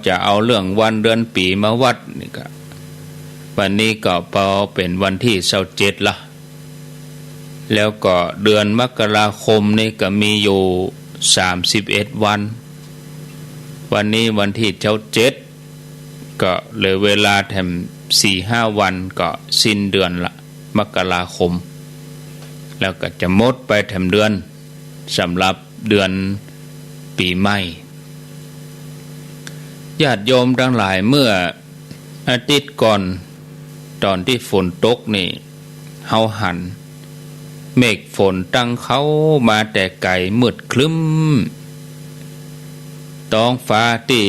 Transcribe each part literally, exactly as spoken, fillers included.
จะเอาเรื่องวันเดือนปี๋มาวัดนี่ก็ วันนี้ก็ปอเป๋นวันตี้ซาวเจ็ดละ แล้วก็เดือนมกราคมนี่ก็มีอยู่สามสิบเอ็ดวัน วันนี้วันตี้ซาวเจ็ด ก็เหลือเวลาแถมสี่ห้าวันก็สิ้นเดือนละ มกราคม แล้วก็จะหมดไปแถมเดือน สำหรับเดือนปี๋ใหม่ ญาติโยมตังหลาย เมื่ออาทิตย์ก่อน ต๋อนตี้ฝนตกนี่ เฮาหันเมฆฝนตั้งเข้ามาแต่ไก๋มืดครึ้ม ต๊องฟ้าตี้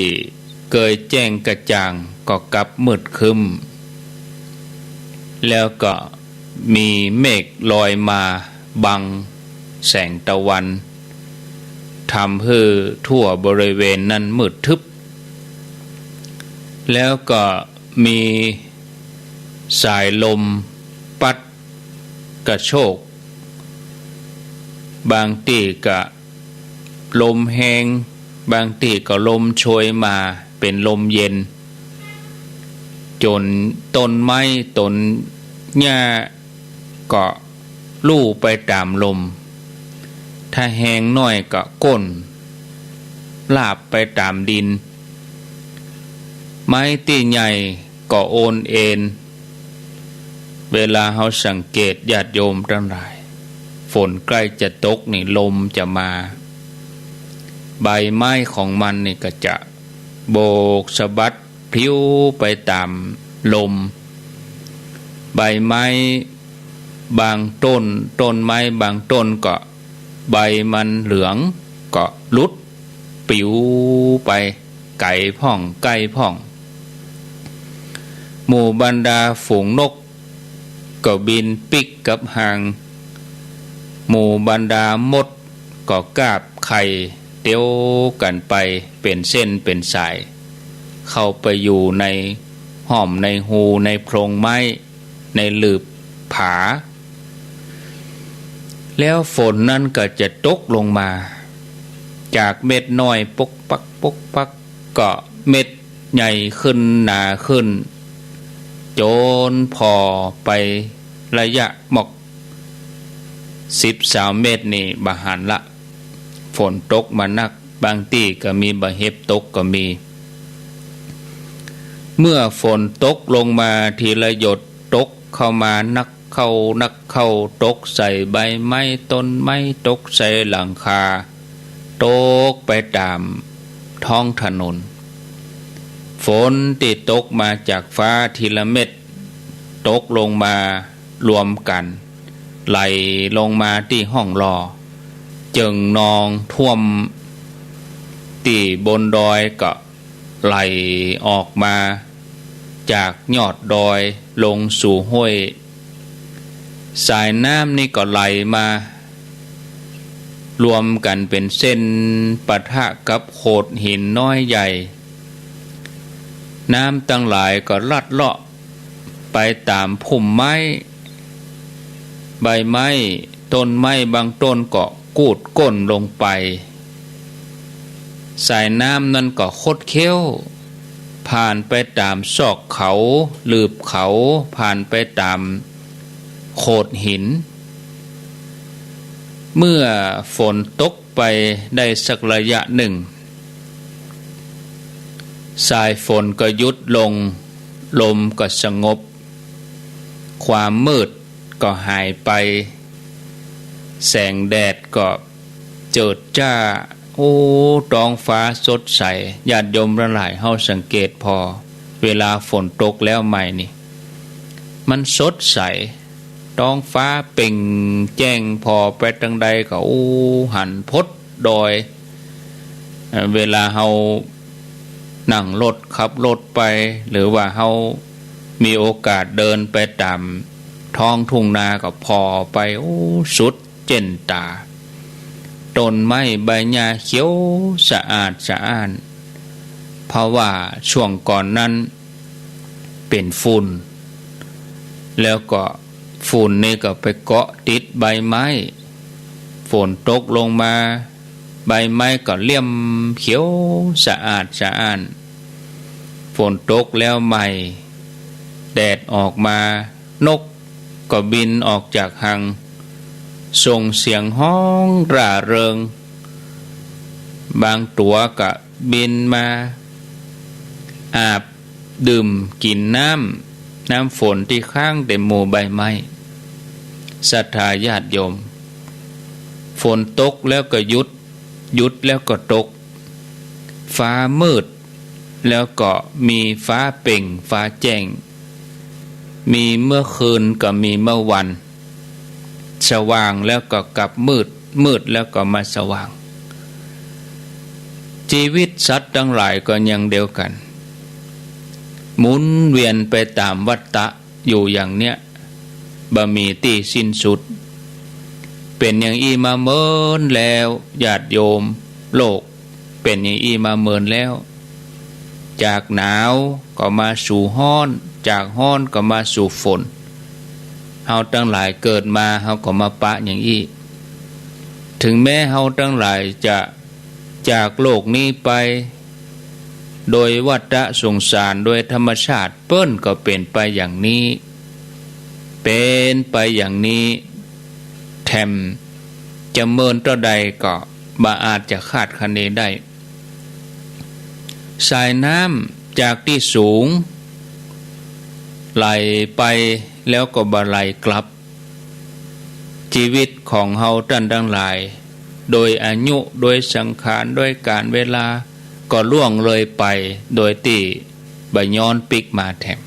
เกยแจ้งกระจ่างก็กลับมืดครึ้ม แล้วก็มีเมฆลอยมาบังแสงตะวัน ทำหื้อทั่วบริเวณนั้นมืดทึบ แล้วก็มีสายลมปั๊ดกระโชก บางตี้ก็ลมแฮง บางตี้ก็ลมโชยมาเป๋นลมเย็น จ๋นต้นไม้ต้นหญ้าก็ลู่ไปต๋ามลม ถ้าแฮงน้อยก็โก้นราบไปต๋ามดิน ไม้ตี้ใหญ่ก็โอนเอน เวลาเฮาสังเกต ญาติโยมตังหลาย ฝนใก้จะตกนี่ ลมจะมา ใบไม้ของมันนี่ก็จะโบกสะบัดปลิวไปต๋ามลม ใบไม้บางต้น ต้นไม้บางต้นก็ใบมันเหลืองก็หลุด ปลิวไปไก๋พ่องใก้พ่อง หมู่บรรดาฝูงนกก็บินปิ๊กกับฮาง หมู่บรรดามดก็กาบไข่เตียวกั๋นไปเป๋นเส้นเป๋นสาย เข้าไปอยู่ในฮ่อมในฮูในโพรงไม้ ในหลืบผา แล้วฝนนั้นก็จะตกลงมา จากเม็ดน้อยปกปักปกปัก ก็เม็ดใหญ่ขึ้นหนาขึ้น จ๋นผ่อไประยะหมอกสิบสามเมตรนี่บ่หันละ ฝนตกมานัก บางตี้ก็มีบ่เห็บตกก็มี เมื่อฝนตกลงมาทีละหยด ตกเข้ามานักเข้านักเข้า ตกใส่ใบไม้ต้นไม้ ตกใส่หลังคา ตกไปต๋ามท้องถนน ฝนตี้ตกมาจากฟ้าทีละเม็ด ตกลงมารวมกั๋น ไหลลงมาตี้ห้องหล่อ เจิ่งนองท่วมตี้บนดอยก็ ไหลออกมาจากยอดดอยลงสู่ห้วย สายน้ำนี่ก็ไหลมารวมกั๋นเป๋นเส้นปะทะกับโขดหินน้อยใหญ่ น้ำตังหลายก็ลัดเลาะไปต๋ามพุ่มไม้ ใบไม้ ต้นไม้บางต้นก็กูดก้นลงไป สายน้ำนั้นก็คดเคี้ยว ผ่านไปต๋ามซอกเขา หลืบเขา ผ่านไปต๋ามโขดหิน เมื่อฝนตกไปได้สักระยะหนึ่ง สายฝนก็หยุดลง ลมก็สงบ ความมืดก็หายไป แสงแดดก็เจิดจ้า โอ้ ต๊องฟ้าสดใส ญาติโยมตังหลาย เฮาสังเกตผ่อ เวลาฝนตกแล้วใหม่นี่ มันสดใส ต๊องฟ้าเปล่งแจ้งผ่อไปตางใดก็ โอ้ หันพดดอย เอ่อ เวลาเฮานั่งรถขับรถไป หรือว่าเฮามีโอกาสเดินไปต๋ามท้องทุ่งนาก็ผ่อไป โอ้ สุดเจ้นต๋า ต้นไม้ใบหญ้าเขียวสะอาดสะอ้าน เพราะว่าช่วงก่อนนั้นเป๋นฝุ่น แล้วก็ฝุ่นนี่ก็ไปเกาะติดใบไม้ ฝนตกลงมา ใบไม้ก็เลี่ยมเขียวสะอาดสะอ้าน ฝนตกแล้วใหม่ แดดออกมา นกก็บินออกจากฮัง ส่งเสียงฮ้องร่าเริง บางตั๋วก็บินมาอาบดื่มกิ๋นน้ำ น้ำฝนตี้ค้างเต็มหมู่ใบไม้ ศรัทธาญาติโยม ฝนตกแล้วก็หยุด หยุดแล้วก็ตก ฟ้ามืด แล้วก็มีฟ้าเปล่งฟ้าแจ้ง มีเมื่อคืนก็มีเมื่อวัน สว่างแล้วก็กลับมืด มืดแล้วก็มาสว่าง จีวิตสัตว์ตังหลายก็อย่างเดียวกั๋น หมุนเวียนไปต๋ามวัฏฏะอยู่อย่างเนี้ย บ่มีตี้สิ้นสุด เป๋นอย่างอี้มาเมินแล้ว ญาติโยม โลก เป๋นอย่างอี้มาเมินแล้ว จากหนาวก็มาสู่ฮ้อน จากฮ้อนก็มาสู่ฝน เฮาตังหลายเกิดมาเฮาก็มาปะอย่างอี้ ถึงแม้เฮาตังหลายจะจากโลกนี้ไป โดยวัฏฏะสงสาร โดยธรรมชาติเปิ้นก็เป๋นไปอย่างนี้ เป๋นไปอย่างนี้ แถมจะเมินเต้าใดก็บ่อาจจะคาดคะเนได้ สายน้ำจากตี้สูง ไหลไปแล้วก็บ่ไหลกลับ จีวิตของเฮาต้านตังหลาย โดยอายุ โดยสังขาร โดยกาลเวลา ก็ล่วงเลยไป โดยตี้บ่ย้อนปิ๊กมาแถม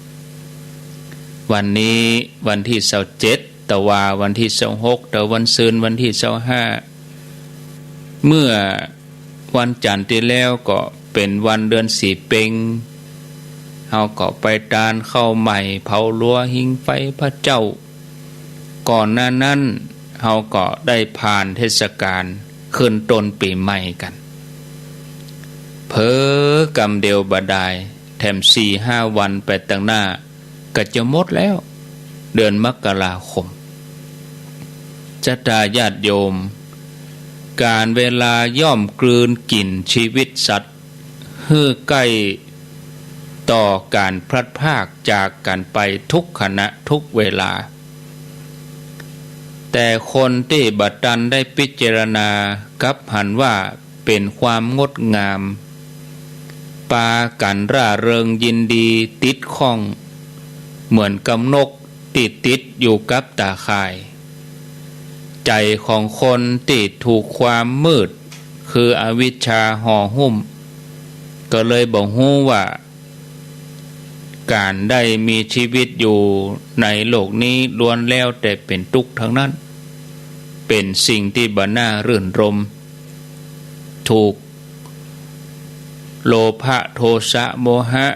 วันนี้วันตี้ซาวเจ็ด ตะวา วันตี้ซาวหก ตะวันซืนวันตี้ซาวห้า เมื่อวันจันทร์ตี้แล้วก็เป๋นวันเดือนสี่เป็ง เฮาก็ไปตานข้าวใหม่ เผาลัวหิ้งไฟพระเจ้า ก่อนหน้านั้นเฮาก็ได้ผ่านเทศกาลขึ้นต้นปี๋ใหม่กั๋น เผลอกำเดียวบ่ดาย แถมสี่ห้าวันไปตังหน้า ก็จะหมดแล้ว เดือนมกราคม ศรัทธาญาติโยม กาลเวลาย่อมกลืนกิ๋นจีวิตสัตว์ หื้อใก้ต่อก๋านพลัดพรากจากกั๋นไปทุกขณะทุกเวลา แต่คนตี้บ่ตันได้พิจารณา กลับหันว่าเป๋นความงดงาม ปากั๋นร่าเริงยินดีติดข้อง เหมือนกับนกตี้ติดอยู่กับตาข่าย ใจ๋ของคนตี้ถูกความมืด คืออวิชชาห่อหุ้ม ก็เลยบ่ฮู้ว่า ก๋านได้มีจีวิตอยู่ในโลกนี้ล้วนแล้วแต่เป๋นตุ๊กข์ตังนั้น เป๋นสิ่งตี้บ่น่ารื่นรมย์ ถูกโลภะ โทสะ โมหะ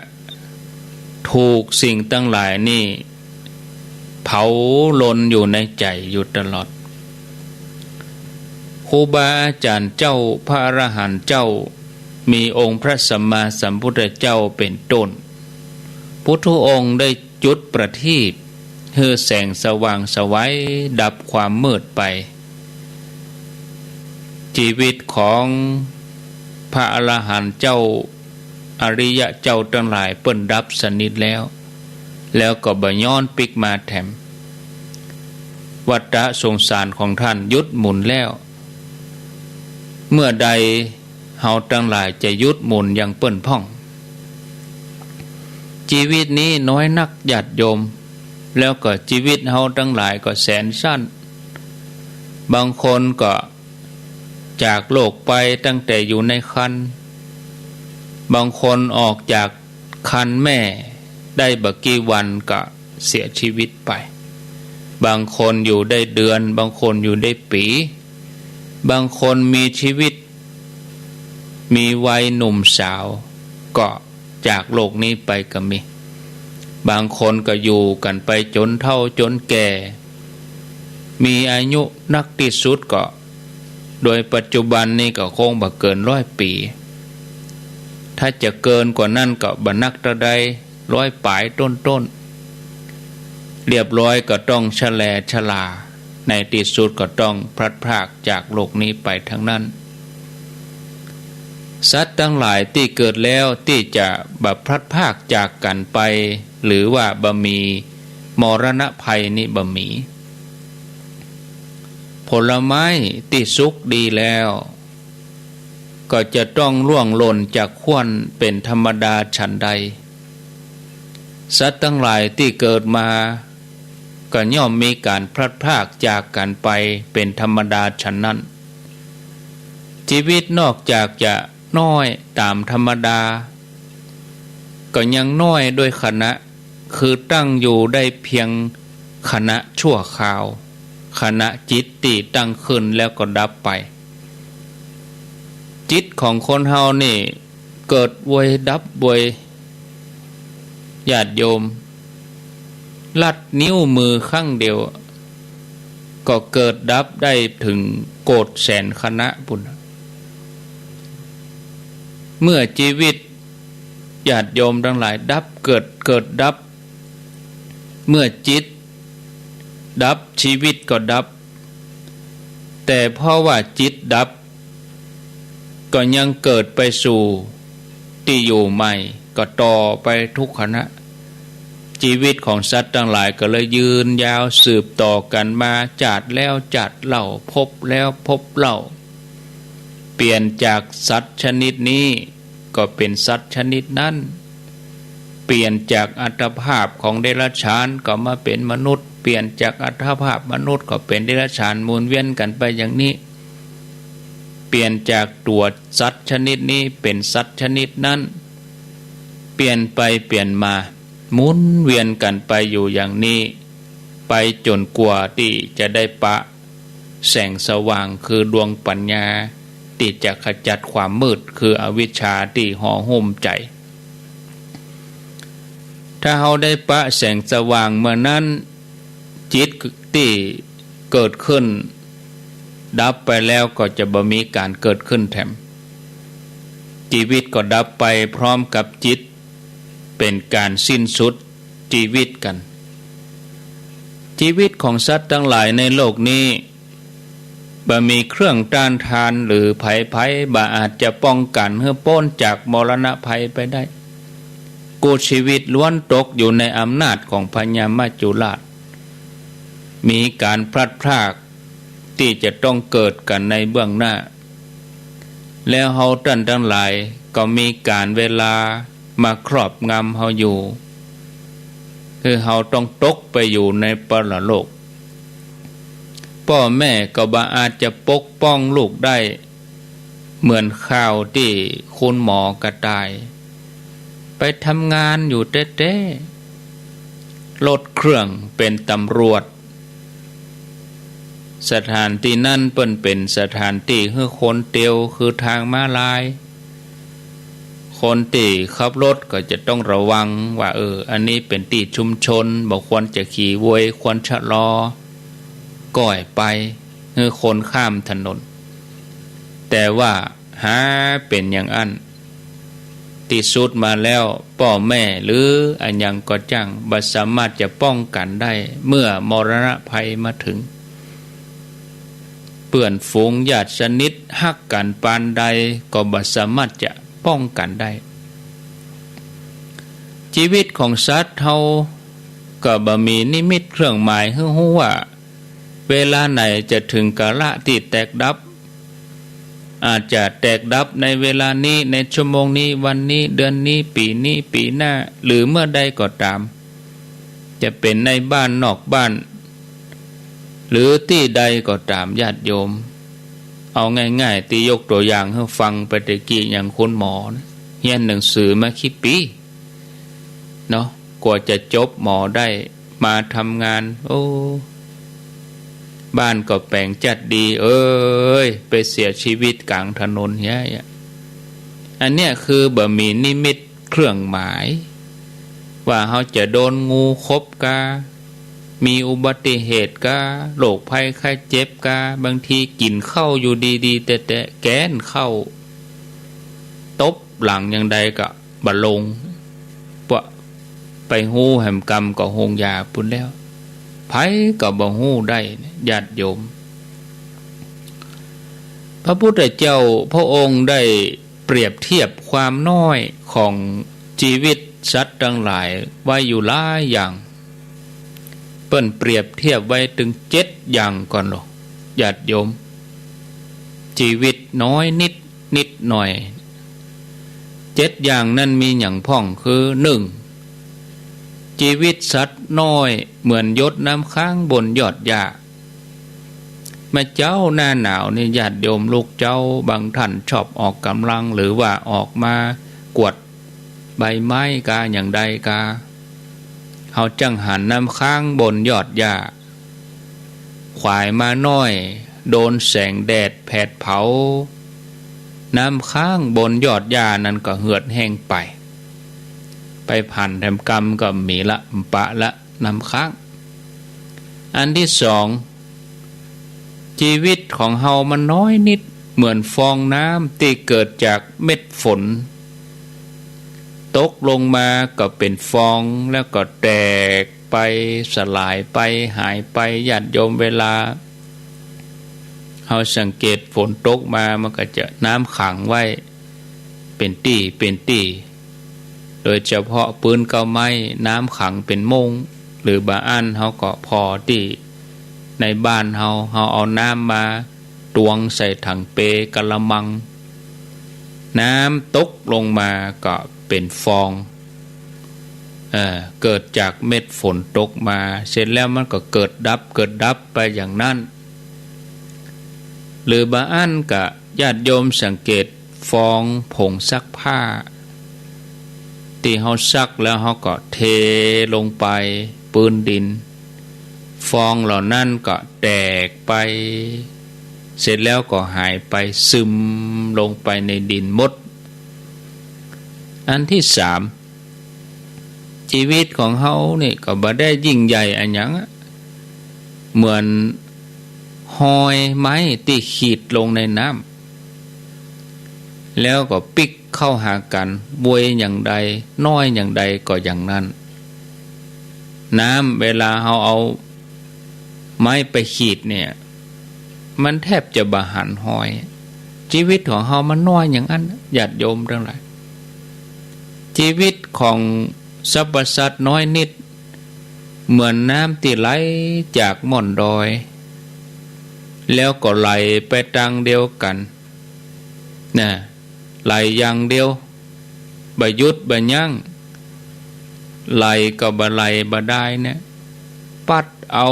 ถูกสิ่งตังหลายนี่ เผาลนอยู่ในใจ๋อยู่ตลอด ครูบาอาจ๋ารย์เจ้า พระอรหันต์เจ้า มีองค์พระสัมมาสัมพุทธเจ้าเป๋นต้น พุทธองค์ได้จุดประทีป หื้อแสงสว่างไสวดับความมืดไป จีวิตของพระอรหันต์เจ้า อริยะเจ้าตังหลายเปิ้นดับสนิทแล้ว แล้วก็บ่ย้อนปิ๊กมาแถม วัฏฏะสงสารของต้านหยุดหมุนแล้ว เมื่อใดเฮาตังหลายจะหยุดหมุนอย่างเปิ้นพ่อง จีวิตนี้น้อยนักญาติโยม แล้วก็จีวิตเฮาตังหลายก็แสนสั้น บางคนก็จากโลกไปตั้งแต่อยู่ในครรภ์ บางคนออกจากครรภ์แม่ได้บ่กี่วันก็เสียชีวิตไป บางคนอยู่ได้เดือน บางคนอยู่ได้ปี๋ บางคนมีจีวิต มีวัยหนุ่มสาว ก็จากโลกนี้ไปก็มี บางคนก็อยู่กั๋นไปจ๋นเฒ่าจ๋นแก่ มีอายุนักตี้สุดก็ โดยปัจจุบันนี้ก็คงบ่เกินร้อยปี๋ ถ้าจะเกินกว่านั้นก็บ่นักเต้าใด ร้อยป๋ายต้นๆ เรียบร้อยก็ต้องชะแลชรา ในตี้สุดก็ต้องพลัดพรากจากโลกนี้ไปตังนั้น สัตว์ตังหลายตี้เกิดแล้วตี้จะบ่พลัดพรากจากกั๋นไป หรือว่าบ่มีมรณะภัยนี้บ่มี ผลไม้ตี้สุกดีแล้ว ก็จะต้องร่วงหล่นจากขั้วเป๋นธรรมดาฉันใด สัตว์ตังหลายตี้เกิดมา ก็ย่อมมีก๋านพลัดพรากจากกั๋นไปเป๋นธรรมดาฉันนั้น จีวิตนอกจากจะน้อยต๋ามธรรมดา ก็ยังน้อยด้วยขณะ คือตั้งอยู่ได้เพียงขณะชั่วคราว ขณะจิตตี้ตั้งขึ้นแล้วก็ดับไป จิตของคนเฮานี่เกิดเวยดับเวย ญาติโยม ลัดนิ้วมือครั้งเดียว ก็เกิดดับได้เถิงโกฏแสนขณะปู้น เมื่อจีวิต ญาติโยมตังหลาย ดับเกิด เกิดดับ เมื่อจิตดับ จีวิตก็ดับ แต่เพราะว่าจิตดับ ก็ยังเกิดไปสู่ตี้อยู่ใหม่ ก็ต่อไปทุกขณะ จีวิตของสัตว์ตังหลายก็เลยยืนยาวสืบต่อกั๋นมา จาติแล้วจาติเล่า ภพแล้วภพเล่า เปลี่ยนจากสัตว์ชนิดนี้ ก็เป๋นสัตว์ชนิดนั้น เปลี่ยนจากอัตภาพของเดรัจฉานก็มาเป๋นมนุษย์ เปลี่ยนจากอัตภาพมนุษย์ก็เป๋นเดรัจฉาน หมุนเวียนกั๋นไปอย่างนี้ เปลี่ยนจากตั๋วสัตว์ชนิดนี้เป๋นสัตว์ชนิดนั้น เปลี่ยนไปเปลี่ยนมา หมุนเวียนกั๋นไปอยู่อย่างนี้ ไปจ๋นกว่าตี้จะได้ปะ แสงสว่างคือดวงปัญญา ตี้จะขจัดความมืดคืออวิชชาตี้ห่อหุ้มใจ๋ ถ้าเฮาได้ปะแสงสว่างเมื่อนั้น จิตตี้เกิดขึ้น ดับไปแล้วก็จะบ่มีก๋านเกิดขึ้นแถม จีวิตก็ดับไปพร้อมกับจิต เป๋นก๋านสิ้นสุดจีวิตกั๋น จีวิตของสัตว์ตังหลายในโลกนี้ บ่มีเครื่องต้านทานหรือภัยภัย บ่อาจจะป้องกั๋นหื้อป๊นจากมรณะภัยไปได้ กู้จีวิตล้วนตกอยู่ในอำนาจของพญามัจจุราช มีก๋านพลัดพราก ตี้จะต้องเกิดกั๋นในเบื้องหน้า แล้วเฮาต้านตังหลายก็มีก๋านเวลามาครอบงำเฮาอยู่ คือเฮาต้องตกไปอยู่ในปรโลก ป้อแม่ก็บ่อาจจะปกป้องลูกได้ เหมือนคราวตี้คุณหมอกระต่าย ไปทำงานอยู่แต๊ๆ รถเครื่องเป๋นตำรวจ สถานตี้นั้นเปิ้นเป๋นสถานตี้หื้อคนเตียว คือทางม้าลาย คนตี้ขับรถก็จะต้องระวังว่า เออ อันนี้เป๋นตี้ชุมชน บ่ควรจะขี่โวย ควรชะลอ ก้อยไป หื้อคนข้ามถนน แต่ว่าหาเป๋นอย่างอั้น ตี้สุดมาแล้ว ป้อแม่หรืออะหยังก็จ้าง บ่สามารถจะป้องกั๋นได้ เมื่อมรณะภัยมาเถิง เปื้อนฝูงญาติสนิทฮักกั๋นปานใด ก็บ่สามารถจะป้องกั๋นได้ จีวิตของสัตว์เฮาก็บ่มีนิมิตเครื่องหมายหื้อฮู้ว่า เวลาไหนจะเถิงกาละตี้แตกดับ อาจจะแตกดับในเวลานี้ ในชั่วโมงนี้ วันนี้ เดือนนี้ ปี๋นี้ ปี๋หน้า หรือเมื่อใดก็ต๋าม จะเป๋นในบ้านนอกบ้าน หรือตี้ใดก็ต๋าม ญาติโยม เอาง่ายๆ ตี้ยกตั๋วอย่างหื้อฟังไปตะกี้ อย่างคุณหมอนะ เฮียนหนังสือมากี่ปี๋ เนาะ กว่าจะจบหมอได้ มาทำงาน โอ้ บ้านก็แป๋งจัดดี เอ้ย ไปเสียจีวิตก๋างถนนเหีย อันเนี้ยคือบ่มีนิมิตเครื่องหมาย ว่าเฮาจะโดนงูขบกา มีอุบัติเหตุกา โรคภัยไข้เจ็บกา บางทีกิ๋นข้าวอยู่ดีๆ แต๊ๆ แก๊นข้าว ตบหลังอย่างใดก็ บ่ลง ปะ ไปฮู้แหมกำก็โฮงยาปู้นแล้ว ใผก็บ่ฮู้ได้ ญาติโยม พระพุทธเจ้าพระองค์ได้ เปรียบเทียบความน้อยของจีวิตสัตว์ตังหลายไว้อยู่หลายอย่าง เปิ้นเปรียบเทียบไว้เถิงเจ็ดอย่างก่อนลอ ญาติโยม จีวิตน้อยนิด นิดหน่อย เจ็ดอย่างนั้นมีหยังพ่อง คือ นึ่ง จีวิตสัตว์น้อยเหมือนหยดน้ำค้างบนยอดหญ้า แม่เจ้าหน้าหนาวนี่ ญาติโยมลูกเจ้าบางท่านชอบออกก๋ำลัง หรือว่าออกมากวาดใบไม้กาอย่างใดกา เฮาจั้งหันน้ำค้างบนยอดหญ้า ขวายมาน้อย โดนแสงแดดแผดเผา น้ำค้างบนยอดหญ้านั้นก็เหือดแห้งไป ไปผ่านแถมกำก็มีละ ปะละ น้ำค้าง อันที่สอง จีวิตของเฮามันน้อยนิด เหมือนฟองน้ำตี้เกิดจากเม็ดฝน ตกลงมาก็เป๋นฟอง แล้วก็แตกไป สลายไป หายไป ญาติโยม เวลาเฮาสังเกตฝนตกมา มันก็จะน้ำขังไว้เป๋นตี้เป๋นตี้ โดยเฉพาะปื๊นเก๊าไม้ น้ำขังเป๋นโม่ง หรือบางอันเฮาก็ผ่อตี้ในบ้านเฮา เฮาเอาน้ำมาตวงใส่ถังเป กะละมัง น้ำตกลงมาก็เป๋นฟอง เอ่อ เกิดจากเม็ดฝนตกมา เสร็จแล้วมันก็เกิดดับ เกิดดับไปอย่างนั้น หรือบางอันก็ญาติโยมสังเกตฟองผงซักผ้า ตี้เฮาซักแล้วเฮาก็เทลงไปปื๊นดิน ฟองเหล่านั้นก็แตกไป เสร็จแล้วก็หายไป ซึมลงไปในดินหมด อันที่สาม จีวิตของเฮานี่ก็บ่ได้ยิ่งใหญ่อะหยังอะ เหมือนฮอยไม้ตี้ขีดลงในน้ำ แล้วก็ปิ๊กเข้าหากั๋น บวยอย่างใด น้อยอย่างใดก็อย่างนั้น น้ำเวลาเฮาเอาไม้ไปขีดเนี่ย มันแทบจะบ่หันฮอย จีวิตของเฮามันน้อยอย่างอั้น ญาติโยมตังหลาย จีวิตของสรรพสัตว์น้อยนิด เหมือนน้ำตี้ไหลจากม่อนดอย แล้วก็ไหลไปตางเดียวกั๋น นะ ไหลอย่างเดียว บ่หยุดบ่ยั้ง ไหลก็บ่ไหลบ่ดายเนี่ย ปัดเอา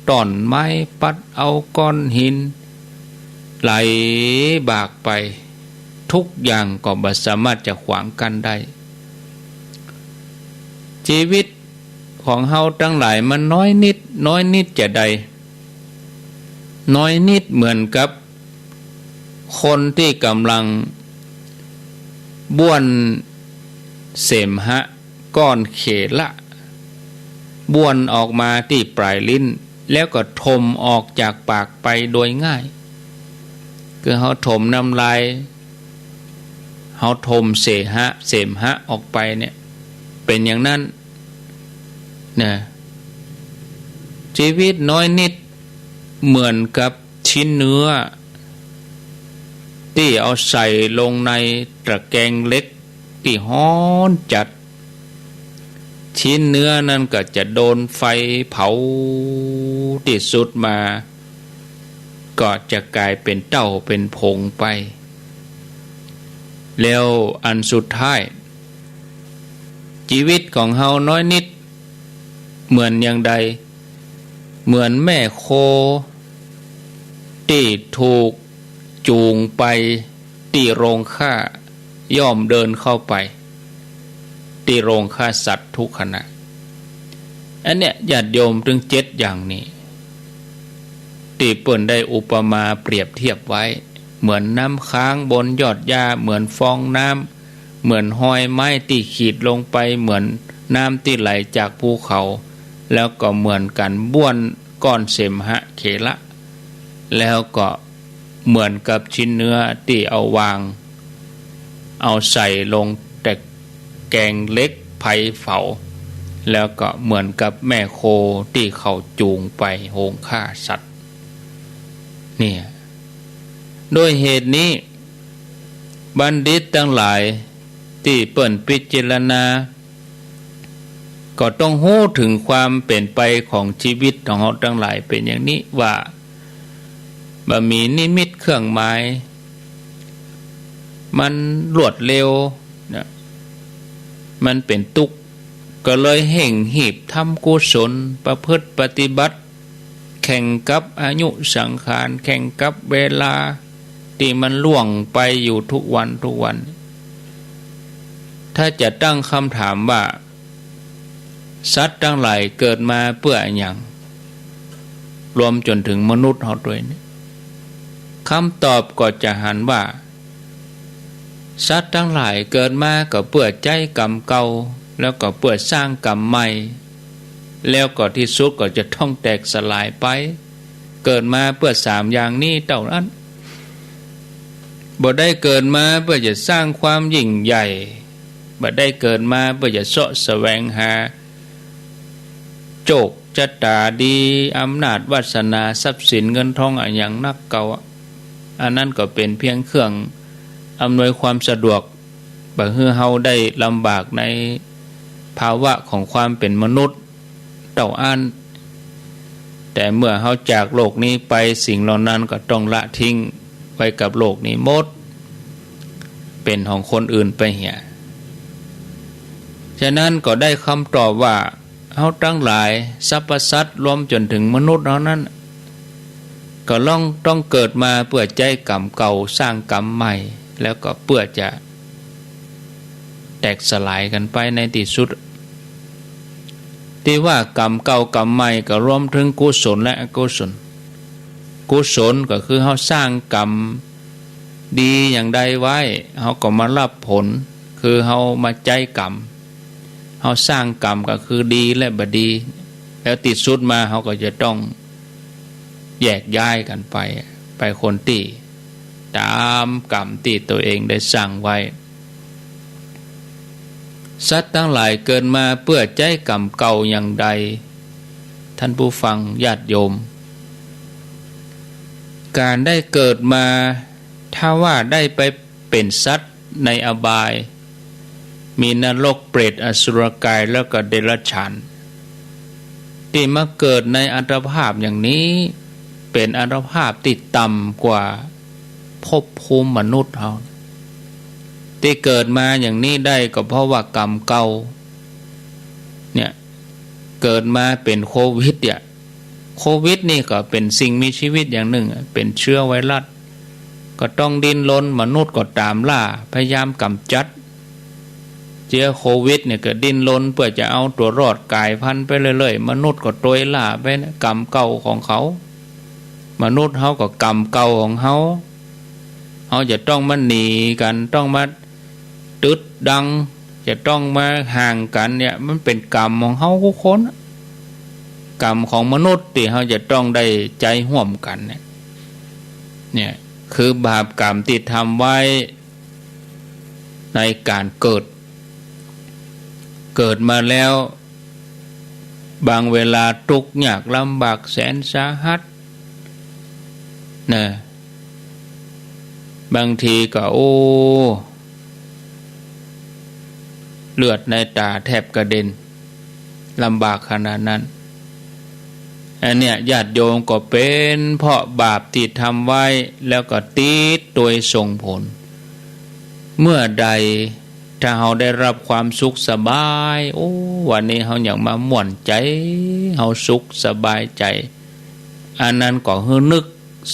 ต้นไม้ ปัดเอาก้อนหิน ไหลบากไป ทุกอย่างก็บ่สามารถจะขวางกั้นได้ จีวิตของเฮาตังหลายมันน้อยนิด น้อยนิดจะใด น้อยนิดเหมือนกับคนตี้ก่ำลังบ้วนเสมหะก้อนเขละ บ้วนออกมาตี้ป๋ายลิ้น แล้วก็ถมออกจากปากไปโดยง่าย คือเฮาถมน้ำลาย เฮาถมเสหะ เสมหะออกไปเนี่ย เป๋นอย่างนั้น นะ จีวิตน้อยนิดเหมือนกับชิ้นเนื้อ ตี้เอาใส่ลงในตะแกรงเหล็กตี้ฮ้อนจัด ชิ้นเนื้อนั้นก็จะโดนไฟเผาตี้สุดมา ก็จะก๋ายเป๋นเต้าเป๋นผงไป แล้วอันสุดท้าย จีวิตของเฮาน้อยนิด เหมือนอย่างใด เหมือนแม่โคตี้ถูกจูงไปตี้โรงฆ่า ย่อมเดินเข้าไปตี้โรงฆ่าสัตว์ทุกขณะ อันเนี้ยญาติโยม ตึงเจ็ดอย่างนี้ ตี้เปิ้นได้อุปมาเปรียบเทียบไว้ เหมือนน้ำค้างบนยอดหญ้า เหมือนฟองน้ำ เหมือนฮอยไม้ตี้ขีดลงไป เหมือนน้ำตี้ไหลจากภูเขา แล้วก็เหมือนก๋านบ้วนก้อนเสมหะเขละ แล้วก็เหมือนกับชิ้นเนื้อตี้เอาวาง เอาใส่ลงตะแกรงเหล็กไฟเผา แล้วก็เหมือนกับแม่โคตี้เขาจูงไปโฮงฆ่าสัตว์ เนี่ย ด้วยเหตุนี้ บัณฑิตตังหลายตี้เปิ้นพิจารณา ก็ต้องฮู้เถิงความเป๋นไปของจีวิตของเฮาตังหลายเป๋นอย่างนี้ว่า บ่มีนิมิตเครื่องหมาย มันรวดเร็วนะ มันเป๋นตุ๊กข์ ก็เลยเฮ่งฮีบทำกุศล ประพฤติปฏิบัติ แข่งกับอายุสังขาร แข่งกับเวลาตี้มันล่วงไปอยู่ทุกวันทุกวัน ถ้าจะตั้งคำถามว่า สัตว์ตังหลายเกิดมาเปื้ออะหยัง รวมจ๋นเถิงมนุษย์เฮาตวยนี่ กำตอบก็จะหันว่า สัตว์ตังหลายเกิดมาก็เปื้อใจ๊กรรมเก่า แล้วก็เปื้อสร้างกรรมใหม่ แล้วก็ตี้สุดก็จะต้องแตกสลายไป เกิดมาเปื้อสามอย่างนี้เต้าอั้น บ่ได้เกิดมาเปื้อจะสร้างความยิ่งใหญ่ บ่ได้เกิดมาเปื้อจะเซาะแสวงหา โจคจะต๋าดี อำนาจวาสนาทรัพย์สินเงินทองอะหยังนักเก่าอะ อันนั้นก็เป๋นเพียงเครื่องอำนวยความสะดวก บ่หื้อเฮาได้ลำบากในภาวะของความเป๋นมนุษย์เต้าอั้น แต่เมื่อเฮาจากโลกนี้ไป สิ่งเหล่านั้นก็ต้องละทิ้งไว้กับโลกนี้หมด เป๋นของคนอื่นไปเหีย ฉะนั้นก็ได้กำตอบว่า เฮาตังหลาย สรรพสัตว์ รวมจ๋นเถิงมนุษย์เฮานั้น ก็ล้องต้องเกิดมาเปื้อใจ๊กรรมเก่า สร้างกรรมใหม่ แล้วก็เปื้อจะแตกสลายกั๋นไปในตี้สุด ตี้ว่ากรรมเก่ากรรมใหม่ก็รวมเถิงกุศลและอกุศล กุศลก็คือเฮาสร้างกรรมดีอย่างใดไว้ เฮาก็มาฮับผล คือเฮามาใจ๊กรรม เฮาสร้างกรรมก็คือดีและบ่ดี แล้วตี้สุดมาเฮาก็จะต้องแยกย้ายกั๋นไป ไปคนตี้ต๋ามกรรมตี้ตั๋วเองได้สร้างไว้ สัตว์ตังหลายเกิดมาเปื้อใจ๊กรรมเก่าอย่างใด ท่านผู้ฟังญาติโยม ก๋านได้เกิดมา ถ้าว่าได้ไปเป๋นสัตว์ในอบาย มีนรก เปรต อสุรกาย แล้วก็เดรัจฉาน ตี้มาเกิดในอัตภาพอย่างนี้ เป๋นอัตภาพตี้ต่ำกว่าภพภูมิมนุษย์เฮา ตี้เกิดมาอย่างนี้ได้ก็เพราะว่ากรรมเก่า เนี่ย เกิดมาเป๋นโควิดเนี่ย โควิดนี่ก็เป๋นสิ่งมีชีวิตอย่างนึ่งอะ เป๋นเชื้อไวรัส ก็ต้องดิ้นรน มนุษย์ก็ต๋ามล่า พยายามก๋ำจัด เจื้อโควิดเนี่ยก็ดิ้นรนเปื้อจะเอาตั๋วรอดก๋ายพันธุ์ไปเรื่อยๆ มนุษย์ก็ตวยล่าไปนะ กรรมเก่าของเขา มนุษย์เฮาก็กรรมเก่าของเฮา เฮาจะต้องมาหนีกั๋น ต้องมาตึดดัง จะต้องมาห่างกั๋นเนี่ย มันเป๋นกรรมของเฮากู้คนอะ กรรมของมนุษย์ตี้เฮาจะต้องได้ใจ๊ฮ่วมกั๋นเนี่ย เนี่ย คือบาปกรรมตี้ทำไว้ ในก๋านเกิด เกิดมาแล้ว บางเวลาตุ๊กข์ยากลำบากแสนสาหัสนะ บางทีก็ โอ้ เลือดในต๋าแทบกระเด็น ลำบากขนาดนั้น อันเนี้ยญาติโยมก็เป๋นเพราะบาปตี้ทำไว้ แล้วก็ติดตวยส่งผล เมื่อใดถ้าเฮาได้ฮับความสุขสบาย โอ้ วันนี้เฮาหยังมาม่วนใจ๋ เฮาสุขสบายใจ๋ อันนั้นก็หื้อนึก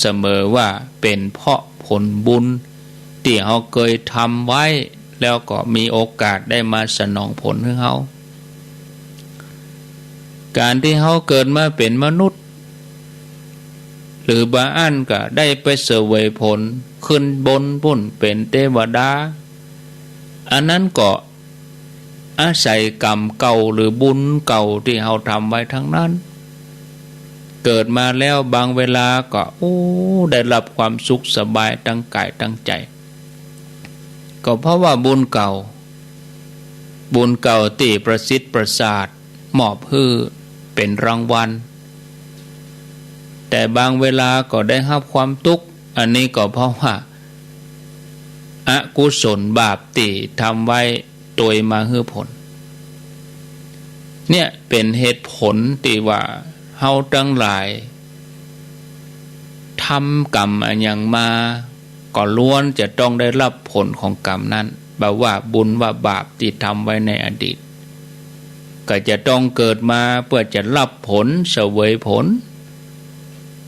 เสมอว่าเป๋นเพราะผลบุญตี้เฮาเกยทำไว้ แล้วก็มีโอกาสได้มาสนองผลหื้อเฮา ก๋านตี้เฮาเกิดมาเป๋นมนุษย์ หรือบ่อั้นก็ได้ไปเสวยผลขึ้นบนปุ้นเป๋นเตวดา อันนั้นก็อาศัยกรรมเก่าหรือบุญเก่าตี้เฮาทำไว้ทั้งนั้น เกิดมาแล้วบางเวลาก็ โอ้ ได้ฮับความสุขสบายตังก๋ายตังใจ๋ ก็เพราะว่าบุญเก่า บุญเก่าตี้ประสิทธิ์ประสาทมอบหื้อเป๋นรางวัล แต่บางเวลาก็ได้ฮับความตุ๊กข์ อันนี้ก็เพราะว่า อกุศลบาปตี้ทำไว้ตวยมาหื้อผล เนี่ยเป๋นเหตุผลตี้ว่าเฮาตังหลายทำกรรมอะหยังมา ก็ล้วนจะต้องได้ฮับผลของกรรมนั้น บ่ว่าบุญว่าบาปตี้ทำไว้ในอดีต ก็จะต้องเกิดมาเปื้อจะฮับผลเสวยผล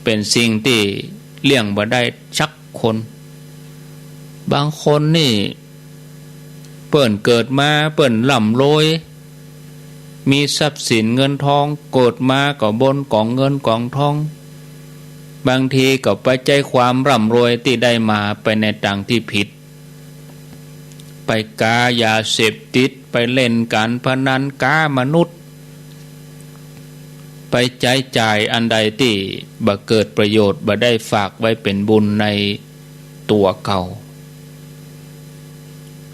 เป๋นสิ่งตี้เลี่ยงบ่ได้สักคน บางคนนี่ เปิ้นเกิดมาเปิ้นร่ำรวย มีทรัพย์สินเงินทอง เกิดมาก็บนก๋องเงินก๋องทอง บางทีก็ไปใจ๊ความร่ำรวยตี้ได้มาไปในตางตี้ผิด ไปก๊ายาเสพติด ไปเล่นก๋านพนัน ก๊ามนุษย์ ไปใจ๊จ่ายอันใดตี้บ่เกิดประโยชน์ บ่ได้ฝากไว้เป๋นบุญในตั๋วเก่า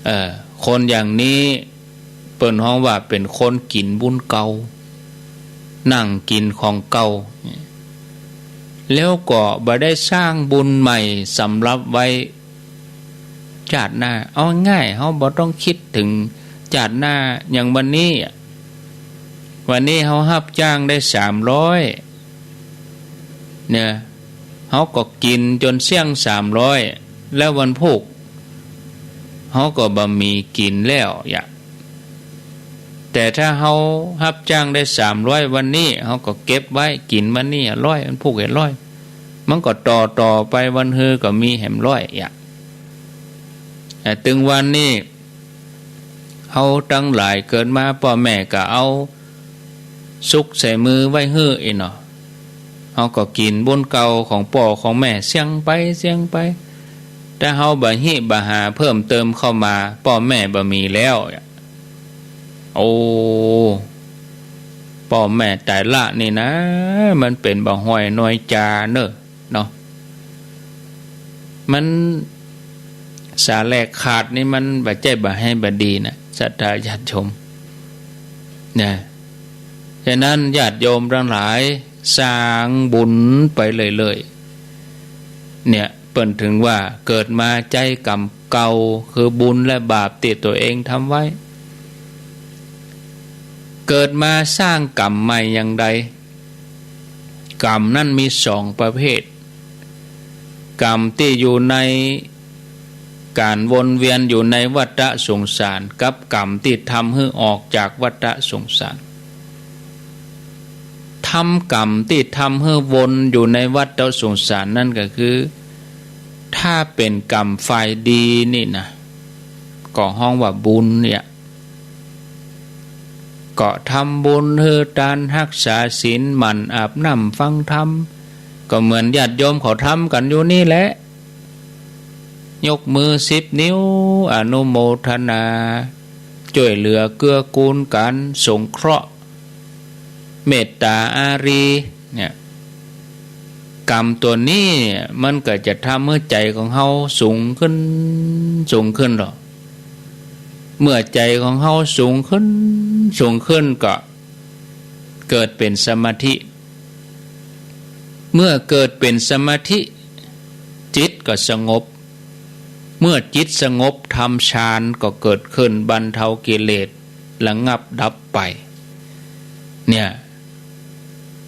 เอ่อ คนอย่างนี้เปิ้นฮ้องว่าเป๋นคนกิ๋นบุญเก่า นั่งกิ๋นของเก่า แล้วก็บ่ได้สร้างบุญใหม่สำหรับไว้ จาติหน้า เอาง่าย เฮาบ่ต้องกึ๊ดเถิงจาติหน้า อย่างวันนี้อะ วันนี้เฮาฮับจ้างได้สามร้อย เนี่ย เฮาก็กิ๋นจ๋นเสี้ยงสามร้อย แล้ววันพูก เฮาก็บ่มีกิ๋นแล้วยะ แต่ถ้าเฮาฮับจ้างได้สามร้อยวันนี้ เฮาก็เก็บไว้กิ๋นวันนี้อะร้อย วันพูกอะร้อย มันก็ต่อๆ ไปวันฮือก็มีแหมร้อยยะ แต่ตึงวันนี้ เฮาตังหลายเกิดมาป้อแม่ก็เอาสุกใส่มือไว้หื้ออี้เนาะ เฮาก็กิ๋นบุญเก่าของป้อของแม่เสี้ยงไปเสี้ยงไป ถ้าเฮาบ่ฮิบ่หาเพิ่มเติมเข้ามา ป้อแม่บ่มีแล้ว โอ้ ป้อแม่ต๋ายละนี่นะ มันเป๋นบ่าฮ้อยน้อยจาเน่อ เนาะ มันสาแหลกขาดนี่มันบ่ใจ้บ่าไห้บ่ดีนะ ศรัทธาญาติโยม นะ ฉะนั้นญาติโยมตังหลายสร้างบุญไปเรื่อยๆ เนี่ย เปิ้นถึงว่าเกิดมาใจ๊กรรมเก่า คือบุญและบาปตี้ตั๋วเองทำไว้ เกิดมาสร้างกรรมใหม่อย่างใด กรรมนั้นมีสองประเภท กรรมตี้อยู่ในก๋านวนเวียนอยู่ในวัฏสงสาร กับกรรมตี้ทำหื้อออกจากวัฏสงสาร ทำกรรมตี้ทำหื้อวนอยู่ในวัฏสงสารนั่นก็คือ ถ้าเป๋นกรรมฝ่ายดีนี่นะ ก็ฮ้องว่าบุญเนี่ย ก็ทำบุญหื้อตาน ฮักษาศีล หมั่นอาบน้ำฟังธรรม ก็เหมือนญาติโยมเขาทำกั๋นอยู่นี่แหละ ยกมือสิบนิ้ว อนุโมทนา จ้วยเหลือเกื้อกูลกั๋น สงเคราะห์ เมตตาอารี เนี่ย กรรมตั๋วนี้เนี่ย มันก็จะทำหื้อใจ๋ของเฮาสูงขึ้น สูงขึ้นหรอ เมื่อใจ๋ของเฮาสูงขึ้น สูงขึ้นก็เกิดเป๋นสมาธิ เมื่อเกิดเป๋นสมาธิ จิตก็สงบ เมื่อจิตสงบธรรมฌานก็เกิดขึ้น บรรเทากิเลส ระงับดับไป เนี่ย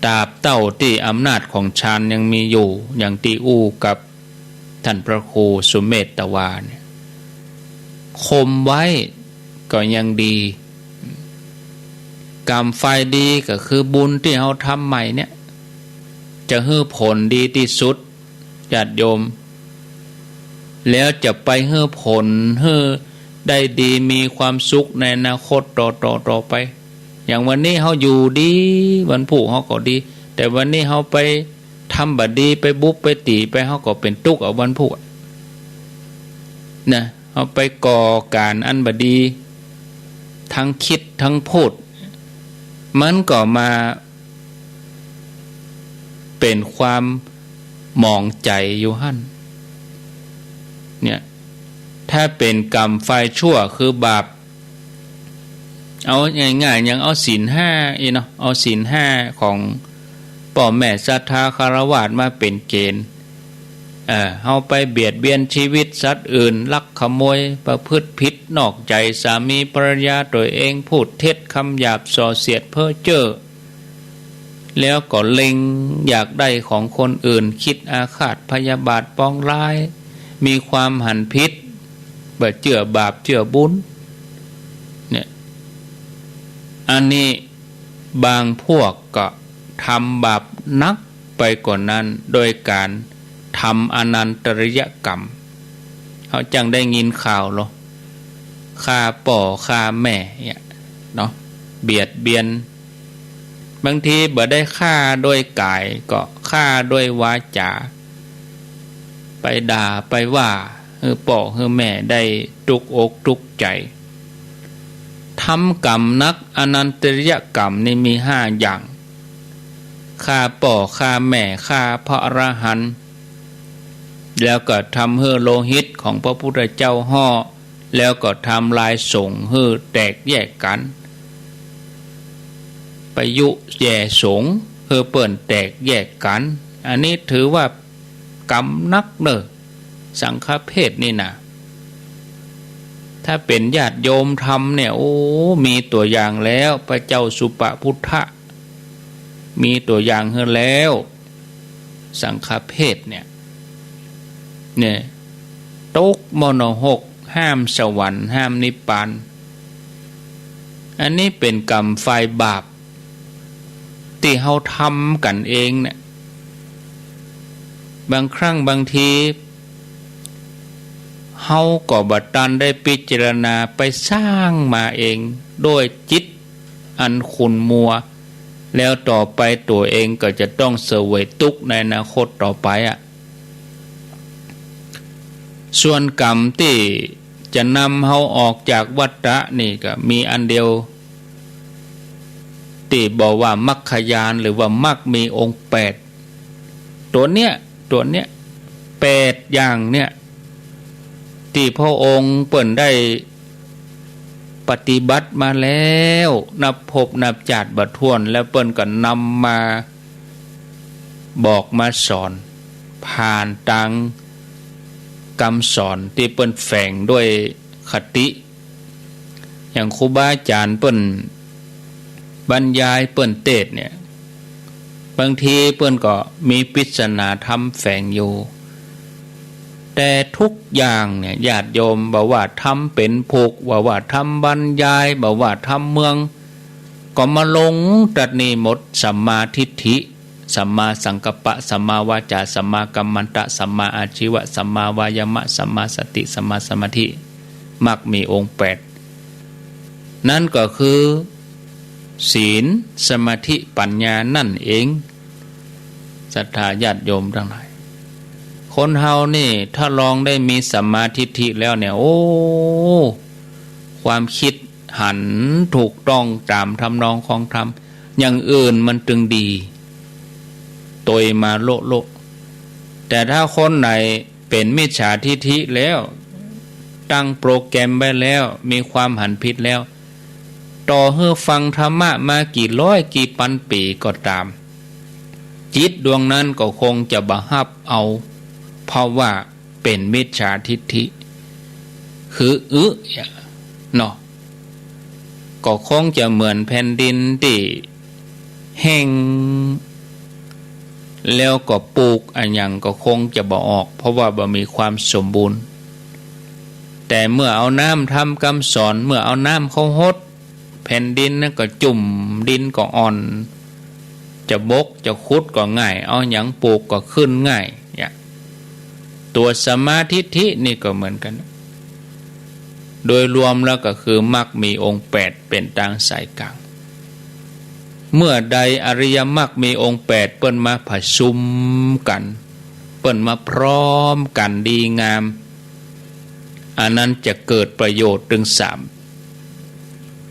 ตราบเต้าตี้อำนาจของฌานยังมีอยู่ อย่างตี้อู้กับท่านพระครูสุเมธวาเนี่ย คมไว้ก็ยังดี กรรมฝ่ายดีก็คือบุญตี้เฮาทำใหม่เนี่ย จะหื้อผลดีตี้สุด ญาติโยม แล้วจะไปหื้อผลหื้อได้ดีมีความสุขในอนาคตต่อๆ ต่อไป อย่างวันนี้เฮาอยู่ดี วันพูกเฮาก็ดี แต่วันนี้เฮาไปทำบ่ดี ไปบุบไปตี๋ไป เฮาก็เป๋นตุ๊กข์เอาวันพูกอะ นะ เฮาไปก่อก๋านอันบ่ดี ทั้งกึ๊ดทั้งพูด มันก็มา เป๋นความหมองใจ๋อยู่หั้น เนี่ย ถ้าเป๋นกรรมฝ่ายชั่วคือบาป เอาง่ายๆ อย่างเอาศีลห้าอี้เนาะ เอาศีลห้าของป้อแม่ศรัทธาฆราวาสมาเป๋นเกณฑ์ เอ่อ เฮาไปเบียดเบียนชีวิตสัตว์อื่น ลักขโมย ประพฤติผิดนอกใจสามีภรรยาตั๋วเอง พูดเท็จคำหยาบส่อเสียดเพ้อเจ้อ แล้วก็เล็งอยากได้ของคนอื่น คิดอาฆาตพยาบาทปองร้าย มีความหันผิด บ่เจื้อบาปเจื้อบุญ เนี่ย อันนี้บางพวกก็ทำบาปหนักไปกว่านั้น โดยก๋านทำอนันตริยกรรม เฮาจั่งได้ยินข่าวลอ ฆ่าป้อฆ่าแม่เนี่ยเนาะ เบียดเบียน บางทีบ่ได้ฆ่าโดยก๋าย ก็ฆ่าโดยวาจา ไปด่าไปว่าหื้อป้อหื้อแม่ได้ตุ๊กอกตุ๊กใจ๋ ทำกรรมหนัก อนันตริยกรรมนี่มีห้าอย่าง ฆ่าป้อฆ่าแม่ ฆ่าพระอรหันต์ แล้วก็ทำหื้อโลหิตของพระพุทธเจ้าห่อ แล้วก็ทำลายสงฆ์หื้อแตกแยกกั๋น ไปยุแย่สงฆ์หื้อเปิ้นแตกแยกกั๋น อันนี้ถือว่ากรรมหนักเน่อ สังฆเพทนี่นะ ถ้าเป๋นญาติโยมทำเนี่ย โอ้ มีตั๋วอย่างแล้ว พระเจ้าสุปพุทธะ มีตั๋วอย่างหื้อแล้ว สังฆเพทเนี่ย เนี่ย ตกมนรก ห้ามสวรรค์ ห้ามนิพพาน อันนี้เป๋นกรรมฝ่ายบาป ตี้เฮาทำกั๋นเองเนี่ย บางครั้งบางที เฮาก็บ่ตันได้พิจารณา ไปสร้างมาเอง ด้วยจิตอันขุ่นมัว แล้วต่อไปตั๋วเองก็จะต้องเสวยตุ๊กข์ในอนาคตต่อไปอะ ส่วนกรรมตี้จะนำเฮาออกจากวัฏฏะนี่ก็มีอันเดียว ตี้บอกว่ามรรคญาณ หรือว่ามรรคมีองค์แปด ตั๋วเนี้ย ตั๋วเนี้ย แปดอย่างเนี่ย ตี้พระองค์เปิ้นได้ปฏิบัติมาแล้ว นับภพนับจาติบ่ถ้วน แล้วเปิ้นก็นำมาบอกมาสอน ผ่านตางกำสอนตี้เปิ้นแฝงด้วยคติ อย่างครูบาอาจ๋ารย์เปิ้นบรรยายเปิ้นเตสน์เนี่ย บางทีเปิ้นก็มีปริศนาธรรมแฝงอยู่ แต่ทุกอย่างเนี่ย ญาติโยม บ่ว่าธรรมเป๋นผูก บ่ว่าธรรมบรรยาย บ่ว่าธรรมเมือง ก็มาลงตัดนี่หมด สัมมาทิฏฐิ สัมมาสังกัปปะ สัมมาวาจา สัมมากัมมันตะ สัมมาอาชีวะ สัมมาวายามะ สัมมาสติ สัมมาสมาธิ มรรคมีองค์แปด นั่นก็คือ ศีล สมาธิ ปัญญานั่นเอง ศรัทธาญาติโยมตังหลาย คนเฮานี่ถ้าลองได้มีสัมมาทิฏฐิแล้วเนี่ย โอ้ ความคิดหันถูกต้องต๋ามทำนองของธรรม อย่างอื่นมันตึงดี ตวยมาโละๆ แต่ถ้าคนไหนเป๋นมิจฉาทิฏฐิแล้ว ตั้งโปรแกรมไว้แล้ว มีความหันผิดแล้ว ต่อหื้อฟังธรรมะมากี่ร้อยกี่ปันปี๋ก็ต๋าม จิตดวงนั้นก็คงจะบ่ฮับเอา เพราะว่าเป๋นมิจฉาทิฏฐิ คืออึอะเนาะ ก็คงจะเหมือนแผ่นดินตี้แห้ง แล้วก็ปลูกอะหยังก็คงจะบ่ออก เพราะว่าบ่มีความสมบูรณ์ แต่เมื่อเอาน้ำธรรมกำสอน เมื่อเอาน้ำเข้าหด แผ่นดินนั้นก็จุ่ม ดินก็อ่อน จะบกจะขุดก็ง่าย เอาหยังปลูกก็ขึ้นง่าย เนี่ย ตั๋วสัมมาทิฏฐินี่ก็เหมือนกั๋น โดยรวมแล้วก็คือมรรคมีองค์แปดเป๋นตางสายกลาง เมื่อใดอริยมรรคมีองค์แปดเปิ้นมาผะชุมกั๋น เปิ้นมาพร้อมกั๋นดีงาม อันนั้นจะเกิดประโยชน์ตึงสาม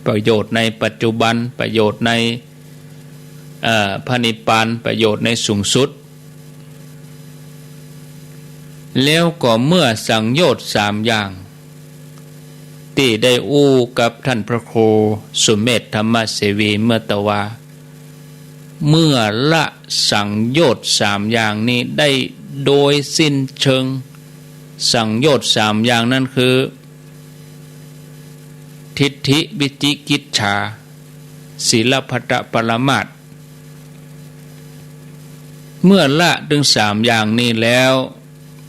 ประโยชน์ในปัจจุบัน ประโยชน์ใน เอ่อ พระนิพพาน ประโยชน์ในสูงสุด แล้วก็เมื่อสังโยชน์สามอย่าง ตี้ได้อู้กับท่านพระครูสุเมธธรรมเสวีเมื่อตะวา เมื่อละสังโยชน์สามอย่างนี้ได้ โดยสิ้นเชิง สังโยชน์สามอย่างนั้นคือ ทิฏฐิ วิจิกิจฉา ศีลพัตตปรามาส เมื่อละตึงสามอย่างนี้แล้ว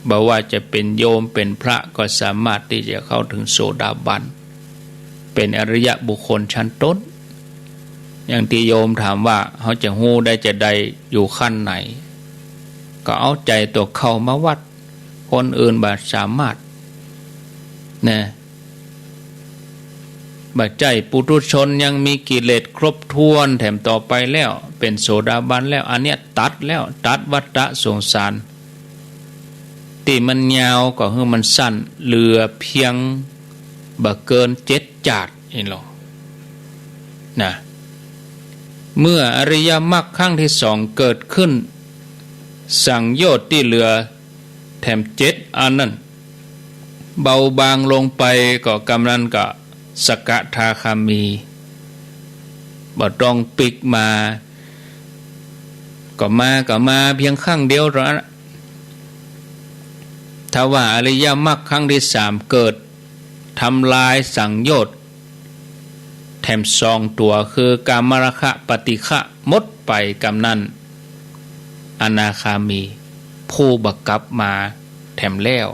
บ่ว่าจะเป๋นโยมเป๋นพระก็สามารถตี้จะเข้าถึงโสดาบัน เป๋นอริยบุคคลชั้นต้น อย่างตี้โยมถามว่า เฮาจะฮู้ได้จาใดอยู่ขั้นไหน ก็เอาใจ๋ตั๋วเข้ามาวัด คนอื่นบ่สามารถ นะ บ่ใจ้ปุถุชนยังมีกิเลสครบถ้วน แถมต่อไปแล้วเป๋นโสดาบันแล้ว อันเนี้ยตัดแล้ว ตัดวัฏสงสาร ตี้มันยาวก็หื้อมันสั้น เหลือเพียงบ่เกินเจ็ดจาตินี่ลอ นะ เมื่ออริยมรรคครั้งที่สองเกิดขึ้น สังโยชน์ตี้เหลือแถมเจ็ดอันนั้น เบาบางลงไปก็กำนั้นก็สกทาคามี บ่ต้องปิ๊กมา ก็มา ก็มาเพียงครั้งเดียวเต้านั้น ถ้าว่าอริยมรรคครั้งที่สามเกิด ทำลายสังโยชน์แถมสองตั๋ว คือกามราคะปฏิฆะหมดไป กำนั้น อนาคามี ผู้บ่กลับมาแถมแล้ว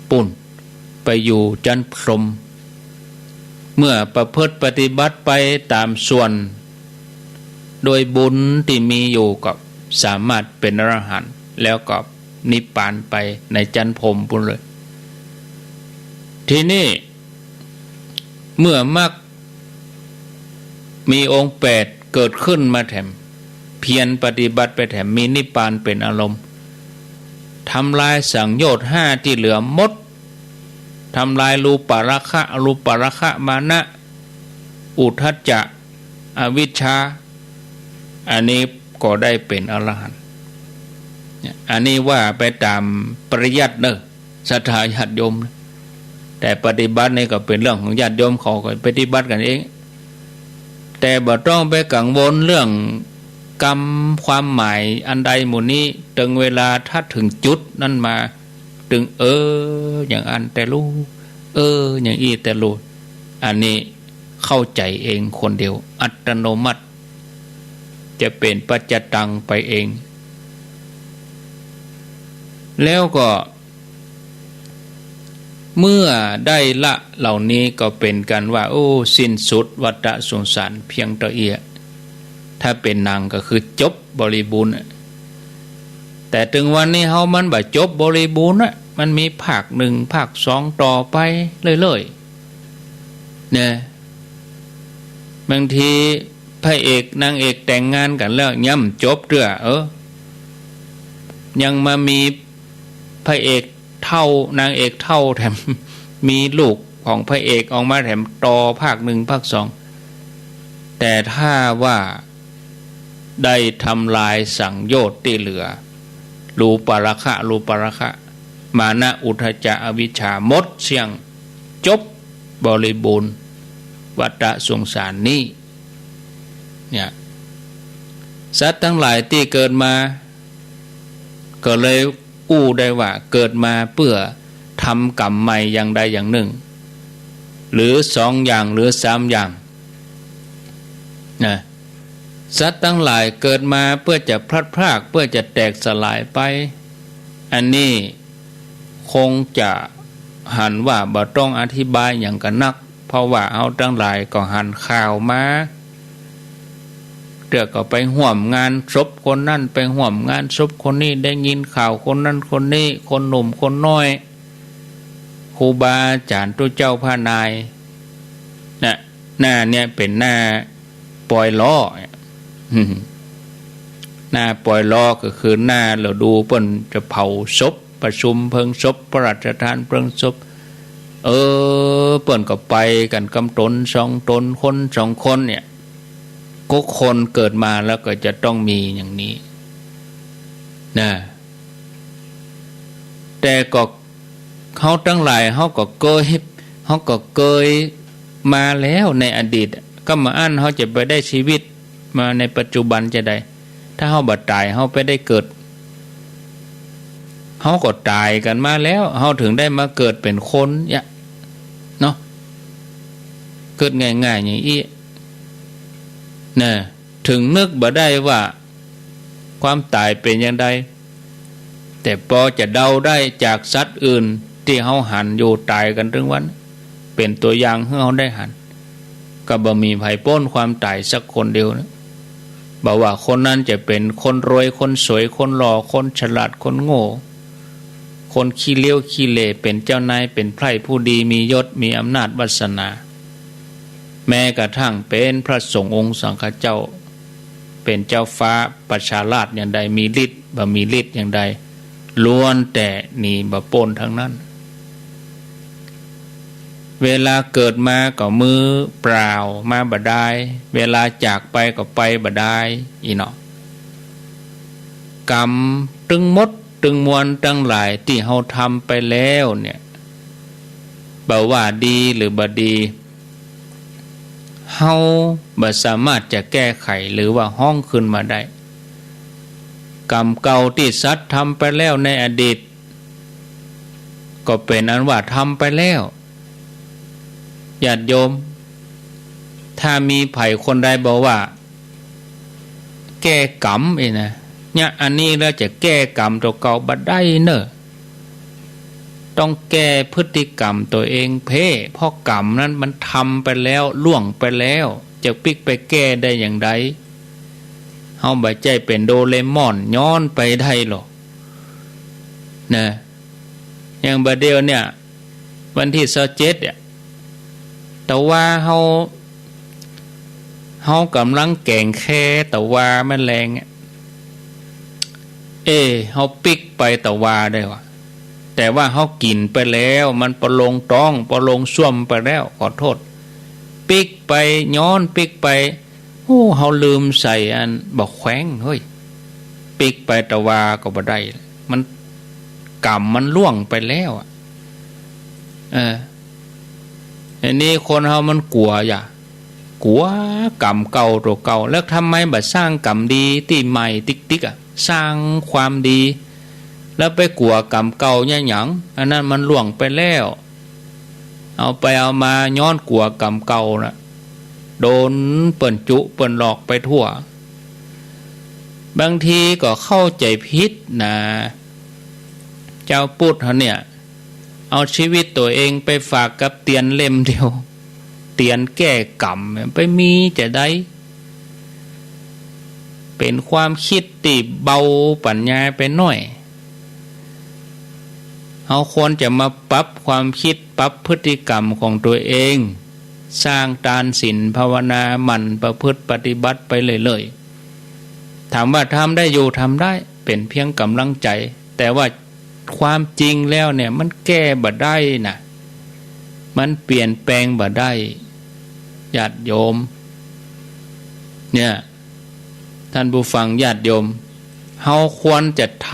ปู้น ไปอยู่จั๊นพรหม เมื่อประพฤติปฏิบัติไปต๋ามส่วน โดยบุญตี้มีอยู่ก็สามารถเป๋นอรหันต์ แล้วก็นิพพานไปในจั๊นพรหมปู้นเลย ทีนี้ เมื่อมรรคมีองค์แปดเกิดขึ้นมาแถม เพียรปฏิบัติไปแถม มีนิพพานเป๋นอารมณ์ ทำลายสังโยชน์ห้าตี้เหลือหมด ทำลายรูปราคะ อรูปราคะ มานะ อุทธัจจะ อวิชชา อันนี้ก็ได้เป๋นอรหันต์ เนี่ย อันนี้ว่าไปต๋ามปริยัติเน่อ ศรัทธาญาติโยม แต่ปฏิบัตินี่ก็เป๋นเรื่องของญาติโยม เขาก็ปฏิบัติกั๋นเอง แต่บ่ต้องไปกังวลเรื่องกำความหมายอันใดหมู่นี้ เถิงเวลาถ้าเถิงจุดนั้นมา ตึง เออ อย่างอั้นแต๊ลู เออ อย่างอี้แต๊ลู อันนี้เข้าใจ๋เองคนเดียว อัตโนมัติ จะเป๋นปัจจตังไปเอง แล้วก็ เมื่อได้ละเหล่านี้ก็เป๋นกั๋นว่า โอ้ สิ้นสุดวัฏสงสารเพียงเต้าอี้ ถ้าเป๋นหนังก็คือจบบริบูรณ์ แต่เถิงวันนี้เฮามันบ่จบบริบูรณ์อะ มันมีภาคหนึ่ง ภาคสองต่อไปเรื่อยๆ เนี่ย บางทีพระเอกนางเอกแต่งงานกั๋นแล้ว ยังบ่จบเตื้อ เออ ยังมามีพระเอกเฒ่า นางเอกเฒ่าแถม มีลูกของพระเอกออกมาแถมต่อภาคหนึ่ง ภาคสอง แต่ถ้าว่า ได้ทำลายสังโยชน์ตี้เหลือ รูปราคะ อรูปราคะ มานะ อุทธัจจะ อวิชชา หมดเสี้ยง จบบริบูรณ์ วัฏสงสารนี้ เนี่ย สัตว์ตังหลายตี้เกิดมา ก็เลยอู้ได้ว่าเกิดมาเปื้อทำกรรมใหม่อย่างใดอย่างนึ่ง หรือสองอย่าง หรือสามอย่าง นะ สัตว์ตังหลายเกิดมาเปื้อจะพลัดพราก เปื้อจะแตกสลายไป อันนี้คงจะหันว่าบ่ต้องอธิบายหยังกั๋นนัก เพราะว่าเฮาตังหลายก็หันข่าวมา เตื้อก็ไปฮ่วมงานศพคนนั้น ไปฮ่วมงานศพคนนี้ ได้ยินข่าวคนนั้นคนนี้ คนหนุ่มคนน้อย ครูบาอาจ๋ารย์ ตุ๊เจ้าพระนาย นะ หน้าเนี่ยเป๋นหน้าปอยล้อ หน้าปอยล้อก็คือหน้าฤดูเปิ้นจะเผาศพ ประชุมเพลิงศพ พระราชทานเพลิงศพ เออ เปิ้นก็ไปกั๋นกำต๋นสองต๋น คนสองคนเนี่ย กู้คนเกิดมาแล้วก็จะต้องมีอย่างนี้ นะ แต่ก็ เฮาตังหลาย เฮาก็เกย เฮาก็เกยมาแล้วในอดีต ก็บ่อั้นเฮาจะไปได้ชีวิตมาในปัจจุบันจาใด ถ้าเฮาบ่ต๋าย เฮาไปได้เกิด เฮาก็ต๋ายกั๋นมาแล้ว เฮาเถิงได้มาเกิดเป๋นคนเนี่ย เนาะ กึ๊ดง่ายๆ อย่างอี้ นะ เถิงนึกบ่ได้ว่า ความต๋ายเป๋นอย่างใด แต่ปอจะเดาได้จากสัตว์อื่นตี้เฮาหันอยู่ต๋ายกั๋นตึงวัน เป๋นตั๋วอย่างหื้อเฮาได้หัน ก็บ่มีใผป๊นความต๋ายสักคนเดียวนะ บ่ว่าคนนั้นจะเป๋นคนรวย คนสวย คนหล่อ คนฉลาด คนโง่ คนขี้เลี้ยวขี้เหล่ เป๋นเจ้านาย เป๋นใพร่ผู้ดี มียศ มีอำนาจวาสนา แม้กระทั่งเป๋นพระสงฆ์องค์สังฆเจ้า เป๋นเจ้าฟ้าประชาราษฎร์อย่างใด มีฤทธิ์ บ่มีฤทธิ์อย่างใด ล้วนแต่หนีบ่ป๊นทั้งนั้น เวลาเกิดมาก็มือเปล่ามาบ่ดาย เวลาจากไปก็ไปบ่ดาย อี้เนาะ กรรมตึงหมดตึงมวลตังหลายตี้เฮาทำไปแล้วเนี่ย บ่ว่าดีหรือบ่ดี เฮาบ่สามารถจะแก้ไขหรือว่าฮ้องคืนมาได้ กรรมเก่าตี้สัตว์ทำไปแล้วในอดีต ก็เป๋นอันว่าทำไปแล้ว ญาติโยม ถ้ามีใผคนใดบอกว่า แก้กรรมอี้นะ เนี่ย อันนี้แล้วจะแก้กรรมตั๋วเก่าบ่ได้เน่อ ต้องแก้พฤติกรรมตั๋วเองเพ่ เพราะกรรมนั้นมันทำไปแล้ว ล่วงไปแล้ว จะปิ๊กไปแก้ได้อย่างใด เฮาบ่ใจ้เป๋นโดเรมอนย้อนไปได้หรอก นะ อย่างบ่าเดี่ยวเนี่ย วันตี้ซาวเจ็ดเนี่ย ตะวาเฮา เฮากำลังแก๋งแค่ตะวามันแลงอะ เอ้ เฮาปิ๊กไปตะวาได้วะ แต่ว่าเฮากิ๋นไปแล้ว มันปะโลงต๊อง ปะโลงส้วมไปแล้ว ขอโต้ษ ปิ๊กไป ย้อนปิ๊กไป โอ้ เฮาลืมใส่อันบ่าแขว้ง เฮ้ย ปิ๊กไปตะวาก็บ่ได้ มัน กรรมมันล่วงไปแล้วอะ เออ อันนี้คนเฮามันกั๋วอย่า กั๋วกรรมเก่าตั๋วเก่า แล้วทำไมบ่สร้างกรรมดีตี้ใหม่ติ๊กๆ อะ สร้างความดี แล้วไปกั๋วกรรมเก่าเนี่ยหยัง อันนั้นมันล่วงไปแล้ว เอาไปเอามาย้อนกั๋วกรรมเก่าน่ะ โดนเปิ้นจุเปิ้นหลอกไปทั่ว บางทีก็เข้าใจ๋ผิดนะ จาวพุทธเฮาเนี่ย เอาชีวิตตั๋วเองไปฝากกับเตียนเล่มเดียว เตียนแก้กรรม ไปมีจะใด เป๋นความกึ๊ดตี้เบาปั๋ญญาไปหน้อย เฮาควรจะมาปรับความกึ๊ด ปรับพฤติกรรมของตั๋วเอง สร้างตานศีลภาวนา หมั่นประพฤติปฏิบัติไปเรื่อยๆ ถามว่าทำได้อยู่ ทำได้ เป๋นเพียงกำลังใจ๋ แต่ว่าความจริงแล้วเนี่ย มันแก้บ่ได้นะ มันเปลี่ยนแปลงบ่ได้ ญาติโยม เนี่ย ท่านผู้ฟังญาติโยม เฮาควรจะท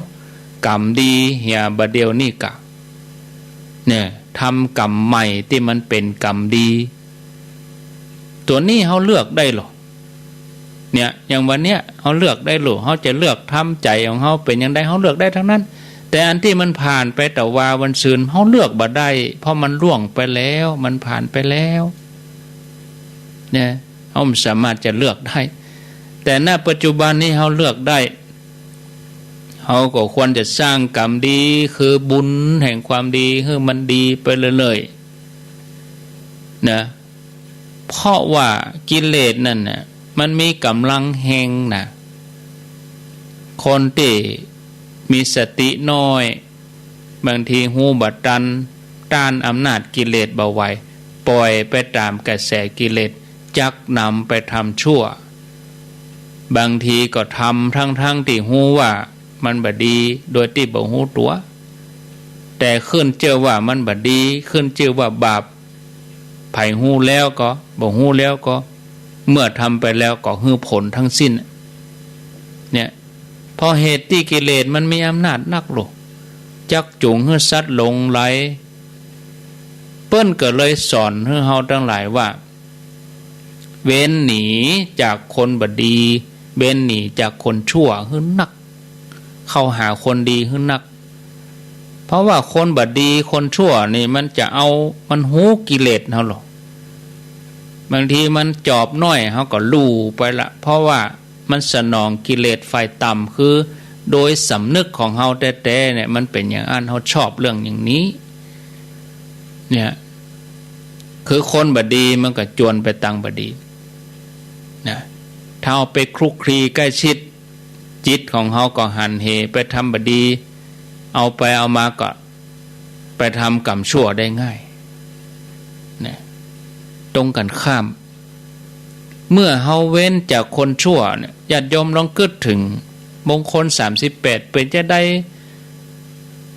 ำกรรมดีเหียบ่าเดี่ยวนี้กะ เนี่ย ทำกรรมใหม่ตี้มันเป๋นกรรมดี ตั๋วนี้เฮาเลือกได้หรอ เนี่ย อย่างวันเนี้ย เฮาเลือกได้หรอ เฮาจะเลือกทำใจ๋ของเฮาเป๋นอย่างใด เฮาเลือกได้ตังนั้น แต่อันตี้มันผ่านไปตะวาวันซืน เฮาเลือกบ่ได้ เพราะมันล่วงไปแล้ว มันผ่านไปแล้ว เนี่ย เฮาบ่สามารถจะเลือกได้ แต่ ณ ปัจจุบันนี้เฮาเลือกได้ เฮาก็ควรจะสร้างกรรมดี คือบุญแห่งความดี หื้อมันดีไปเรื่อยๆ นะ เพราะว่ากิเลสนั่นน่ะ มันมีกำลังแฮงนะ คนตี้มีสติน้อย บางทีฮู้บ่ตัน ต้านอำนาจกิเลสบ่ไหว ป่อยไปต๋ามกระแสกิเลส จักนำไปทำชั่ว บางทีก็ทำทั้งๆ ตี้ฮู้ว่ามันบ่ดี โดยตี้บ่ฮู้ตั๋ว แต่ขึ้นจื้อว่ามันบ่ดี ขึ้นจื้อว่าบาป ใผฮู้แล้วก็ บ่ฮู้แล้วก็ เมื่อทำไปแล้วก็หื้อผลทั้งสิ้น เนี่ย เพราะเหตุตี้กิเลสมันมีอำนาจนักหลวง จักจูงหื้อสัตว์หลงไหล เปิ้นก็เลยสอนหื้อเฮาตังหลายว่า เว้นหนีจากคนบ่ดี เว้นหนีจากคนชั่วหื้อนัก เข้าหาคนดีหื้อนัก เพราะว่าคนบ่ดีคนชั่วนี่มันจะเอา มันฮู้กิเลสเฮาหรอก บางทีมันจอบน้อยเฮาก็ลู่ไปละ เพราะว่ามันสนองกิเลสฝ่ายต่ำ คือโดยสำนึกของเฮาแต๊ๆ เนี่ย มันเป๋นอย่างอั้น เฮาชอบเรื่องอย่างนี้ เนี่ย คือคนบ่ดีมันก็จวนไปตางบ่ดีนะ ถ้าเฮาไปคลุกคลีใก้ชิด จิตของเฮาก็หันเหไปทำบ่ดี เอาไปเอามาก็ไปทำกรรมชั่วได้ง่ายนะ ตรงกันข้าม เมื่อเฮาเว้นจากคนชั่วเนี่ย ญาติโยมลองกึ๊ดเถิงมงคลสามสิบแปด เป๋นจาใด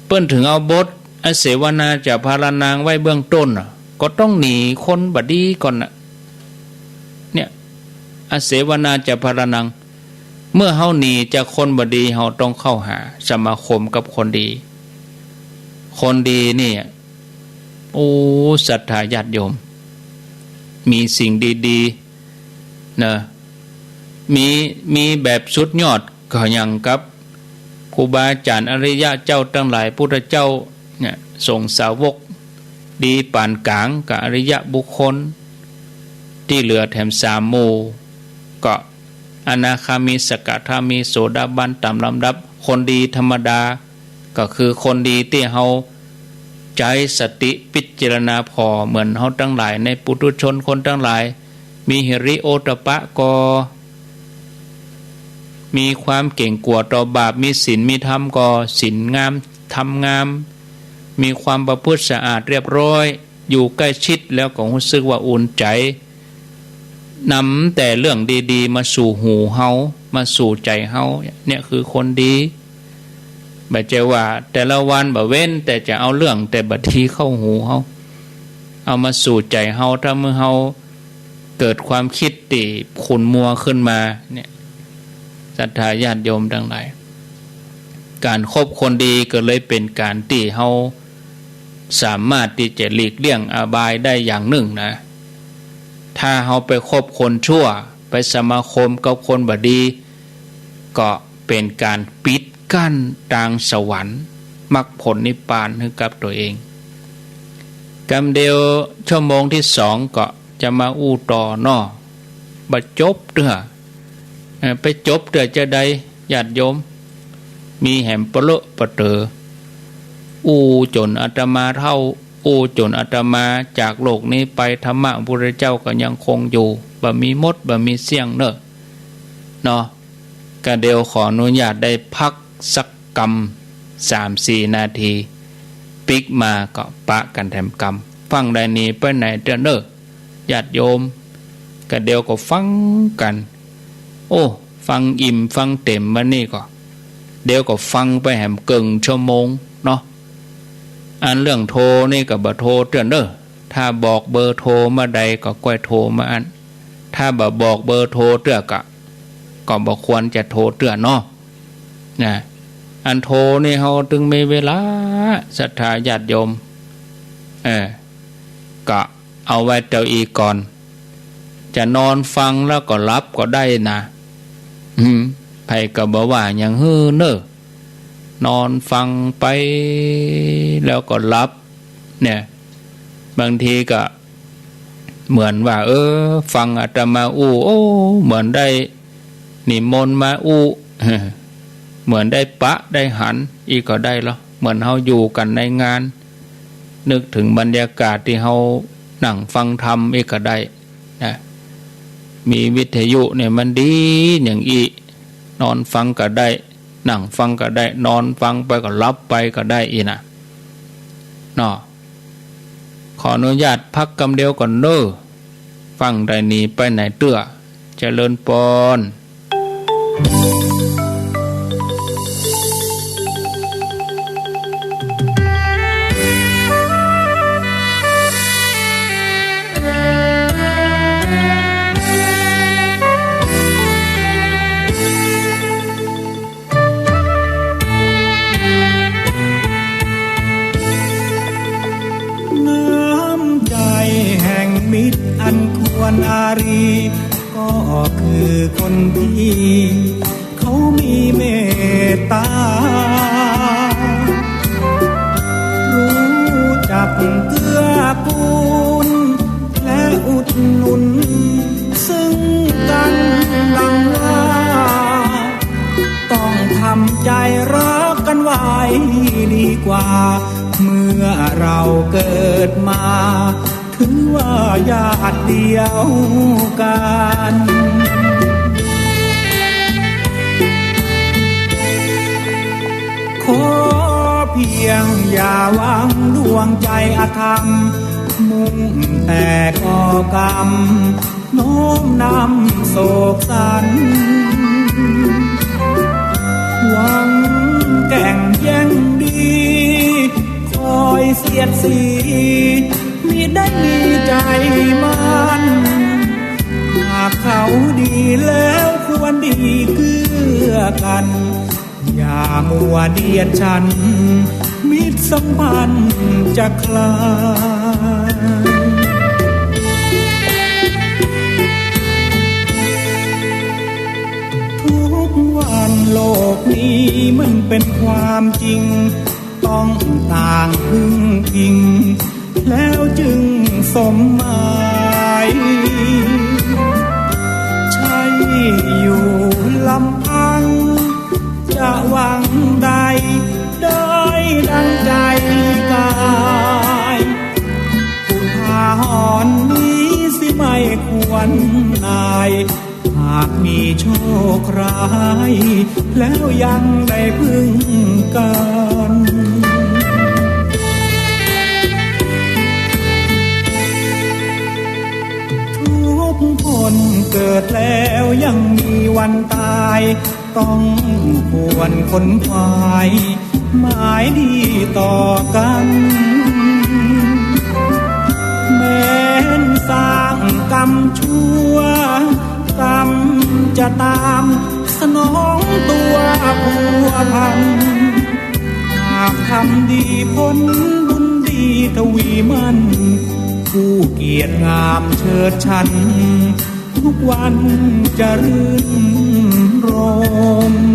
เปิ้นเถิงเอาบท อเสวนาจะพารานัง ไว้เบื้องต้นน่ะ ก็ต้องหนีคนบ่ดีก่อนน่ะ เนี่ย อเสวนาจะพารานัง เมื่อเฮาหนีจากคนบ่ดี เฮาต้องเข้าหาสมาคมกับคนดี คนดีนี่ โอ้ ศรัทธาญาติโยม มีสิ่งดีๆ นะ มี มีแบบสุดยอดก็อย่างกับครูบาอาจ๋ารย์อริยะเจ้าตังหลาย พุทธเจ้าเนี่ย สงฆ์สาวก ดีป๋านก๋างกับอริยะบุคคล ตี้เหลือแถมสามหมู่ ก็อนาคามี สกทาคามี โสดาบันต๋ามลำดับ คนดีธรรมดา ก็คือคนดีตี้เฮาใจ๊สติพิจารณาผ่อ เหมือนเฮาตังหลายในปุถุชนคนตังหลาย มีหิริโอตตัปปะก่อ มีความเก๋งกั๋วต่อบาป มีศีลมีธรรมก่อ ศีลงาม ธรรมงาม มีความประพฤติสะอาดเรียบร้อย อยู่ใก้ชิดแล้วก็ฮู้สึกว่าอุ่นใจ๋ นำแต่เรื่องดีๆ มาสู่หูเฮา มาสู่ใจ๋เฮา เนี่ยคือคนดี บ่ใจ้ว่าแต่ละวันบ่เว้นแต่จะเอาเรื่องแต่บ่ดีเข้าหูเฮา เอามาสู่ใจ๋เฮา ถ้าเมื่อเฮาเกิดความกึ๊ดตี้ขุ่นมัวขึ้นมาเนี่ย ศรัทธาญาติโยมตังหลาย ก๋านคบคนดีก็เลยเป๋นก๋านตี้เฮาสามารถตี้จะหลีกเลี่ยงอบายได้อย่างนึ่งนะ ถ้าเฮาไปคบคนชั่ว ไปสมาคมกับคนบ่ดี ก็เป๋นก๋านปิดกั้นตางสวรรค์ มรรคผลนิพพานหื้อกับตั๋วเอง กำเดียวชั่วโมงตี้สองก็จะมาอู้ต่อเนาะ บ่จบเตื้อ เอ่อ ไปจบเตื้อจาใด ญาติโยม มีแหมปะเลอะปะเต๋อ อู้จ๋นอาตมาเฒ่า อู้จ๋นอาตมาจากโลกนี้ไป ธรรมะพุทธเจ้าก็ยังคงอยู่ บ่มีหมด บ่มีเสี้ยงเน่อ เนาะ กำเดียวขออนุญาตได้พักสักกำ สามสี่นาที ปิ๊กมาก็ปะกั๋นแถมกำ ฟั่งได้หนีไปไหนเตื้อเน่อ ญาติโยม กำเดียวก็ฟังกั๋น โอ้ ฟังอิ่มฟังเต๋มมานี่ก็ เดี๋ยวก็ฟังไปแหมเกิ่งชั่วโมงเนาะ อันเรื่องโทรนี่ก็บ่โทรเตื้อเน่อ ถ้าบอกเบอร์โทรเมื่อใดก็ก้อยโทรเมื่ออั้น ถ้าบ่บอกเบอร์โทรเตื้อก็ ก็บ่ควรจะโทรเตื้อเนาะ นะ อันโทรนี่เฮาตึงมีเวลา ศรัทธาญาติโยม เออ ก็เอาไว้เต้าอี้ก่อน จะนอนฟังแล้วก็หลับก็ได้นะ อืม ใผก็บ่ว่าหยังหื้อเน่อ นอนฟังไปแล้วก็หลับ เนี่ย บางทีก็เหมือนว่า เออ ฟังอาตมาอู้ โอ้ เหมือนได้นิมนต์มาอู้ เหมือนได้ปะได้หัน อี้ก็ได้ลอ เหมือนเฮาอยู่กั๋นในงาน นึกเถิงบรรยากาศตี้เฮานั่งฟังธรรมอี้ก็ได้นะ มีวิทยุเนี่ยมันดีอย่างอี้ นอนฟังก็ได้ นั่งฟังก็ได้ นอนฟังไปก็หลับไปก็ได้อี้นะ เนาะ ขออนุญาตพักกำเดียวก่อนเน่อ ฟั่งได้หนีไปไหนเตื้อ เจริญปอน น้ำใจแห่งมิตรอันควรอารี ก็คือคนดี เขามีเมตตา เกื้อกูลและอุดหนุนซึ่งกันดังว่า ต้องทำใจรักกันไว้ดีกว่า เมื่อเราเกิดมา ถือว่าญาติเดียวกัน ขอเพียงอย่าวางดวงใจอธรรม มุ่งแต่ก่อกรรม น้อมนำโศกสัน หวังแก่งแย่งดี คอยเสียดสี มิได้มีใจมั่น หากเขาดีแล้วควรดีเกื้อกัน อย่ามัวเดียดฉัน มิตรสัมพันธ์จะคลาย ทุกวันโลกนี้มันเป็นความจริง ต้องต่างพึ่งพิง แล้วจึงสมหมาย ใช่อยู่ลำพัง จะหวังได้ ได้ดังใจกาย อุทาหรณ์นี้สิไม่ควรอาย หากมีโชคร้าย แล้วยังได้พึ่งกัน ทุกคนเกิดแล้วยังมีวันตาย ต้องควรขนขวาย หมายดีต่อกัน แม้นสร้างกรรมชั่ว กรรมจะตามสนองตัวพัวพัน หากทำดีผลบุญดีทวีมั่น ผู้เกียรติงามเชิดชัน ทุกวันจะรื่นรมย์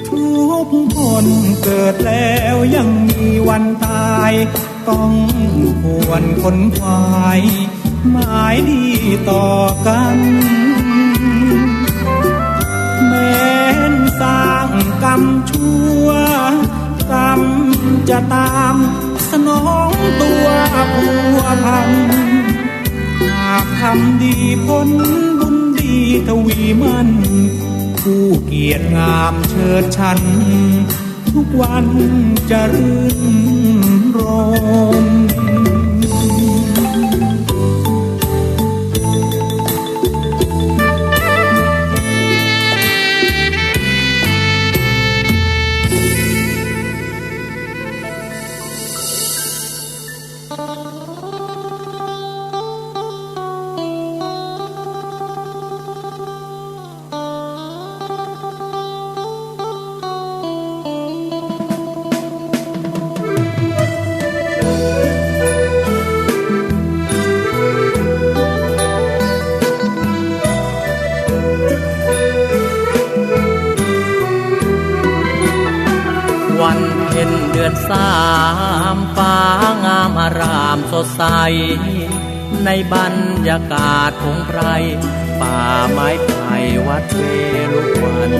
ทุกคนเกิดแล้วยังมีวันตาย ต้องควรขนขวาย หมายดีต่อกัน แม้นสร้างกรรมชั่ว กรรมจะตามสนองตัวพัวพัน หากทำดีผลบุญดีทวีมั่น ผู้เกียรติงามเชิดชัน ทุกวันจะรื่นรมย์ วันเพ็ญเดือนสาม ฟ้างามอารามสดใส ในบรรยากาศผงไพร ป่าไม้ไผ่วัดเวฬุวัน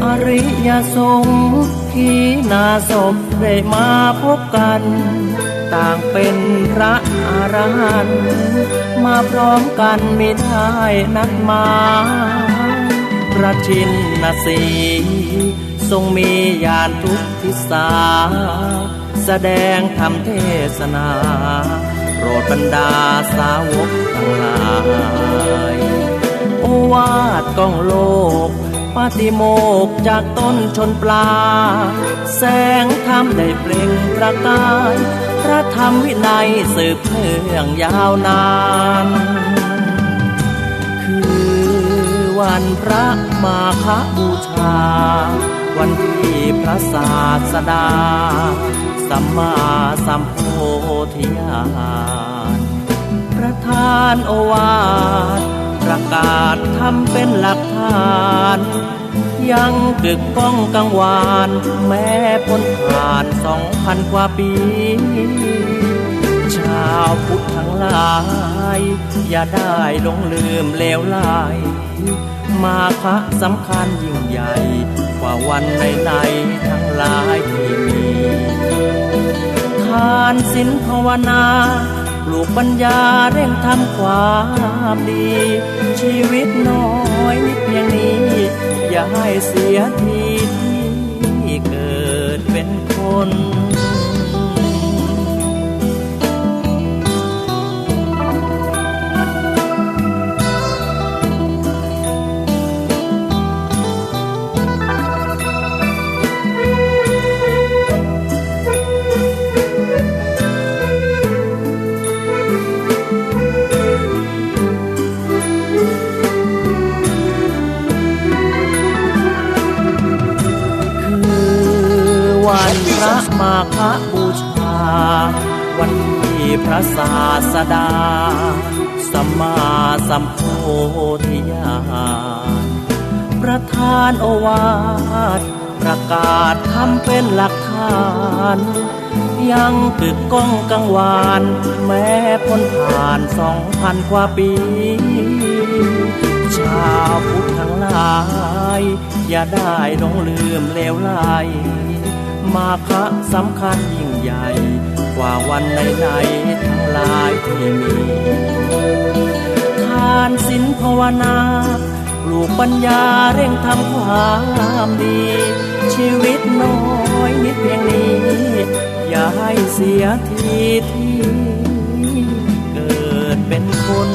อริยสงฆ์ขีณาสพได้มาพบกัน ต่างเป็นพระอรหันต์ มาพร้อมกันมิได้นัดหมาย พระชินสีห์ทรงมีญาณทุกทิศา แสดงธรรมเทศนา โปรดบรรดาสาวกทั้งหลาย โอวาทก้องโลก ปาติโมกข์จากต้นชนปลาย แสงธรรมได้เปล่งประกาย พระธรรมวินัยสืบเนื่องยาวนาน คือวันพระมาฆบูชา วันที่พระศาสดาสัมมาสัมโพธิญาณ ประทานโอวาทประกาศธรรมเป็นหลักฐาน ยังกึกก้องกังวาน แม้พ้นผ่านสองพันกว่าปี ชาวพุทธทั้งหลาย อย่าได้หลงลืมเลวไหล มาฆะสำคัญยิ่งใหญ่ กว่าวันไหนๆ ทั้งหลายที่มี ทานศีลภาวนา ปลูกปัญญาเร่งทำความดี ชีวิตน้อยนิดเพียงนี้ อย่าให้เสียทีที่เกิดเป็นคน คือวันพระมาฆบูชา วันที่พระศาสดาสัมมาสัมโพธิญาณ ประทานโอวาทประกาศธรรมเป็นหลักฐาน ยังกึกก้องกังวาน แม้พ้นผ่านสองพันกว่าปี ชาวพุทธทั้งหลาย อย่าได้หลงลืมเลวไหล มาฆะสำคัญยิ่งใหญ่ กว่าวันไหนๆ ทั้งหลายที่มี ทานศีลภาวนา ปลูกปัญญาเร่งทำความดี ชีวิตน้อยนิดเพียงนี้ อย่าให้เสียทีที่เกิดเป็นคน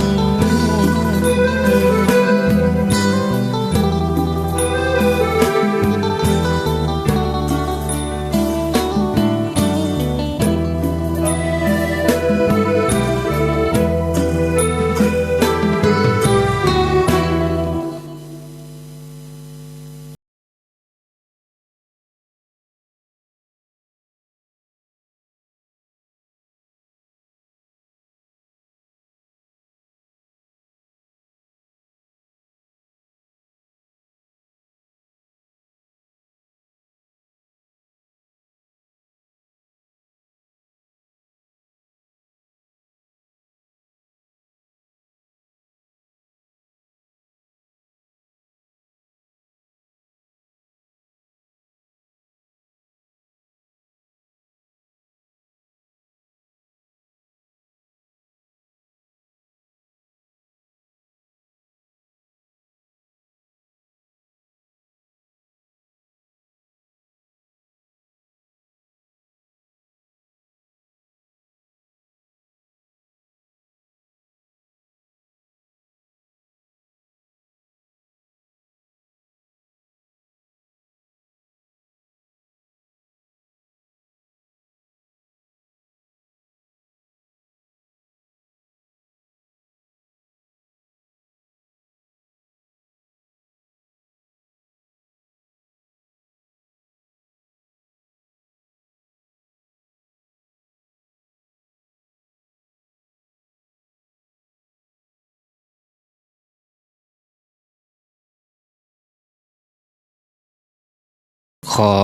ขอ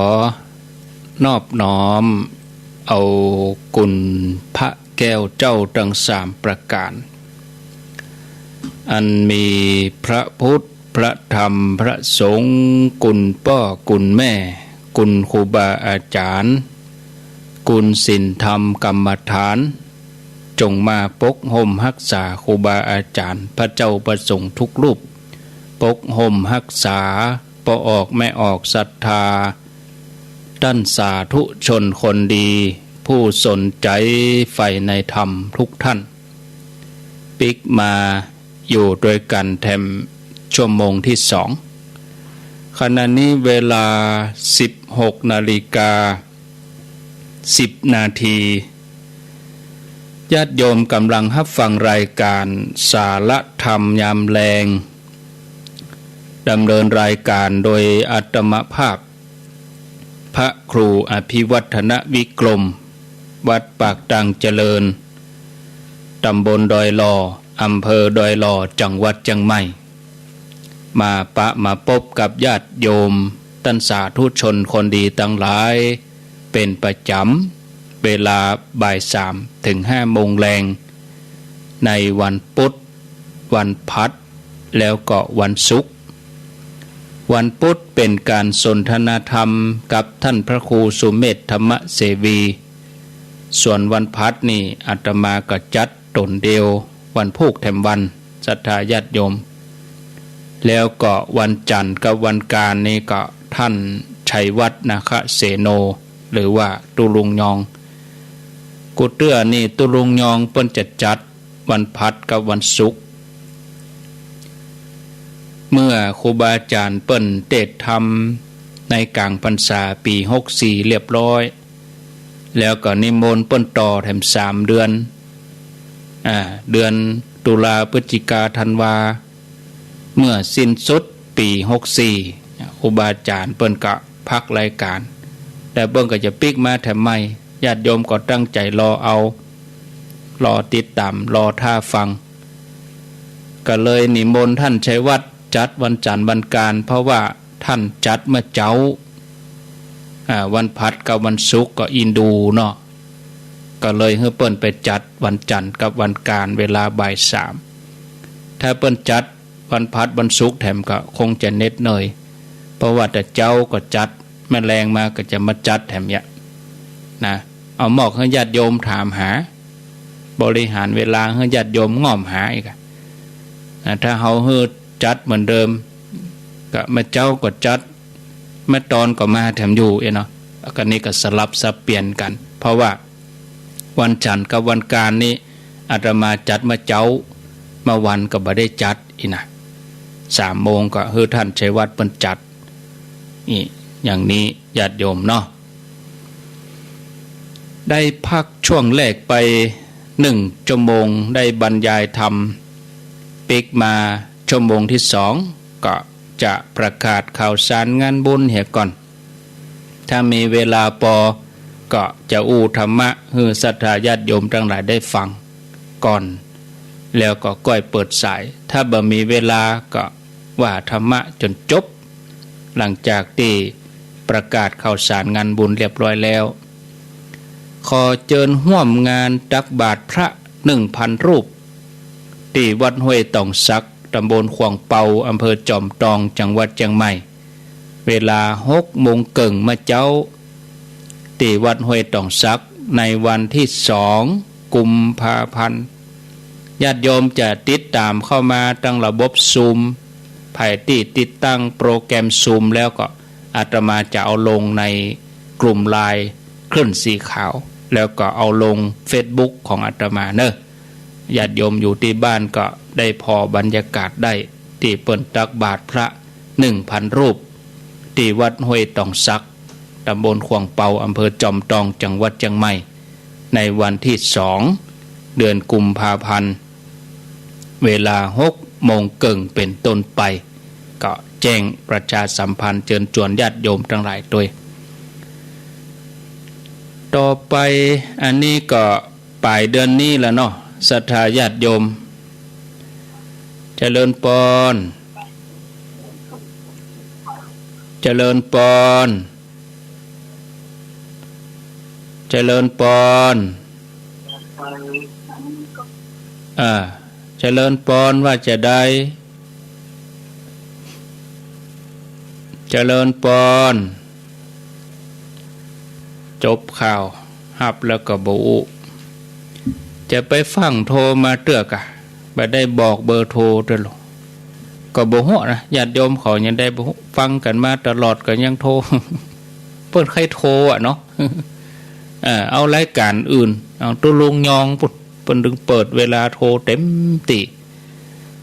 นอบน้อมเอาคุณพระแก้วเจ้าทั้งสามประการ อันมีพระพุทธ พระธรรม พระสงฆ์ คุณป้อ คุณแม่ คุณครูบาอาจ๋ารย์ คุณศีลธรรมกรรมฐาน จงมาปกฮ่มฮักษาครูบาอาจ๋ารย์ พระเจ้าพระสงฆ์ทุกรูป ปกฮ่มฮักษาป้อออกแม่ออกศรัทธา ต้านสาธุชนคนดี ผู้สนใจ๋ใฝ่ในธรรมทุกท่าน ปิ๊กมาอยู่ตวยกั๋นแถมชั่วโมงตี้สอง ขณะนี้เวลาสิบหกนาฬิกาสิบนาที ญาติโยมก่ำลังฮับฟังรายก๋านสาระธรรมยามแลง ดำเนินรายก๋านโดยอาตมาภาพ พระครูอภิวัฒนวิกรม วัดปากตังเจริญ ตำบลดอยหล่อ อำเภอดอยหล่อ จังหวัดเจียงใหม่ มาปะมาปบกับญาติโยมต้านสาธุชนคนดีตังหลาย เป๋นประจ๋ำ เวลาบ่ายสามเถิงห้าโมงแลง ในวันปุ๊ด วันพัด แล้วก็วันศุกร์ วันปุ๊ดเป๋นก๋านสนทนาธรรมกับต้านพระครูสุเมธธรรมเสวี ส่วนวันพัดนี่อาตมาก็จัดต๋นเดียว วันพูกแถมวัน ศรัทธาญาติโยม แล้วก็วันจันทร์กับวันกานนี่ก็ต้านชัยวัฒน์ นาคเสโน หรือว่าตุ๊ลุงยอง กู้เตื้อนี่ตุ๊ลุงยองเปิ้นจะจัดวันพัดกับวันศุกร์ เมื่อครูบาอาจ๋ารย์เปิ้นเตสน์ธรรมในก๋างพรรษาปี๋หกสี่เรียบร้อย แล้วก็นิมนต์เปิ้นต่อแถมสามเดือน อ่า เดือนตุลา พฤศจิกา ธันวา เมื่อสิ้นสุดปี๋หกสี่ ครูบาอาจ๋ารย์เปิ้นก็พักรายก๋าน แล้วเปิ้นก็จะปิ๊กมาแถมใหม่ ญาติโยมก็ตั้งใจ๋รอเอา รอติดต๋าม รอท่าฟัง ก็เลยนิมนต์ต้านชัยวัฒน์จัดวันจันทร์วันกาน เพราะว่าต้านจัดเมื่อเจ๊า อ่า วันพัดกับวันศุกร์ก็อินดูเนาะ ก็เลยหื้อเปิ้นไปจัดวันจันทร์กับวันกานเวลาบ่ายสาม ถ้าเปิ้นจัดวันพัดวันศุกร์แถมก็คงจะเหน็ดเหนื่อย เพราะว่าแต่เจ๊าก็จัด แม่แลงมาก็จะมาจัดแถมเยียะนะ เอามอกหื้อญาติโยมถามหา บริหารเวลาหื้อญาติโยมง่อมหาอีกอะ นะ ถ้าเฮาหื้อจัดเหมือนเดิม ก็แม่เจ๊าก็จัด แม่ตอนก็มาแถมอยู่เอ๊ะเนาะ ก็นี่ก็สลับสับเปลี่ยนกั๋น เพราะว่าวันจันทร์กับวันกานนี่อาตมาจัดเมื่อเจ๊า เมื่อวันก็บ่ได้จัดอี้นะ สามโมงก็หื้อต้านชัยวัฒน์เปิ้นจัด นี่ อย่างนี้ญาติโยมเนาะ ได้พักช่วงแรกไปหนึ่งชั่วโมง ได้บรรยายธรรม ปิ๊กมาชั่วโมงที่สอง ก็จะประกาศข่าวสารงานบุญเหียก่อน ถ้ามีเวลาปอ ก็จะอู้ธรรมะหื้อศรัทธาญาติโยมตังหลายได้ฟังก่อน แล้วก็ก้อยเปิดสาย ถ้าบ่มีเวลาก็ ว่าธรรมะจ๋นจบ หลังจากตี้ประกาศข่าวสารงานบุญเรียบร้อยแล้ว ขอเจิญฮ่วมงานตักบาตรพระหนึ่งพันรูป ตี้วัดห้วยต่องสัก ตำบลขวางเปา อำเภอจอมตอง จังหวัดเจียงใหม่ เวลาหกโมงเกิ่งเมื่อเจ๊า ตี้วัดห้วยต่องสัก ในวันที่สองกุมภาพันธ์ ญาติโยมจะติดต๋ามเข้ามาตางระบบซูม ใผตี้ติดตั้งโปรแกรมซูมแล้วก็อาตมาจะเอาลงในกลุ่มไลน์คลื่นสีขาว แล้วก็เอาลงเฟซบุ๊กของอาตมาเนอะ ญาติโยมอยู่ตี้บ้านก็ได้ผ่อบรรยากาศได้ ตี้เปิ้นตักบาตรพระหนึ่งพันรูป ตี้วัดห้วยต่องสัก ตำบลขวางเปา อำเภอจอมตอง จังหวัดเจียงใหม่ ในวันที่สอง เดือนกุมภาพันธ์ เวลาหกโมงเกิ่งเป๋นต้นไป ก็แจ้งประชาสัมพันธ์เจิญจวนญาติโยมตังหลายตวย ต่อไปอันนี้ก็ป๋ายเดือนนี้แล้วเนาะ ศรัทธาญาติโยม เจริญปอน เจริญปอน เจริญปอน อ่า เจริญปอนว่าจะใด เจริญปอน จบข่าว ฮับแล้วก็บ่อู้ จะไปฟั่งโทรมาเตื้อกะ บ่ได้บอกเบอร์โทรเตื้อหรอก ก็บ่ฮู้นะ ญาติโยมเขายังได้บ่ฮู้ ฟังกั๋นมาตลอดก็ยังโทร เปิ้นใค่โทรอะเนาะ เออ เอารายก๋านอื่น เอาตุ๊ลุงยองปุ้น เปิ้นตึงเปิดเวลาโทรเต็มตี้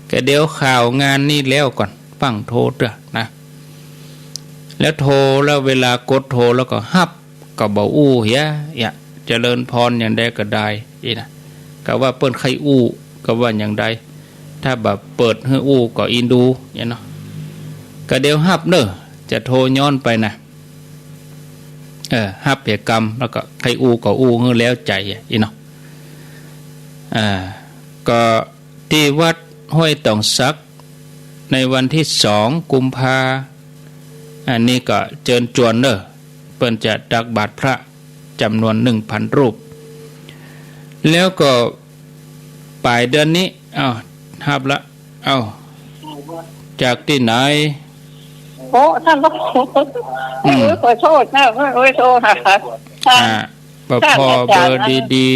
ก็เดี๋ยวข่าวงานนี้แล้วก่อน ฟั่งโทรเตื้อนะ แล้วโทรแล้วเวลากดโทรแล้วก็ฮับ ก็บ่อู้เหีย เยียะ เจริญปอนอย่างใดก็ได้ อี้นะ ก็ว่าเปิ้นใค่อู้ ก็ว่าอย่างใด ถ้าบ่เปิดหื้ออู้ก็อินดู เยียะเนาะ ก็เดี๋ยวฮับเน่อ จะโทรย้อนไปนะ เออ ฮับเหียกำ แล้วก็ใค่อู้ก็อู้ หื้อแล้วใจ๋อะ อี้เนาะ อ่า ก็ตี้วัดห้วยต๋องสัก ในวันตี้สองกุมภา อันนี้ก็เจิญจวนเน่อ เปิ้นจะตักบาตรพระจ๋ำนวนหนึ่งพันรูป แล้วก็ป๋ายเดือนนี้ อ้าว ฮับละ อ้าว จากตี้ไหน โอ้ ท่านพระครู อืม โอ้ย ขอโทษนะ โอ้ย โทรหาท่าน อ่า บ่ผ่อเบอร์ดี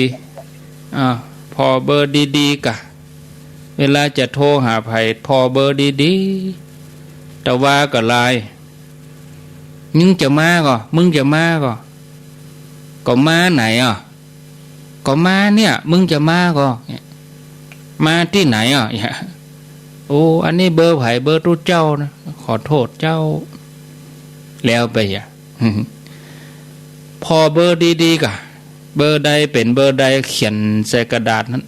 ๆ อ่า ผ่อเบอร์ดีๆ ก่ะ เวลาจะโทรหาใผ ผ่อเบอร์ดีๆ ตะวาก็ลาย มึงจะมาก่อ มึงจะมาก่อ ก็มาไหนอ่ะ ก็มาเนี่ย มึงจะมาก่อ เนี่ย มาตี้ไหนอ่ะ เนี่ย โอ้ อันนี้เบอร์ใผ เบอร์ตุ๊เจ้านะ ขอโทษเจ้า แล้วไปอ่ะ ผ่อเบอร์ดีๆ ก่ะ เบอร์ใดเป๋นเบอร์ใด เขียนใส่กระดาษหั้น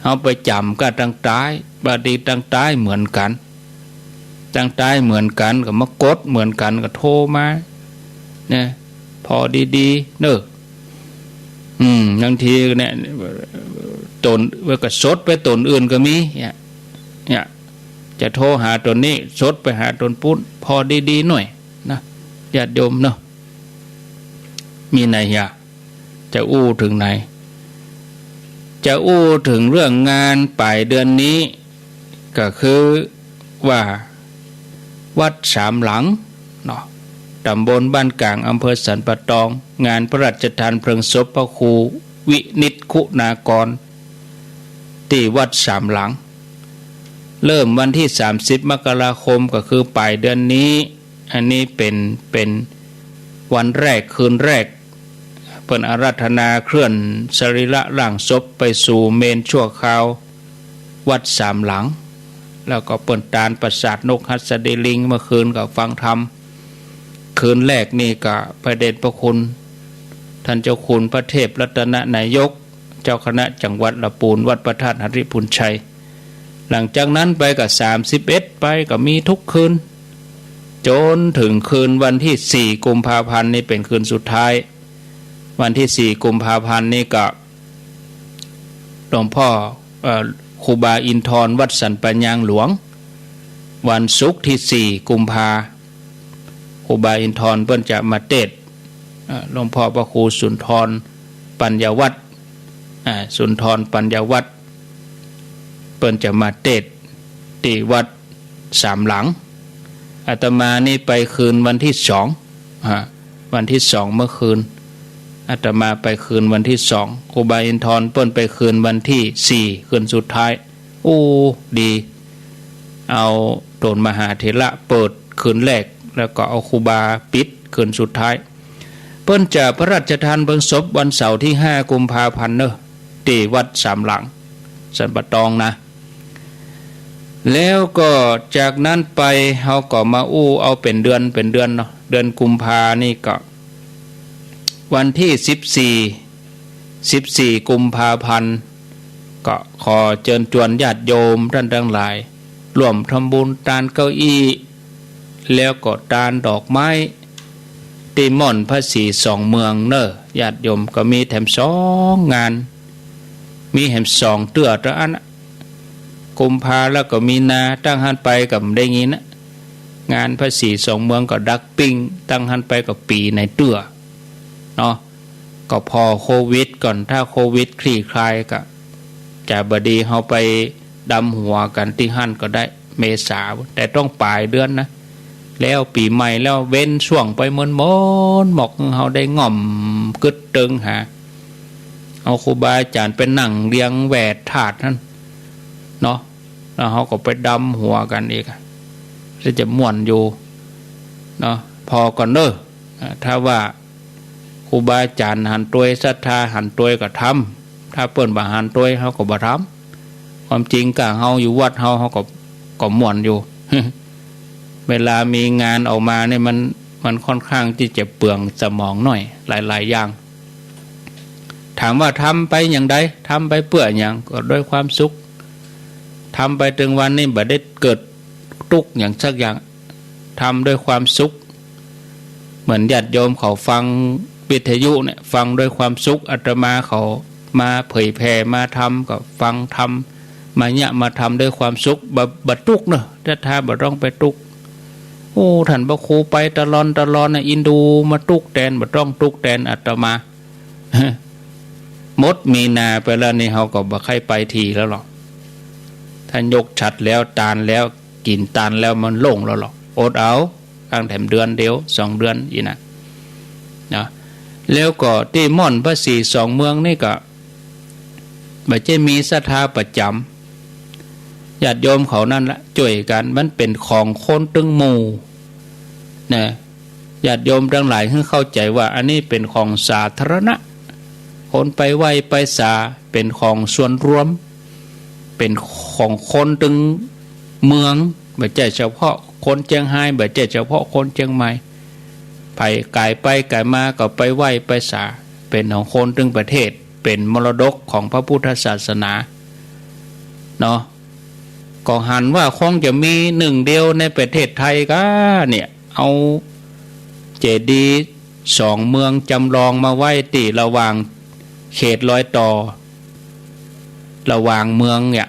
เอาไปจ๋ำกับตังใต้ บางตี้ตังใต้เหมือนกั๋น ตังใต้เหมือนกั๋น ก็มากดเหมือนกั๋น ก็โทรมา เนี่ย ผ่อดีๆ เน่อ อืม บางทีเนี่ย ต๋น ก็สดไปต๋นอื่นก็มี เนี่ย เนี่ย จะโทรหาต๋นนี้ สดไปหาต๋นปู๊น ผ่อดีๆ หน่อยนะ ญาติโยมเนาะ มีไหนอ่ะ จะอู้เถิงไหน จะอู้เถิงเรื่องงานป๋ายเดือนนี้ ก็คือว่าวัดสามหลังเนาะ ต๋ำบลบ้านก๋าง อำเภอสันป่าตอง งานพระราชทานเพลิงศพพระครูวินิจคุณากร ตี้วัดสามหลัง เริ่มวันตี้สามสิบมกราคม ก็คือป๋ายเดือนนี้ อันนี้เป๋น เป๋นวันแรก คืนแรก เปิ้นอาราธนาเคลื่อนสรีระร่างศพไปสู่เมรุชั่วคราว วัดสามหลัง แล้วก็เปิ้นตานปราสาทนกหัสดีลิง เมื่อคืนก็ฟังธรรม คืนแรกนี่ก็พระเดชพระคุณ ท่านเจ้าคุณพระเทพรัตนนายก เจ้าคณะจังหวัดละปูน วัดพระธาตุหริภุญชัย หลังจากนั้นไปก็สามสิบเอ็ดไปก็มีทุกคืน จ๋นเถิงคืนวันตี้สี่กุมภาพันธ์นี่เป๋นคืนสุดท้าย วันตี้สี่กุมภาพันธ์นี่ก็หลวงพ่อ เอ่อ ครูบาอินทรวัดสันป่ายางหลวง วันศุกร์ตี้สี่กุมภา ครูบาอินทรเปิ้นจะมาเตสน์ เอ่อ หลวงพ่อพระครูสุนทรปัญญาวัฒน์ อ่า สุนทรปัญญาวัฒน์ เปิ้นจะมาเตสน์ตี้วัดสามหลัง อาตมานี่ไปคืนวันตี้สอง อ่า วันตี้สองเมื่อคืน อาตมาไปคืนวันตี้สอง ครูบาอินทรเปิ้นไปคืนวันตี้สี่ คืนสุดท้าย โอ้ ดี เอาต๋นมหาเถระเปิดคืนแรก แล้วก็เอาครูบาปิดคืนสุดท้าย เปิ้นจะพระราชทานเพลิงศพวันเสาร์ตี้ห้ากุมภาพันธ์เน่อ ตี้วัดสามหลัง สันป่าตองนะ แล้วก็จากนั้นไปเฮาก็มาอู้เอาเป๋นเดือนเป๋นเดือนเนาะ เดือนกุมภานี่ก็ วันตี้สิบสี่ สิบสี่กุมภาพันธ์ ก็ขอเจิญจวนญาติโยมต้านตังหลาย ร่วมทำบุญตานเก้าอี้ แล้วก็ตานดอกไม้ ตี้ม่อนพระศรีสองเมืองเน่อ ญาติโยม ก็มีแถมสองงาน มีแหมสองเตื้อเต้าอั้นอะ กุมภาแล้วก็มีนา ตั้งหั้นไปก็บ่ได้ยินนะ งานพระศรีสองเมืองก็ดักปิ้ง ตั้งหั้นไปก็ปี๋ไหนเตื้อ เนาะ ก็ผ่อโควิดก่อน ถ้าโควิดคลี่คลายก็จะบ่ดี เฮาไปดำหัวกั๋นตี้หั้นก็ได้ เมษา แต่ต้องป๋ายเดือนนะ แล้วปี๋ใหม่แล้วเว้นช่วงไปเมินๆ หมอก เฮาได้ง่อมกึ๊ดเติงหา เอาครูบาอาจ๋ารย์ไปนั่งเรียงแหว่ธาตุหั้นเนาะ แล้วเฮาก็ไปดำหัวกั๋นอีก แล้วจะม่วนอยู่เนาะ ผ่อก่อนเน่อ อ่า ถ้าว่าครูบาอาจ๋ารย์หันตวย ศรัทธาหันตวยก็ทำ ถ้าเปิ้นบ่หันตวย เฮาก็บ่ทำ ความจริงก้าเฮาอยู่วัดเฮา เฮาก็ ก็ม่วนอยู่ เวลามีงานออกมาเนี่ยมัน มันค่อนข้างตี้จะเปลืองสมองหน่อย หลายๆ อย่าง ถามว่าทำไปอย่างใด ทำไปเปื้อหยัง ก็ด้วยความสุข ทำไปตึงวันนี่บ่ได้เกิดตุ๊กข์หยังสักอย่าง ทำด้วยความสุข เหมือนญาติโยมเขาฟังวิทยุเนี่ย ฟังด้วยความสุข อาตมาเขามาเผยแผ่ มาธรรมก็ฟังธรรม มาเยียะมาธรรมด้วยความสุข บ่ บ่ตุ๊กเนาะ ศรัทธาบ่ต้องไปตุ๊ก โอ้ ท่านพระครูไปตะลอนตะลอนน่ะ อินดูมาตุ๊กแตน บ่ต้องตุ๊กแตนอาตมา หมดมีนาไปแล้วนี่ เฮาก็บ่ใค่ไปถี่แล้วหรอก ท่านยกฉัตรแล้ว ตานแล้ว กิ๋นตานแล้ว มันโล่งแล้วหรอก อดเอา ตั้งแถมเดือนเดียวสองเดือนอี้นะ นะ แล้วก็ตี้ม่อนพระศรีสองเมืองนี่ก็ บ่ใจ้มีศรัทธาประจ๋ำ ญาติโยมเขานั่นละจ้วยกั๋น มันเป๋นของคนตึงหมู่ นะ ญาติโยมตังหลายหื้อเข้าใจ๋ว่า อันนี้เป๋นของสาธารณะ คนไปไหว้ไปสา เป๋นของส่วนรวม เป๋นของคนตึงเมือง บ่ใจ้เฉพาะคนเจียงฮาย บ่ใจ้เฉพาะคนเจียงใหม่ ใผก๋ายไปก๋ายมาก็ไปไหว้ไปสา เป๋นของคนตึงประเทศ เป๋นมรดกของพระพุทธศาสนา เนาะ ก็หันว่าคงจะมีนึ่งเดียวในประเทศไทยก้าเนี่ย เอาเจดีย์สองเมืองจ๋ำลองมาไว้ตี้ระหว่างเขตรอยต่อ ระหว่างเมืองเนี่ย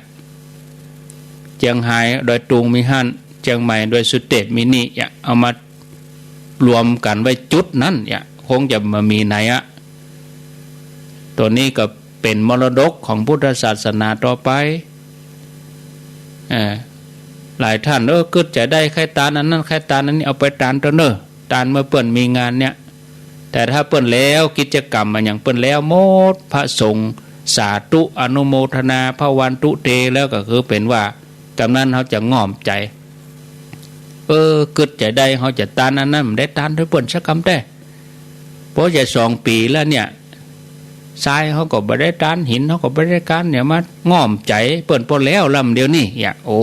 เจียงฮายดอยตุงมีหั้น เจียงใหม่ดอยสุเตปมีนี่เนี่ย เอามารวมกั๋นไว้จุดนั้นเนี่ย คงจะบ่มีไหนอะ ตั๋วนี้ก็เป๋นมรดกของพุทธศาสนาต่อไป เอ่อ หลายท่าน เออ กึ๊ดใจ๋ได้ ใค่ตานอันนั้น ใค่ตานอันนี้ เอาไปตานเต๊อะเน่อ ตานเมื่อเปิ้นมีงานเนี่ย แต่ถ้าเปิ้นแล้วกิจกรรมอะหยังเปิ้นแล้วหมด พระสงฆ์สาธุอนุโมทนา พระวันตุเต แล้วก็คือเป๋นว่า กำนั้นเฮาจะง่อมใจ๋ เออ กึ๊ดใจ๋ได้ เฮาจะตานอันนั้น บ่ได้ตานตวยเปิ้นสักกำแต๊ เพราะจะสองปี๋แล้วเนี่ย ทรายเฮาก็บ่ได้ตาน หินเฮาก็บ่ได้ตานเนี่ย มาง่อมใจ๋เปิ้นป้อแล้วลำเดียวนี่ เนี่ย โอ้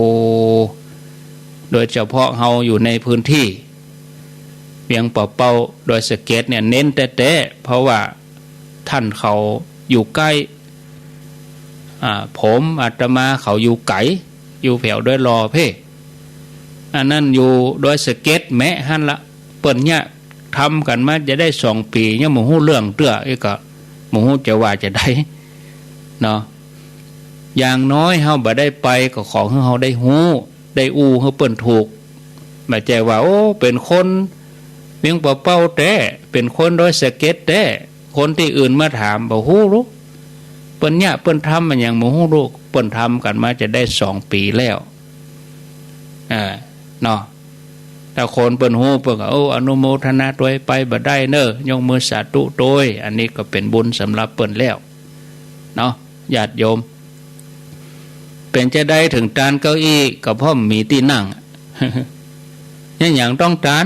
โดยเฉพาะเฮาอยู่ในพื้นที่เวียงป่าเป้า ดอยสะเก็ดเนี่ย เน้นแต๊ๆ เพราะว่าท่านเขาอยู่ใก้ล้ อ่า ผมอาตมาเขาอยู่ไก๋ อยู่แผวดอยหล่อเพ่ อันนั้นอยู่ดอยสะเก็ดแมะหั้นละ เปิ้นเนี่ยทำกั๋นมาจะได้สองปี๋ ยังบ่ฮู้เรื่องเตื้อ เอ้ย ก็บ่ฮู้จะว่าจะใดเนาะ อย่างน้อยเฮาบ่ได้ไป ก็ขอหื้อเฮาได้ฮู้ ได้อู้หื้อเปิ้นถูก บ่ใจ้ว่า โอ้ เป๋นคนเวียงป่าเป้าแต๊ เป๋นคนดอยสะเก็ดแต๊ คนตี้อื่นมาถาม บ่ฮู้ลูก เปิ้นเนี่ยเปิ้นทำอะหยังบ่ฮู้ลูก เปิ้นทำกั๋นมาจะได้สองปี๋แล้ว อ่า เนาะ ถ้าคนเปิ้นฮู้เปิ้นก็ โอ้ อนุโมทนาตวย ไปบ่ได้เน่อ ยกมือสาธุตวย อันนี้ก็เป๋นบุญสำหรับเปิ้นแล้ว เนาะ ญาติโยม เป๋นจาใดเถิงตานเก้าอี้ ก็เพราะบ่มีตี้นั่ง เนี่ยหยังต้องตาน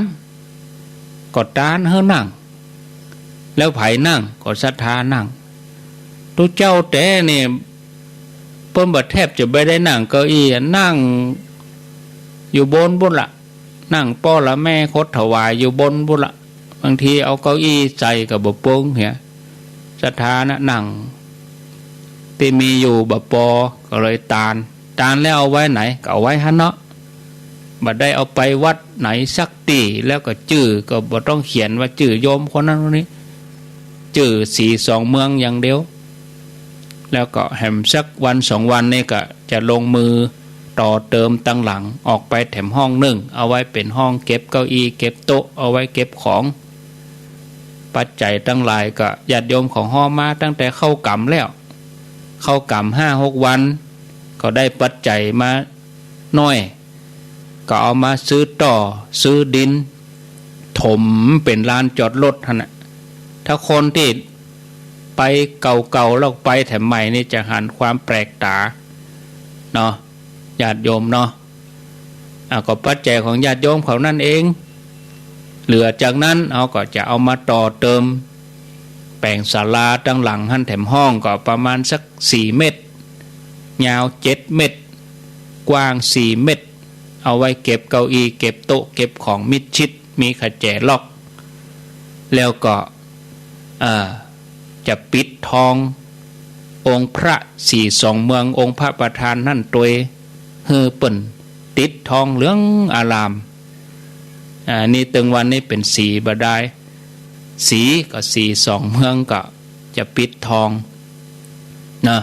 ก็ตานหื้อนั่ง แล้วใผนั่ง ก็ศรัทธานั่ง ตุ๊เจ้าแต๊นี่ เปิ้นบ่แทบจะบ่ได้นั่งเก้าอี้อะ นั่งอยู่บนปู้นละ นั่งป้อละแม่คดถวายอยู่บนปู้นละ บางทีเอาเก้าอี้ใส่ก็บ่เปิงเหีย ศรัทธานะนั่ง ตี้มีอยู่บ่ปอ ก็เลยตาน ตานแล้วเอาไว้ไหน ก็เอาไว้หั้นเนาะ บ่ได้เอาไปวัดไหนสักตี้ แล้วก็จื้อก็บ่ต้องเขียนว่าจื้อโยมคนนั้นคนนี้ จื้อศรีสองเมืองอย่างเดียว แล้วก็แหมสักวันสองวันนี่ก็จะลงมือต่อเติมตังหลังออกไปแถมห้องนึ่ง เอาไว้เป๋นห้องเก็บเก้าอี้เก็บโต๊ะ เอาไว้เก็บของ ปัจจัยตังหลายก็ญาติโยมเขาฮ้อมมาตั้งแต่เข้ากรรมแล้ว เข้ากรรมห้าหกวัน ก็ได้ปัจจัยมาน้อย ก็เอามาซื้อต่อ ซื้อดิน ถมเป๋นลานจอดรถหั้นน่ะ ถ้าคนตี้ไปเก่าๆ แล้วไปแถมใหม่นี่จะหันความแปลกต๋า เนาะ ญาติโยมเนาะ อ่ะ ก็ปัจจัยของญาติโยมเขานั่นเอง เหลือจากนั้นเฮาก็จะเอามาต่อเติม แป๋งศาลาตังหลังหั้นแถมห้องก็ประมาณสักสี่เมตร ยาวเจ็ดเมตร กว้างสี่เมตร เอาไว้เก็บเก้าอี้ เก็บโต๊ะ เก็บของมิดชิด มีขะแจล็อก แล้วก็ เอ่อ จะปิดทององค์พระศรีสองเมือง องค์พระประธานหั้นตวย หื้อเปิ้นติดทองเหลืองอาราม อ่า นี่ตึงวันนี้เป๋นสีบ่ดาย สีก็สีสองเมืองก็จะปิดทองนะ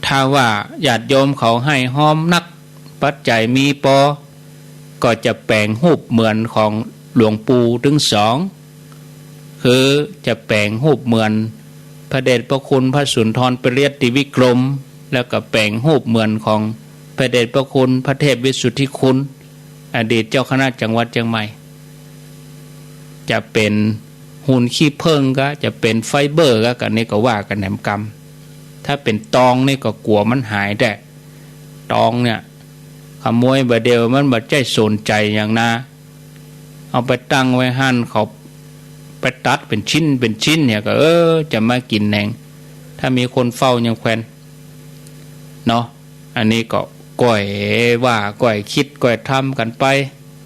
ถ้าว่าญาติโยมเขาให้ฮ้อมนัก ปัจจัยมีปอ ก็จะแป๋งฮูปเหมือนของหลวงปู่ตึงสอง คือจะแป๋งฮูปเหมือนพระเดชพระคุณพระสุนทรปริยัตติวิกรม แล้วก็แป๋งฮูปเหมือนของพระเดชพระคุณพระเทพวิสุทธิคุณ อดีตเจ้าคณะจังหวัดเจียงใหม่ จะเป๋นหุ่นขี้ผึ้งก็ จะเป๋นไฟเบอร์ก็ อันนี้ก็ว่ากั๋นแหมกำ ถ้าเป๋นตองนี่ก็กั๋วมันหายแต๊ ตองเนี่ย ขโมยบ่าเดี่ยวมันบ่ใจ้สนใจ๋หยังนา เอาไปตั้งไว้หั้น เขาไปตัดเป๋นชิ้นเป๋นชิ้นเนี่ยก็ เออ จะมากิ๋นแหนง ถ้ามีคนเฝ้ายังแควน เนาะ อันนี้ก็ก้อยว่าก้อยกึ๊ดก้อยทำกั๋นไป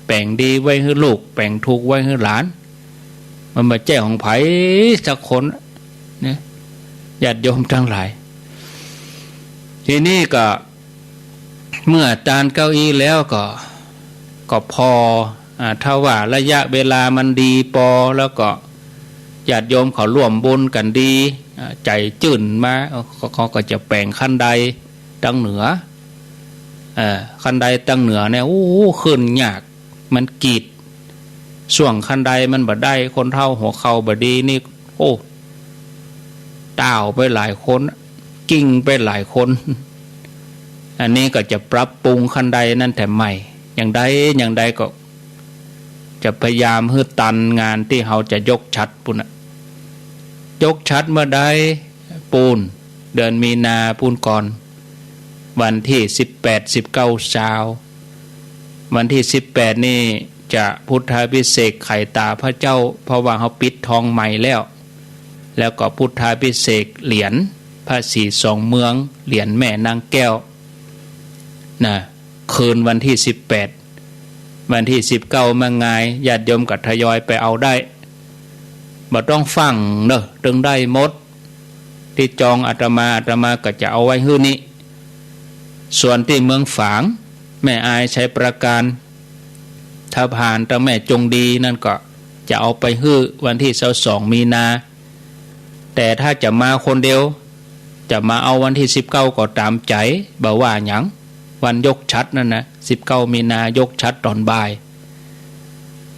แป๋งดีไว้หื้อลูก แป๋งถูกไว้หื้อหลาน มันบ่ใจ้ของใผสักคนเนี่ย ญาติโยมตังหลาย ทีนี้ก็ เมื่อตานเก้าอี้แล้วก็ ก็ผ่อ อ่า ถ้าว่าระยะเวลามันดีปอ แล้วก็ญาติโยมเขาร่วมบุญกั๋นดี อ่า ใจ๋จื้นมา เออ เขา เขาก็จะแป๋งคันไดตังเหนือ เอ่อ คันไดตังเหนือเนี่ย โอ้ ขึ้นยาก มันกีด ส่วงคันไดมันบ่ได้ คนเฒ่าหัวเข่าบ่ดีนี่ โอ้ ต้าวไปหลายคน กิ้งไปหลายคน อันนี้ก็จะปรับปรุงคันไดนั้นแถมใหม่ อย่างใดอย่างใดก็ จะพยายามหื้อตันงานตี้เฮาจะยกฉัตรปู้นน่ะ ยกฉัตรเมื่อใดปู้น เดือนมีนาปู้นก่อน วันตี้สิบแปด สิบเก้า ซาว วันตี้สิบแปดนี่จะพุทธาภิเษกไขตาพระเจ้า เพราะว่าเฮาปิดทองใหม่แล้ว แล้วก็พุทธาภิเษกเหรียญพระศรีสองเมือง เหรียญแม่นางแก้ว นะ คืนวันตี้สิบแปด วันตี้สิบเก้ามาง่าย ญาติโยมก็ทยอยไปเอาได้ บ่ต้องฟั่งเน่อ ตึงได้หมด ตี้จองอาตมา อาตมาก็จะเอาไว้หื้อนี้ ส่วนตี้เมืองฝาง แม่อาย ชัยปราการ ถ้าผ่านตังแม่จงดีนั่นก็จะเอาไปหื้อวันตี้ซาวสองมีนา แต่ถ้าจะมาคนเดียว จะมาเอาวันตี้สิบเก้าก็ต๋ามใจ๋ บ่ว่าหยัง วันยกฉัตรนั่นนะ สิบเก้ามีนายกฉัตรต๋อนบ่าย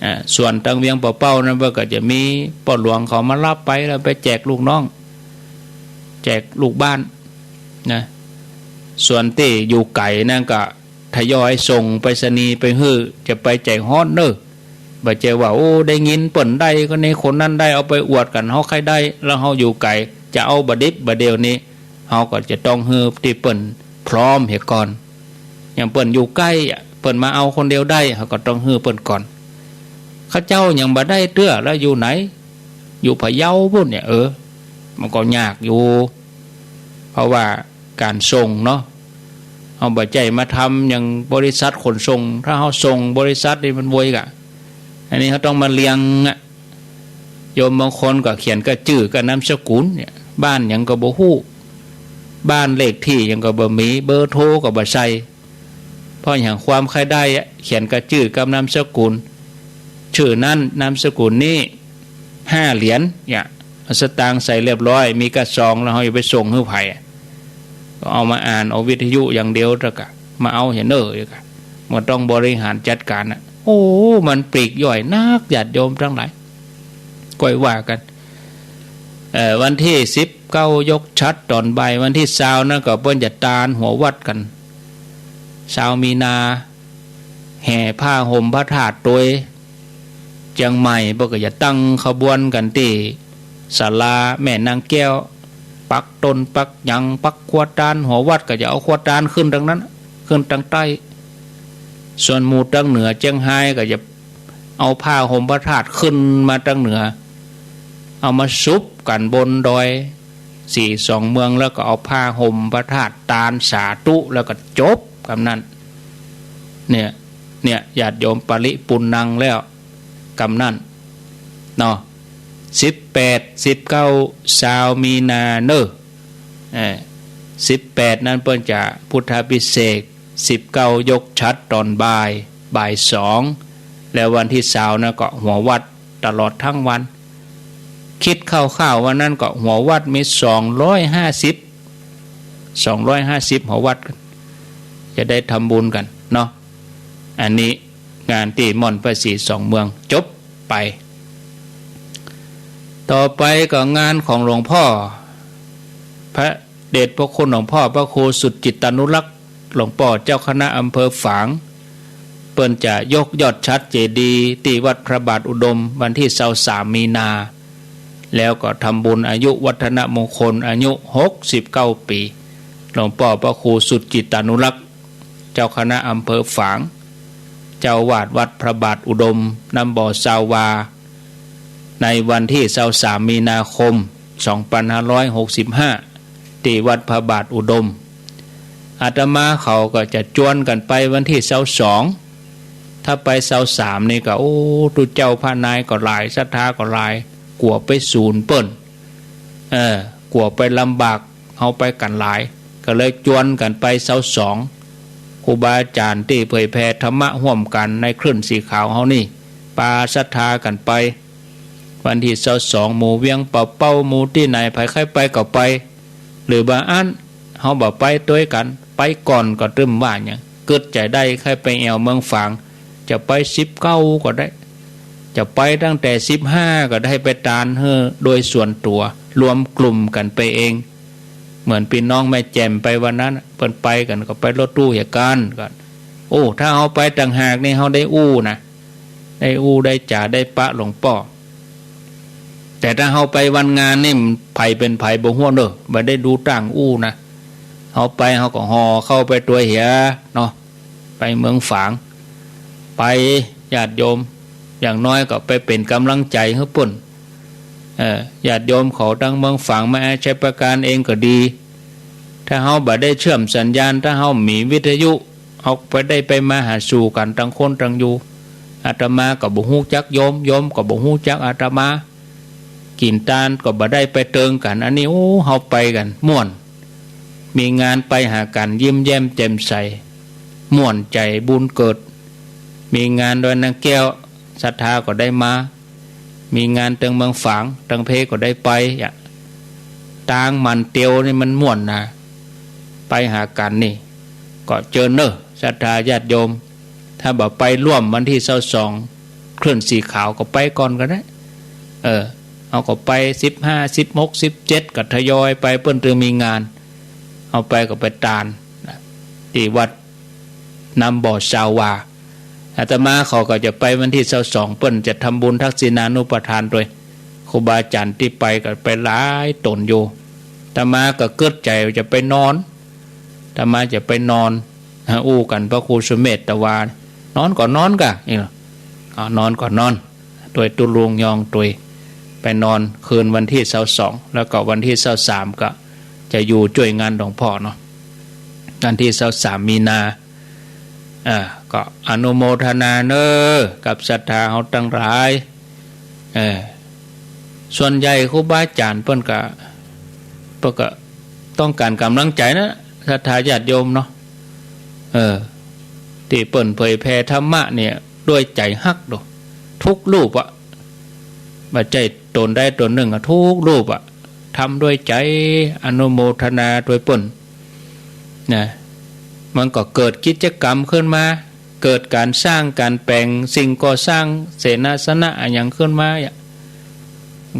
อ่า ส่วนตังเวียงป่าเป้านั้นเปิ้นก็จะมีป้อหลวงเขามาฮับไป แล้วไปแจกลูกน้อง แจกลูกบ้านนะ ส่วนตี้อยู่ไก๋นั่นก็ทยอยส่งไปรษณีย์ไปหื้อ จะไปใจ๋ฮ้อนเน่อ บ่ใจ้ว่า โอ้ ได้ยินเปิ้นได้ คนนี้คนนั้นได้ เอาไปอวดกั๋น เฮาใค่ได้ แล้วเฮาอยู่ไก๋ จะเอาบ่ดิบบ่าเดี่ยวนี้ เฮาก็จะต้องหื้อตี้เปิ้นพร้อมเหียก่อน อย่างเปิ้นอยู่ใก้อะ เปิ้นมาเอาคนเดียวได้ เฮาก็ต้องหื้อเปิ้นก่อน เขาเจ้ายังบ่ได้เตื้อ แล้วอยู่ไหน อยู่พะเยาปู้นเนี่ย เออ มันก็ยากอยู่ เพราะว่าก๋านส่งเนาะ เฮาบ่ใจ้มาทำอย่างบริษัทขนส่ง ถ้าเฮาส่งบริษัทนี่มันโวยก่ะ อันนี้เฮาต้องมาเรียงอะ โยมบางคนก็เขียนก้าจื้อก้านามสกุลเนี่ย บ้านหยังก็บ่ฮู้ บ้านเลขตี้หยังก็บ่มี เบอร์โทรก็บ่ใส่ เพราะหยัง ความใค่ได้อะ เขียนก้าจื้อก้านามสกุล จื้อนั้นนามสกุลนี้ ห้าเหรียญเนี่ย เอาสตางค์ใส่เรียบร้อย มีก้าซอง แล้วเฮาจะไปส่งหื้อใผอะ ก็เอามาอ่านเอาวิทยุอย่างเดียว แล้วก็มาเอาเหียเน่อ แล้วก็มันต้องบริหารจัดก๋านน่ะ โอ้ มันปลีกย่อยนัก ญาติโยมตังหลาย ก้อยว่ากั๋น เอ่อ วันตี้สิบเก้ายกฉัตรต๋อนบ่าย วันตี้ซาวนั่นก็เปิ้นจะตานหัววัดกั๋น ซาวมีนา แห่ผ้าห่มพระธาตุตวย เจียงใหม่เปิ้นก็จะตั้งขบวนกั๋นตี้ศาลาแม่นางแก้ว ปักต้นปักหยัง ปักครัวตาน หัววัดก็จะเอาครัวตานขึ้นตังนั้น ขึ้นตังใต้ ส่วนหมู่ตังเหนือเจียงฮายก็จะ เอาผ้าห่มพระธาตุขึ้นมาตังเหนือ เอามาสุบกั๋นบนดอยศรีสองเมือง แล้วก็เอาผ้าห่มพระธาตุตานสาธุ แล้วก็จบกำนั้น เนี่ย เนี่ย ญาติโยม ปริปุณณังแล้วกำนั้นเนาะ สิบแปด สิบเก้า ซาวมีนาเน่อ เอ่อ สิบแปด นั้นเปิ้นจะพุทธาภิเษก สิบเก้ายกฉัตรต๋อนบ่าย บ่ายสอง แล้ววันตี้ซาวนั่นก็หัววัดตลอดทั้งวัน กึ๊ดคร่าวๆ วันนั้นก็หัววัดมีสองร้อยห้าสิบ สองร้อยห้าสิบหัววัด จะได้ทำบุญกั๋นเนาะ อันนี้งานตี้ม่อนพระศรีสองเมืองจบไป ต่อไปก็งานของหลวงพ่อ พระเดชพระคุณหลวงพ่อพระครูสุจิตตานุรักษ์ หลวงป้อเจ้าคณะอำเภอฝาง เปิ้นจะยกยอดฉัตรเจดีย์ตี้วัดพระบาทอุดมวันตี้ซาวสามมีนา แล้วก็ทำบุญอายุวัฒนมงคลอายุหกสิบเก้าปี๋ หลวงป้อพระครูสุจิตตานุรักษ์ เจ้าคณะอำเภอฝาง เจ้าอาวาสวัดพระบาทอุดม น้ำบ่อซาวา ในวันตี้ซาวสามมีนาคม สองปันห้าร้อยหกสิบห้า ตี้วัดพระบาทอุดม อาตมาเขาก็จะจวนกั๋นไปวันตี้ซาวสอง ถ้าไปซาวสามนี่ก็ โอ้ ตุ๊เจ้าพระนายก็หลาย ศรัทธาก็หลาย กั๋วไปสูญเปิ้น เออ กั๋วไปลำบาก เฮาไปกั๋นหลาย ก็เลยจวนกั๋นไปซาวสอง ครูบาอาจ๋ารย์ตี้เผยแผ่ธรรมะฮ่วมกั๋นในคลื่นสีขาวเฮานี่ ปาศรัทธากั๋นไป วันตี้ซาวสอง หมู่เวียงป่าเป้า หมู่ตี้ไหน ใผใค่ไปก็ไป หรือบ่าอั้น เฮาบ่ไปตวยกั๋น ไปก่อนก็ตึมว่าหยัง กึ๊ดใจ๋ได้ใค่ไปแอ่วเมืองฝาง จะไปสิบเก้าก็ได้ จะไปตั้งแต่สิบห้าก็ได้ ไปตานหื้อโดยส่วนตั๋ว รวมกลุ่มกั๋นไปเอง เหมือนปี้น้องแม่แจ่มไปวันนั้น เปิ้นไปกั๋นก็ไปรถตู้เหียกั๋นก็ โอ้ ถ้าเฮาไปต่างหากนี่ เฮาได้อู้นะ ได้อู้ได้จ๋า ได้ปะหลวงป้อ แต่ถ้าเฮาไปวันงานนี่ ใผเป๋นใผบ่ฮู้เน่อ บ่ได้ดูต้างอู้นะ เฮาไปเฮาก็ห่อข้าวไปตวยเหียเนาะ ไปเมืองฝาง ไป ญาติโยม อย่างน้อยก็ไปเป๋นก๋ำลังใจ๋หื้อเปิ้น เอ่อ ญาติโยมเขาตังเมืองฝางมา ชัยปราการเองก็ดี ถ้าเฮาบ่ได้เชื่อมสัญญาณ ถ้าเฮาบ่มีวิทยุ เฮาไปได้ไปมาหาสู่กั๋นตังคนตังอยู่ อาตมาก็บ่ฮู้จักโยม โยมก็บ่ฮู้จักอาตมา กิ๋นตานก็บ่ได้ไปเติงกั๋น อันนี้ โอ้ เฮาไปกั๋นม่วน มีงานไปหากั๋นยิ้มแย้มแจ่มใส ม่วนใจ๋บุญเกิด มีงานดอยนางแก้ว ศรัทธาก็ได้มา มีงานเติงเมืองฝาง เติงเพก็ได้ไปอะ ตางหมั่นเตียวนี่มันม่วนนะ ไปหากั๋นนี่ ก็เจิญเน่อ ศรัทธาญาติโยม ถ้าบ่ไปร่วมวันตี้ซาวสอง คลื่นสีขาวก็ไปก่อนก็ได้ เออ เฮาก็ไปสิบห้า สิบหก สิบเจ็ด ก็ทยอยไป เปิ้นตึงมีงาน เฮาไปก็ไปตาน ตี้วัดน้ำบ่อซาวา อาตมาเขาก็จะไปวันตี้ซาวสอง เปิ้นจะทำบุญทักษิณานุปทานตวย ครูบาอาจ๋ารย์ตี้ไปก็ไปหลายต๋นอยู่ อาตมาก็กึ๊ดใจ๋จะไปนอน อาตมาจะไปนอน ฮะ อู้กั๋นพระครูสุเมธตะวา นอนก็นอนก่ะ นี่เนาะ อ่า นอนก็นอน ตวยตุ๊ลุงยองตวย ไปนอนคืนวันตี้ซาวสอง แล้วก็วันตี้ซาวสามก็จะอยู่จ้วยงานหลวงป้อเนาะ วันตี้ซาวสามมีนา อ่า ก็อนุโมทนาเน่อ กับศรัทธาเฮาตังหลาย เออ ส่วนใหญ่ครูบาอาจ๋ารย์เปิ้นก็ เปิ้นก็ต้องก๋านก๋ำลังใจ๋นะ ศรัทธาญาติโยมเนาะ เออ ตี้เปิ้นเผยแผ่ธรรมะเนี่ย ด้วยใจ๋ฮักโด กู้รูปอะ บ่ใจ้ต๋นใดต๋นนึ่งอะ กู้รูปอะ ทำด้วยใจ๋อนุโมทนาตวยเปิ้นนะ มันก็เกิดกิจกรรมขึ้นมา เกิดก๋านสร้างก๋านแป๋งสิ่งก่อสร้างเสนาสนะอะหยังขึ้นมาอะ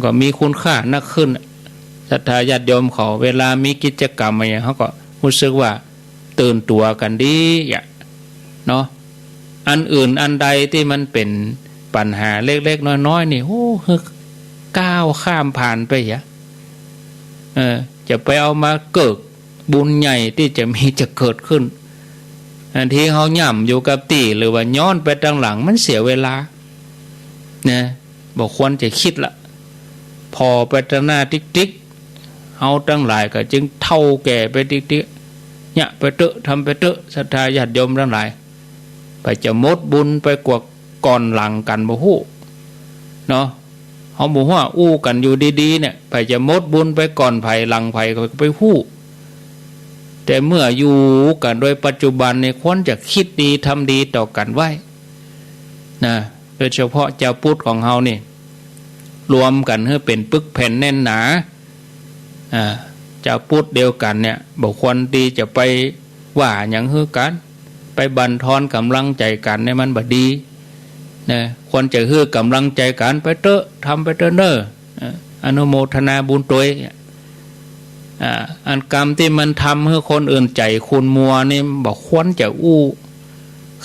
ก็มีคุณค่านักขึ้น ศรัทธาญาติโยมเขา เวลามีกิจกรรมอะหยัง เขาก็ฮู้สึกว่าตื่นตั๋วกั๋นดีอะเนาะ อันอื่นอันใดตี้มันเป๋นปัญหาเล็กๆ น้อยๆ นี่ โอ้ ก้าวข้ามผ่านไปอะ เออ จะไปเอามาเกิกบุญใหญ่ตี้จะมีจะเกิดขึ้น อันตี้เฮาย่ำอยู่กับตี้ หรือว่าย้อนไปตังหลัง มันเสียเวลา นะ บ่ควรจะกึ๊ดละ ผ่อไปตังหน้าติ๊กๆ เฮาตังหลายก็จึงเฒ่าแก่ไปติ๊กๆ เยียะไปเต๊อะ ทำไปเต๊อะ ศรัทธาญาติโยมตังหลาย ใผจะหมดบุญไปก่อนก่อนหลังกั๋นบ่ฮู้ เนาะ เฮาบ่ฮู้ อู้กั๋นอยู่ดีๆ เนี่ย ใผจะหมดบุญไปก่อนใผหลังใผก็ไปฮู้ แต่เมื่ออยู่กั๋นโดยปัจจุบันนี่ ควรจะกึ๊ดดีทำดีต่อกั๋นไว้ นะ โดยเฉพาะจาวพุทธของเฮานี่ รวมกั๋นหื้อเป๋นปึกแผ่นแน่นหนา อ่า จาวพุทธเดียวกั๋นเนี่ย บ่ควรตี้จะไปว่าหยังหื้อกั๋น ไปบั่นทอนก๋ำลังใจ๋กั๋นเนี่ยมันบ่ดีนะ ควรจะหื้อก๋ำลังใจ๋กั๋น ไปเต๊อะ ทำไปเต๊อะเน่อ อ่า อนุโมทนาบุญตวย อ่า อันกรรมตี้มันทำหื้อคนอื่นใจ๋ขุ่นมัวนี่บ่ควรจะอู้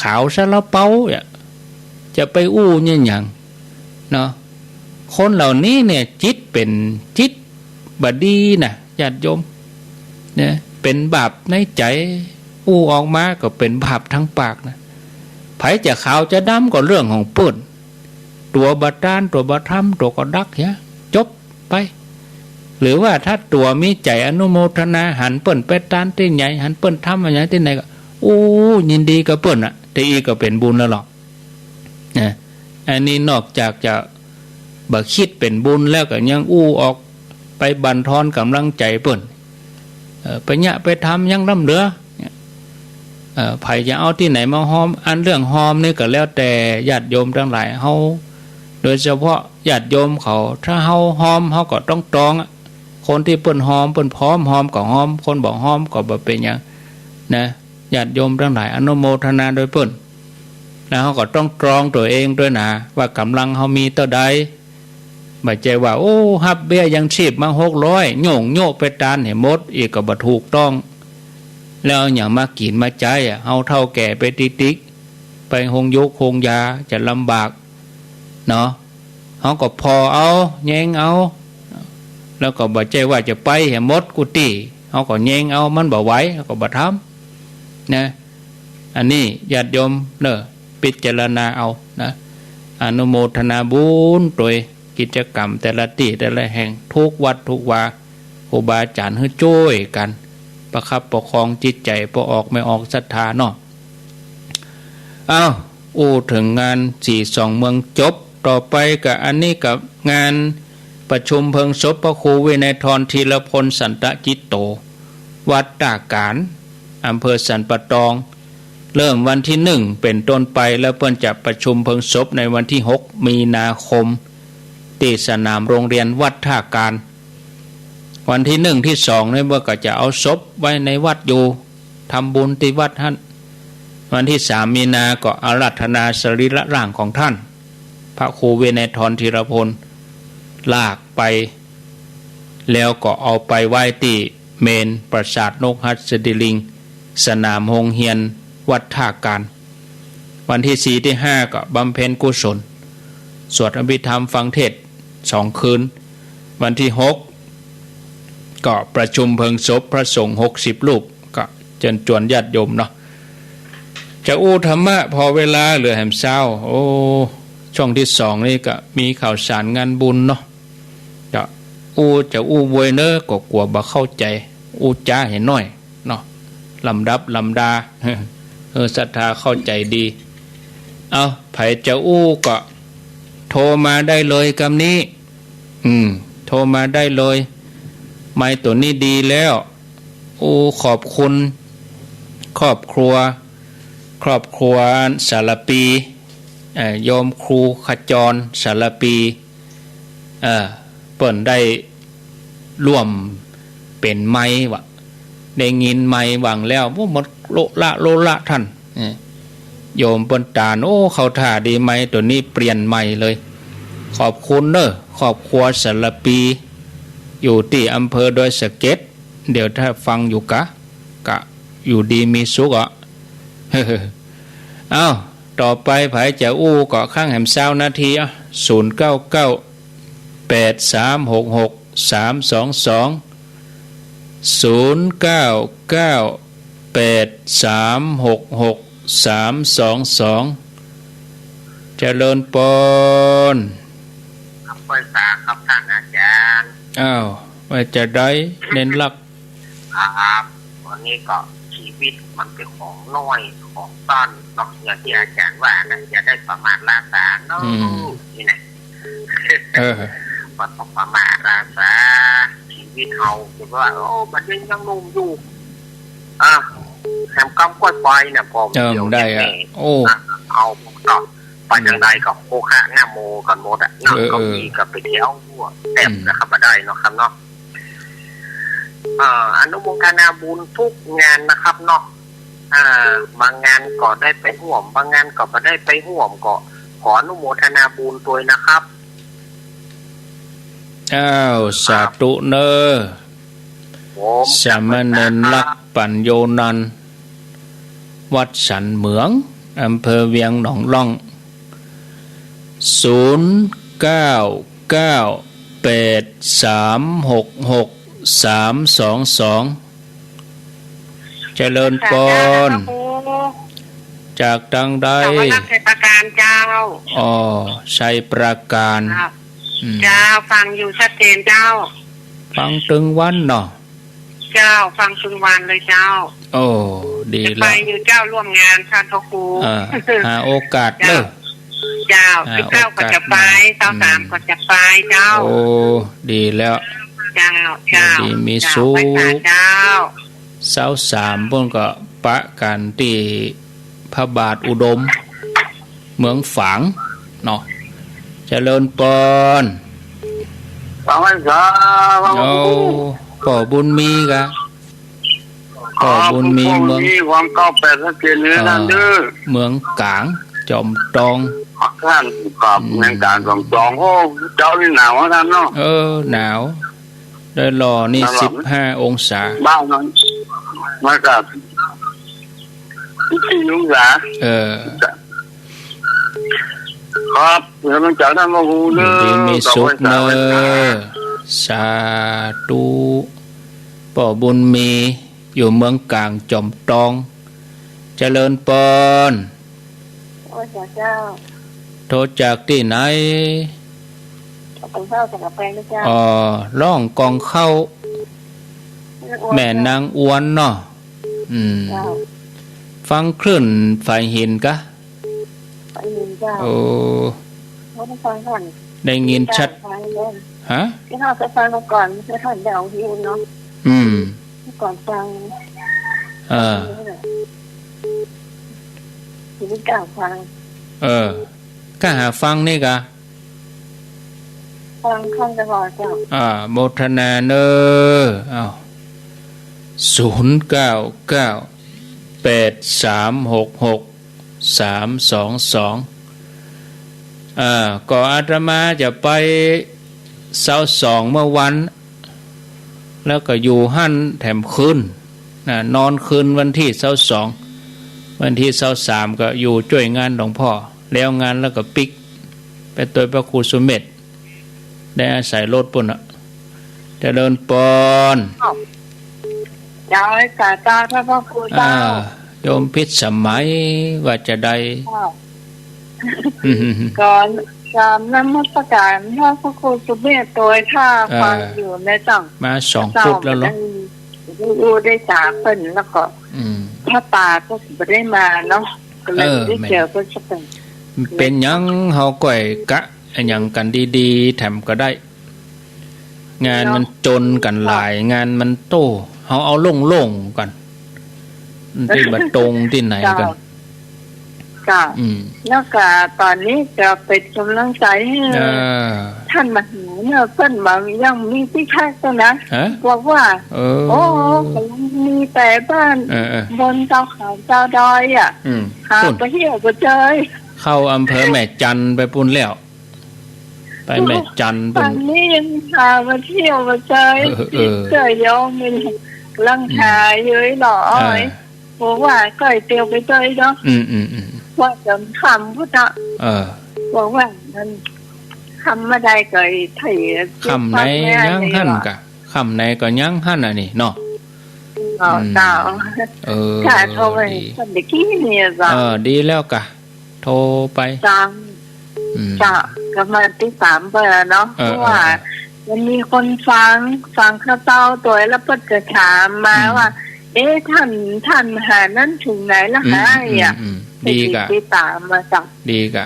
ขาวซะละเปา อ่ะ จะไปอู้เนี่ยหยัง เนาะ คนเหล่านี้เนี่ยจิตเป๋นจิตบ่ดีนะ ญาติโยม เนี่ย เป๋นบาปในใจ๋ อู้ออกมาก็เป๋นบาปตางปากนะ ใผจะขาวจะดำก็เรื่องของเปิ้น ตั๋วบ่ต้าน ตั๋วบ่ทำ ตั๋วก็ดักเหีย จบไป หรือว่าถ้าตั๋วมีใจ๋อนุโมทนา หันเปิ้นไปตานตี้ไหน หันเปิ้นทำอะหยังตี้ไหนก็ อู้ ยินดีกับเปิ้นอะ ตี้อี้ก็เป๋นบุญแล้วลอ นะ อันนี้นอกจากจะบ่คิดเป๋นบุญแล้วก็ยังอู้ออกไปบั่นทอนก๋ำลังใจ๋เปิ้น เอ่อ ไปเยียะไปทำยังล้ำเหลือ เนี่ย เอ่อ ใผจะเอาตี้ไหนมาฮอม อันเรื่องฮอมนี่ก็แล้วแต่ญาติโยมตังหลาย เฮา โดยเฉพาะญาติโยมเขา ถ้าเฮาฮอม เฮาก็ต้องตรองอะ คนตี้เปิ้นฮอม เปิ้นพร้อมฮอมก็ฮอม คนบ่ฮอมก็บ่เป๋นหยัง นะ ญาติโยมตังหลาย อนุโมทนาโดยเปิ้น แล้วเฮาก็ต้องตรองตั๋วเองตวยนะ ว่าก๋ำลังเฮามีเต้าใด บ่ใจ้ว่า โอ้ ฮับเบี้ยยังชีพมาหกร้อย โย่งโย่ะไปตานหื้อหมด อี้ก็บ่ถูกต้อง แล้วเอาหยังมากิ๋นมาใจ๊อะ เฮาเฒ่าแก่ไปติ๊กๆ ไปโฮงยกโฮงยาจะลำบาก เนาะ เฮาก็ผ่อเอา แยงเอา แล้วก็บ่ใจ้ว่าจะไปหื้อหมดกู้ตี้ เฮาก็แยงเอา มันบ่ไหว เฮาก็บ่ทำ นะ อันนี้ญาติโยมเน่อ พิจารณาเอานะ อนุโมทนาบุญตวยกิจกรรมแต่ละตี้แต่ละแห่ง ทุกวัดทุกวา ครูบาอาจ๋ารย์หื้อจ้วยกั๋น ประคับประคองจิตใจ๋ ป้อออกแม่ออกศรัทธาเนาะ เอ้า อู้เถิงงานสีสองเมืองจบ ต่อไปก็อันนี้ก็งานประชุมเพลิงศพพระครูวินัยธร ธีรพล สันตจิตโต วัดท่ากาญ อำเภอสันป่าตอง เริ่มวันตี้หนึ่งเป๋นต้นไป แล้วเปิ้นจะประชุมเพลิงศพในวันตี้หกมีนาคม ตี้สนามโรงเรียนวัดท่ากาญ วันตี้หนึ่งตี้สองนี่เปิ้นก็จะเอาศพไว้ในวัดอยู่ ทำบุญตี้วัดหั้น วันตี้สามมีนาก็อาราธนาสรีระร่างของท่าน พระครูวินัยธร ธีรพล ลากไป แล้วก็เอาไปไว้ตี้เมรุปราสาทนกหัสดิลิง สนามโฮงเฮียนวัดท่ากาญ วันตี้สี่ตี้ห้าก็บำเพ็ญกุศล สวดอภิธรรมฟังเทศน์สองคืน วันตี้หกก็ประชุมเพลิงศพพระสงฆ์หกสิบรูป ก็เจิญจวนญาติโยมเนาะ จะอู้ธรรมะผ่อเวลาเหลือแหมเศร้า โอ้ ช่วงตี้สองนี่ก็มีข่าวสารงานบุญเนาะ จะอู้ จะอู้บวยเน่อ ก็กั๋วบ่เข้าใจ๋ อู้จ๋าหื้อน้อยเนาะ ลำดับลำดา เออ ศรัทธาเข้าใจ๋ดี เอา ใผจะอู้ก็โทรมาได้เลยกำนี้ อืม โทรมาได้เลย ไมค์ตั๋วนี้ดีแล้ว อู้ ขอบคุณ ครอบครัว ครอบครัวสารภี เอ่อ โยมครูขจร สารภี เอ่อ เปิ้นได้ร่วมเป๋นไมค์วะ ได้ยินไมค์หว่างแล้ว โอ้ มันโละละโละละท่าน เอ่อ โยมเปิ้นตาน โอ้ เข้าท่าดี ไมค์ตั๋วนี้เปลี่ยนใหม่เลย ขอบคุณเน่อ ครอบครัวสารภี อยู่ตี้อำเภอดอยสะเก็ด เดี๋ยวถ้าฟังอยู่กะ กะอยู่ดีมีสุขอ่ะ เอ้า ต่อไปใผจะอู้ก็ค้างแหมซาวนาทีอ่ะ ศูนย์เก้าเก้า แปดสามหกหก สามสองสอง ศูนย์เก้าเก้า แปดสามหกหก สามสองสอง เจริญปอน ครับ ไหว้สาครับท่านอาจารย์ อ้าว ว่าจะได้เน้นหลัก ครับ วันนี้ก็ชีวิตมันเป๋นของน้อยของสั้นเนาะ อย่างตี้อาจารย์ว่านะ อย่าได้ประมาทลาสาเนาะ อืม นี่นะ เออ บ่ต้องประมาทลาสา ชีวิตเฮา จะว่า โอ้ บัดนี้ยังหนุ่มอยู่ อ่ะ แถมกำกล้วยไปเนี่ย ก็ เออ เดี๋ยว ได้ เนี่ย อ่ะ แม่ โอ้ อ่ะ เอา ก็ ไปตางใดก็โอคะนะโมกั๋นหมดอะเนาะ เออ เก้าอี้ก็ไปแถวหัวแต๊บ อืม นะครับ บ่ได้เนาะครับเนาะ เอ่อ อนุโมทนาบุญทุกงานนะครับเนาะ อ่า บางงานก็ได้ไปฮ่วม บางงานก็บ่ได้ไปฮ่วม ก็ขออนุโมทนาบุญตวยนะครับ อ้าว สาธุเน่อ ผม สามเณรลักษณ์ ปัญโญนันท์ วัดสันเหมือง อำเภอเวียงหนองล่อง ศูนย์ เก้า เก้า แปด สาม หก หก สาม สอง สอง เจริญปอน สาธุเจ้าพระครู จากตางใด จากวัดชัยปราการเจ้า อ๋อ ชัยปราการ ครับ อืม เจ้า ฟังอยู่ชัดเจนเจ้า ฟังตึงวันเนาะ เจ้า ฟังตึงวันเลยเจ้า โอ้ ดีแล้ว จะไปอยู่เจ้า ร่วมงานท่านพระครู อ่า หาโอกาสเน่อ เจ้า เจ้า หาโอกาส สิบเก้าก็จะไป อืม เจ้า สามก็จะไปเจ้า โอ้ ดีแล้ว เจ้า เจ้า ดีมีสุข เจ้า ไหว้สาเจ้า เจ้า สามปุ้นก็ปะกั๋นตี้พระบาทอุดม เมืองฝางเนาะ เจริญปอน ฟังพรรษา ฟังพรรษา โอ้ ป้อบุญมีกะ ป้อบุญมี อ๋อ เมือง มีความเก้าแปดชัดเจนเลย อ่า ท่านเด้อ เมืองก๋าง จอมตอง ท่านครับ อืม เมืองก๋าง จอมตอง โอ้ เจ้านี่หนาวนะท่านเนาะ เออ หนาว ได้หล่อนี่ หนาว สิบห้าองศา บ้านนั้น มันก็ สิบสี่องศา เออ ครับ เดี๋ยวมันจะนั่นมาหูเด้อ อยู่ดีมีสุขเน่อ สาธุ ป้อบุญมี อยู่เมืองก๋าง จอมตอง เจริญปอน โอ้ย เจ้า โทรจากตี้ไหน กองข้าวสังกะแปงนะเจ้า อ๋อ ร้องกองข้าว แม่นางอ้วน แม่นางอ้วนเนาะ อืม เจ้า ฟังคลื่นฝายหินกะ ฝายหินเจ้า โอ้ โอ้ ได้ฟังก่อน ได้ยินชัด ฟังก่อน ฮะ ที่เราจะฟังก่อน ไม่ทันได้เอาหินเนาะ อืม ก่อนฟัง เออ นี่แหละ หินกลางฟัง เออ กะหาฟังนี่กะ ฟังคำตลอดเจ้า อ่า โมทนาเน่อ อ้าว ศูนย์ เก้า เก้า แปด สาม หก หก สาม สอง สอง อ่า ก็อาตมาจะไปซาวสองเมื่อวัน แล้วก็อยู่หั้นแถมคืน นะ นอนคืนวันตี้ซาวสอง วันตี้ซาวสามก็อยู่จ้วยงานหลวงพ่อ แล้วงานแล้วก็ปิ๊ก ไปตวยพระครูสุเมธ ได้อาศัยรถปุ้นน่ะ เจริญปอน เจ้า สาธุเจ้าพระครูเจ้า อ่า โยมพิษสมัยว่าจะได้ เจ้า ก็กราบนมัสการพระครูสุเมธตวย ข้า อ่า ฟังอยู่นะเจ้า มาสองพุธแล้วเหรอ เจ้า ได้ ได้อู้ได้จ๋าเปิ้น แล้วก็ อืม พระป่าก็บ่ได้มาเนาะ ก็เลย เออ บ่ได้เจอเปิ้นสักเปิ้น เป๋นหยังเฮาก้อยกะอะหยังกั๋นดีๆ แถมก็ได้ งานมันจนกั๋นหลาย เนาะ งานมันโต้ เฮาเอาโล่งๆ กั๋น ตี้บ่ตรงตี้ไหนกั๋น เจ้า เจ้า อืม แล้วก็ต๋อนนี้ก็เป๋นก๋ำลังใจ๋หื้อ เออ ต้านมหาเนาะ เปิ้นบ่ายังมีตี้พักตังนะ ฮะ บอกว่า เออ โอ้ ก็ยังมีแต่บ้าน เออ เออ บนเจ้าเขาเจ้าดอยอะ อืม หา ปุ้น บ่เหี่ยวบ่เจย เข้าอำเภอแม่จันทน์ไปปุ้นแล้ว ไปแม่จันทน์ปุ้น ต๋อนนี้ยังหาบ่เหี่ยวบ่เจย เออ เออ เจ้าโยมมันกำลังหาอยู่เนาะ อืม อ้อย เออ บอกว่าก้อยเตียวไปเจยเนาะ อืม อืม อืม ว่าจะค่ำพุ้นเนาะ เออ บอกว่ามันค่ำบ่ได้ก็ไอ้ไถ่ ค่ำไหนยังหั้นกะ ค่ำไหนก็ยังหั้นน่ะนี่เนาะ อ๋อ อืม เจ้า เออ ค่ะ โทรไป ดี เมื่อกี้เนี่ยเจ้า เออ ดีแล้วกะ โทรไป เจ้า อืม เจ้า ก็มาติดต๋ามเปิ้นเนาะ เออ เพราะว่า เออ เออ มันมีคนฟัง ฟังข้าเจ้าตวย แล้วเปิ้นก็ถามมา อืม ว่า เอ๊ะ ต้าน ต้านมหานั้นเถิงไหนละ อืม หา อืม อ่ะ อืม ดีกะ ติดต๋ามมาเจ้า ดีกะ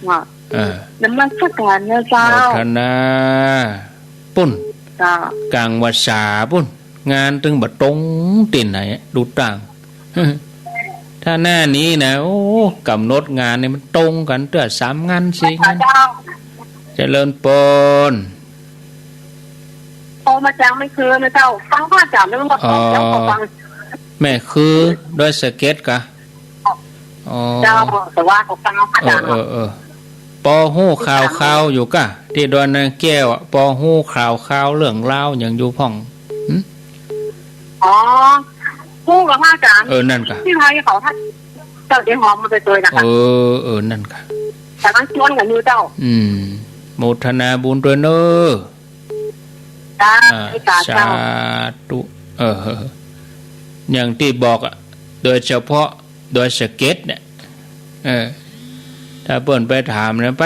ว่า เออ นมัสการนะเจ้า โมทนา ปุ้น เจ้า ก๋างวัสสาปุ้น งานตึงบ่ตรงตี้ไหน ดูต่าง ท ถ้าหน้านี้นะ โอ้ ก๋ำหนดงานนี่มันตรงกั๋นเตื้อ สามงาน สี่งาน เจ้า เจริญปอน โทรมาจากแม่คือนะเจ้า ฟังพระอาจารย์แล้วมันก็ อ๋อ เจ้าก็ฟัง แม่คือ ดอยสะเก็ดกะ อ๋อ เจ้า แต่ว่าก็ฟังพระอาจารย์ เออ เออ เออ ปอฮู้ข่าวๆ อยู่กะ ตี้ดอยนางแก้วอะ ปอฮู้ข่าวๆ เรื่องราวหยังอยู่พ่อง หึ อ๋อ ฮู้กะพระอาจารย์ เออ นั่นกะ ตี้ไทยเขาท่าน เจ้าเดี๋ยวหอมมาไปตวยนะคะ เออ เออ นั่นกะ แต่มันชวนกั๋นอยู่เจ้า อืม โมทนาบุญตวยเน่อ สาธุ อ่า สาธุ สาธุ เออ อย่างตี้บอกอะ โดยเฉพาะดอยสะเก็ดเนี่ย เออ ถ้าเปิ้นไปถามเนี่ย ไป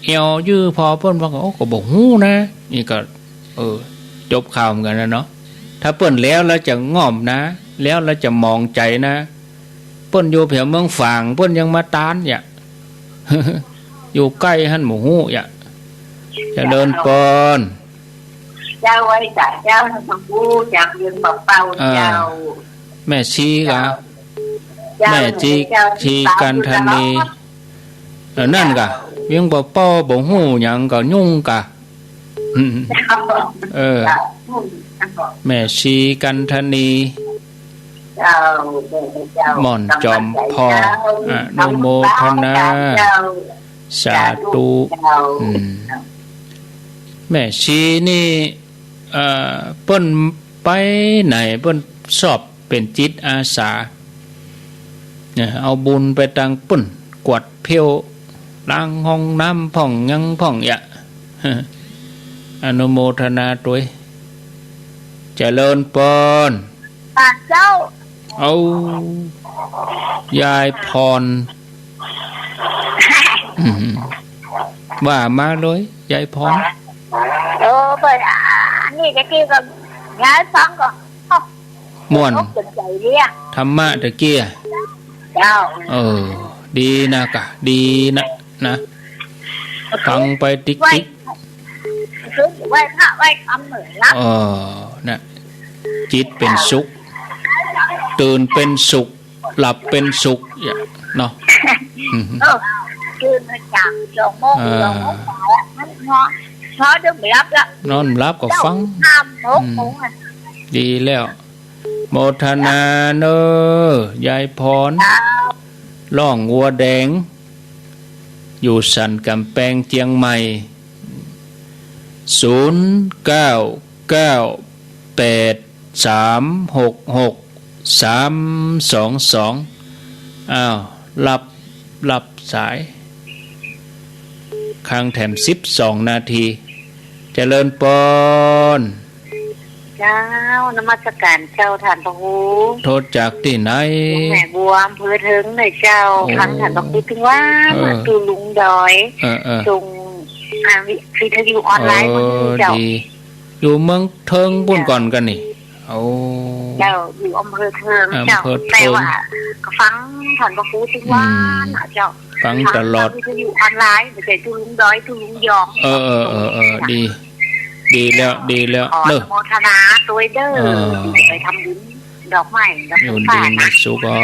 แอ่วจื้อผ่อ เปิ้นบอกว่า โอ้ ก็บ่ฮู้นะ นี่ก็ เออ จบข่าวเหมือนกั๋นนะเนาะ ถ้าเปิ้นแล้ว แล้วจะง่อมนะ แล้ว แล้วจะหมองใจ๋นะ เปิ้นอยู่แถวเมืองฝาง เปิ้นยังมาตานเนี่ย อยู่ใก้หั้นบ่ฮู้เนี่ย เจริญปอน เจ้าไหว้สาเจ้าทั้งคู่ จากเมืองปากเป้า อ่า เจ้า แม่ชีกะ เจ้า แม่ชี เจ้า ชีกันธนี เออ นั่นกะ เมืองปากเป้าบ่ฮู้หยังก็ยุ่งกะ อืม เออ แม่ชีกันธนี เจ้า เจ้า ม่อนจอมผ่อง กำลังใจเจ้า อนุโมทนา เจ้า สาธุ เจ้า อืม แม่ชีนี่ เอ่อ เปิ้นไปไหน เปิ้นชอบเป๋นจิตอาสา เนี่ย เอาบุญไปตางปุ้น กวาดเพี้ยว ล้างห้องน้ำพ่องหยังพ่องเยียะ อนุโมทนาตวย เจริญปอน สาธุเจ้า เอา ยายพร อืม ว่ามาเลย ยายพร เออ เปิ้น อ่า นี่ตะกี้ก็ ยายฟังก็ ม่วน อกสนใจเรื่อง ธรรมะตะกี้ เจ้า เออ ดีนะกะ ดีนะ นะ ฟังไปติ๊กๆ ไหว้ คือไหว้พระไหว้ธรรมเหมือนละ เออ นะ จิตเป๋นสุข ตื่นเป๋นสุข หลับเป๋นสุข เยียะ เนาะ เออ ตื่นมาจากสองโมง อ่า สองโมงกว่าแล้ว นอน นอนจนไม่หลับละ นอนหลับก็ฟัง เจ้า ห้าโมง อืม หกโมงอะ ดีแล้ว โมทนาเน่อ ยายพร ครับ ร้องวัวแดง อยู่สันก๋ำแปงเจียงใหม่ ศูนย์เก้าเก้าแปดสามหกหกสามสองสอง อ้าว รับ รับสาย ค้างแถมสิบสองนาที เจริญปอน เจ้า นมัสการเจ้าต้านพระครู โทรจากตี้ไหน แม่บัว อำเภอเถิงเน่อเจ้า โอ้ ฟังต้านพระครูตึงวัน เออ มาสู่ลุงดอย เออ เออ ส่ง อ่า วิ วิทยุออนไลน์ เออ วันนี้เจ้า ดี อยู่เมืองเถิงปุ้นก่อนกั๋นนี่ โอ้ เจ้า อยู่อำเภอเถิงเจ้า อำเภอเถิง แต่ว่าก็ฟังต้านพระครูตึงวัน อืม เจ้า ฟังตลอด ฟังวิทยุออนไลน์ บ่ใจ้ตุ๊ลุงดอย ตุ๊ลุงยอง เออ เออ เออ เออ ดี ดีแล้ว ดีแล้ว ขออนุโมทนาตวยเน่อ เออ ตี้ไปทำบุญดอกไม้ ดอก อยู่ดีมีสุขก็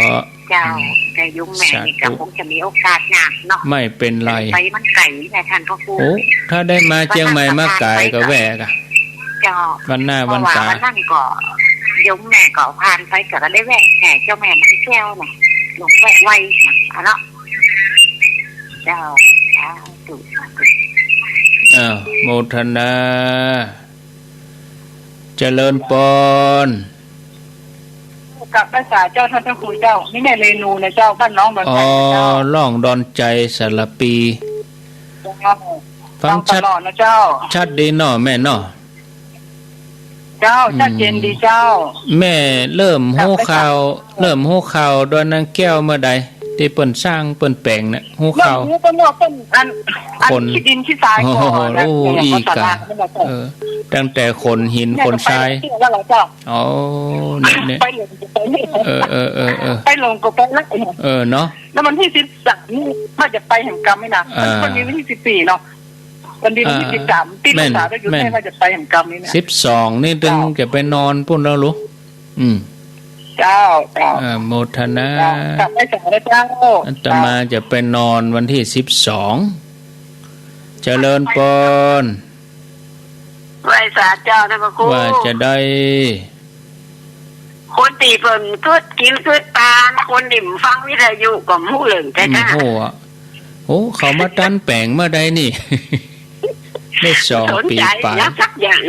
เจ้า อืม แต่โยมแม่นี่ก็ สาธุ คงจะมีโอกาสยากเนาะ ไม่เป็นไร ไปมันไก๋นะต้านพระครู โอ้ ถ้าได้มาเจียงใหม่มาก๋ายก็แวะกะ เจ้า วันหน้าวันต๋า เพราะว่าวันนั้นก็โยมแม่ก็ผ่านไปก็ได้แวะแห่เจ้าแม่นางแก้วน่ะ ลงแวะไหว้น่ะ อะเนาะ เจ้า สาธุ สาธุ อ้าว โมทนา เจริญปอน กับภาษาเจ้าต้านพระครูเจ้า นี่แม่เรนูนะเจ้า บ้านน้องดอน อ๋อ ไจนะเจ้า น้องดอนไจสารภี เจ้า ฟังชัด ฟังตลอดนะเจ้า ชัดดีเนาะแม่เนาะ เจ้า อืม ชัดเจนดีเจ้า แม่เริ่มฮู้ข่าว เริ่มฮู้ข่าวดอยนางแก้วเมื่อใด ตี้เปิ้นสร้างเปิ้นแป๋งเนี่ย ฮู้ข่าว เริ่มฮู้เปิ้นว่าเปิ้นอัน อัน ขน ขี้ดินขี้ทรายก่อนนะ โอ้โห เนี่ย อีกอะ ภาษาลาวนี่แหละเจ้า เออ ตั้งแต่ขนหินขนทราย เนี่ย แล้วเหรอเจ้า อ๋อ เนี่ย เนี่ย ไปหลงก็ไปนี่ เออ เออ เออ เออ ไปหลงก็ไปแล้ว เออ เนาะ แล้ววันตี้สิบสามนี่ว่าจะไปแหมกำนี่นะ อ่า มันมีวันตี้สิบสี่เนาะ วันตี้ อ่า วันตี้สิบสาม ตี้ แม่น ภาษาก็อยู่ แม่น แม่ว่าจะไปแหมกำนี่นะ สิบสองนี่ตึง เจ้า จะไปนอนปุ้นแล้วลูก อืม เจ้า เจ้า เออ โมทนา เจ้า กราบไหว้สาเจ้า อาตมาจะไปนอนวันตี้สิบสอง เจริญปอน ไหว้สาเจ้านะพระครู ว่าจะได้ คนตี้เปิ้นกึ๊ดกิ๋นกึ๊ดตาน คนตี้ฟังวิทยุก็บ่ฮู้เรื่อง แต่ บ่ฮู้อะ โอ้ เขามาตันแป๋งเมื่อใดนี่ ได้สองปี๋ป๋าย บ่สนใจ๋หยังสักอย่าง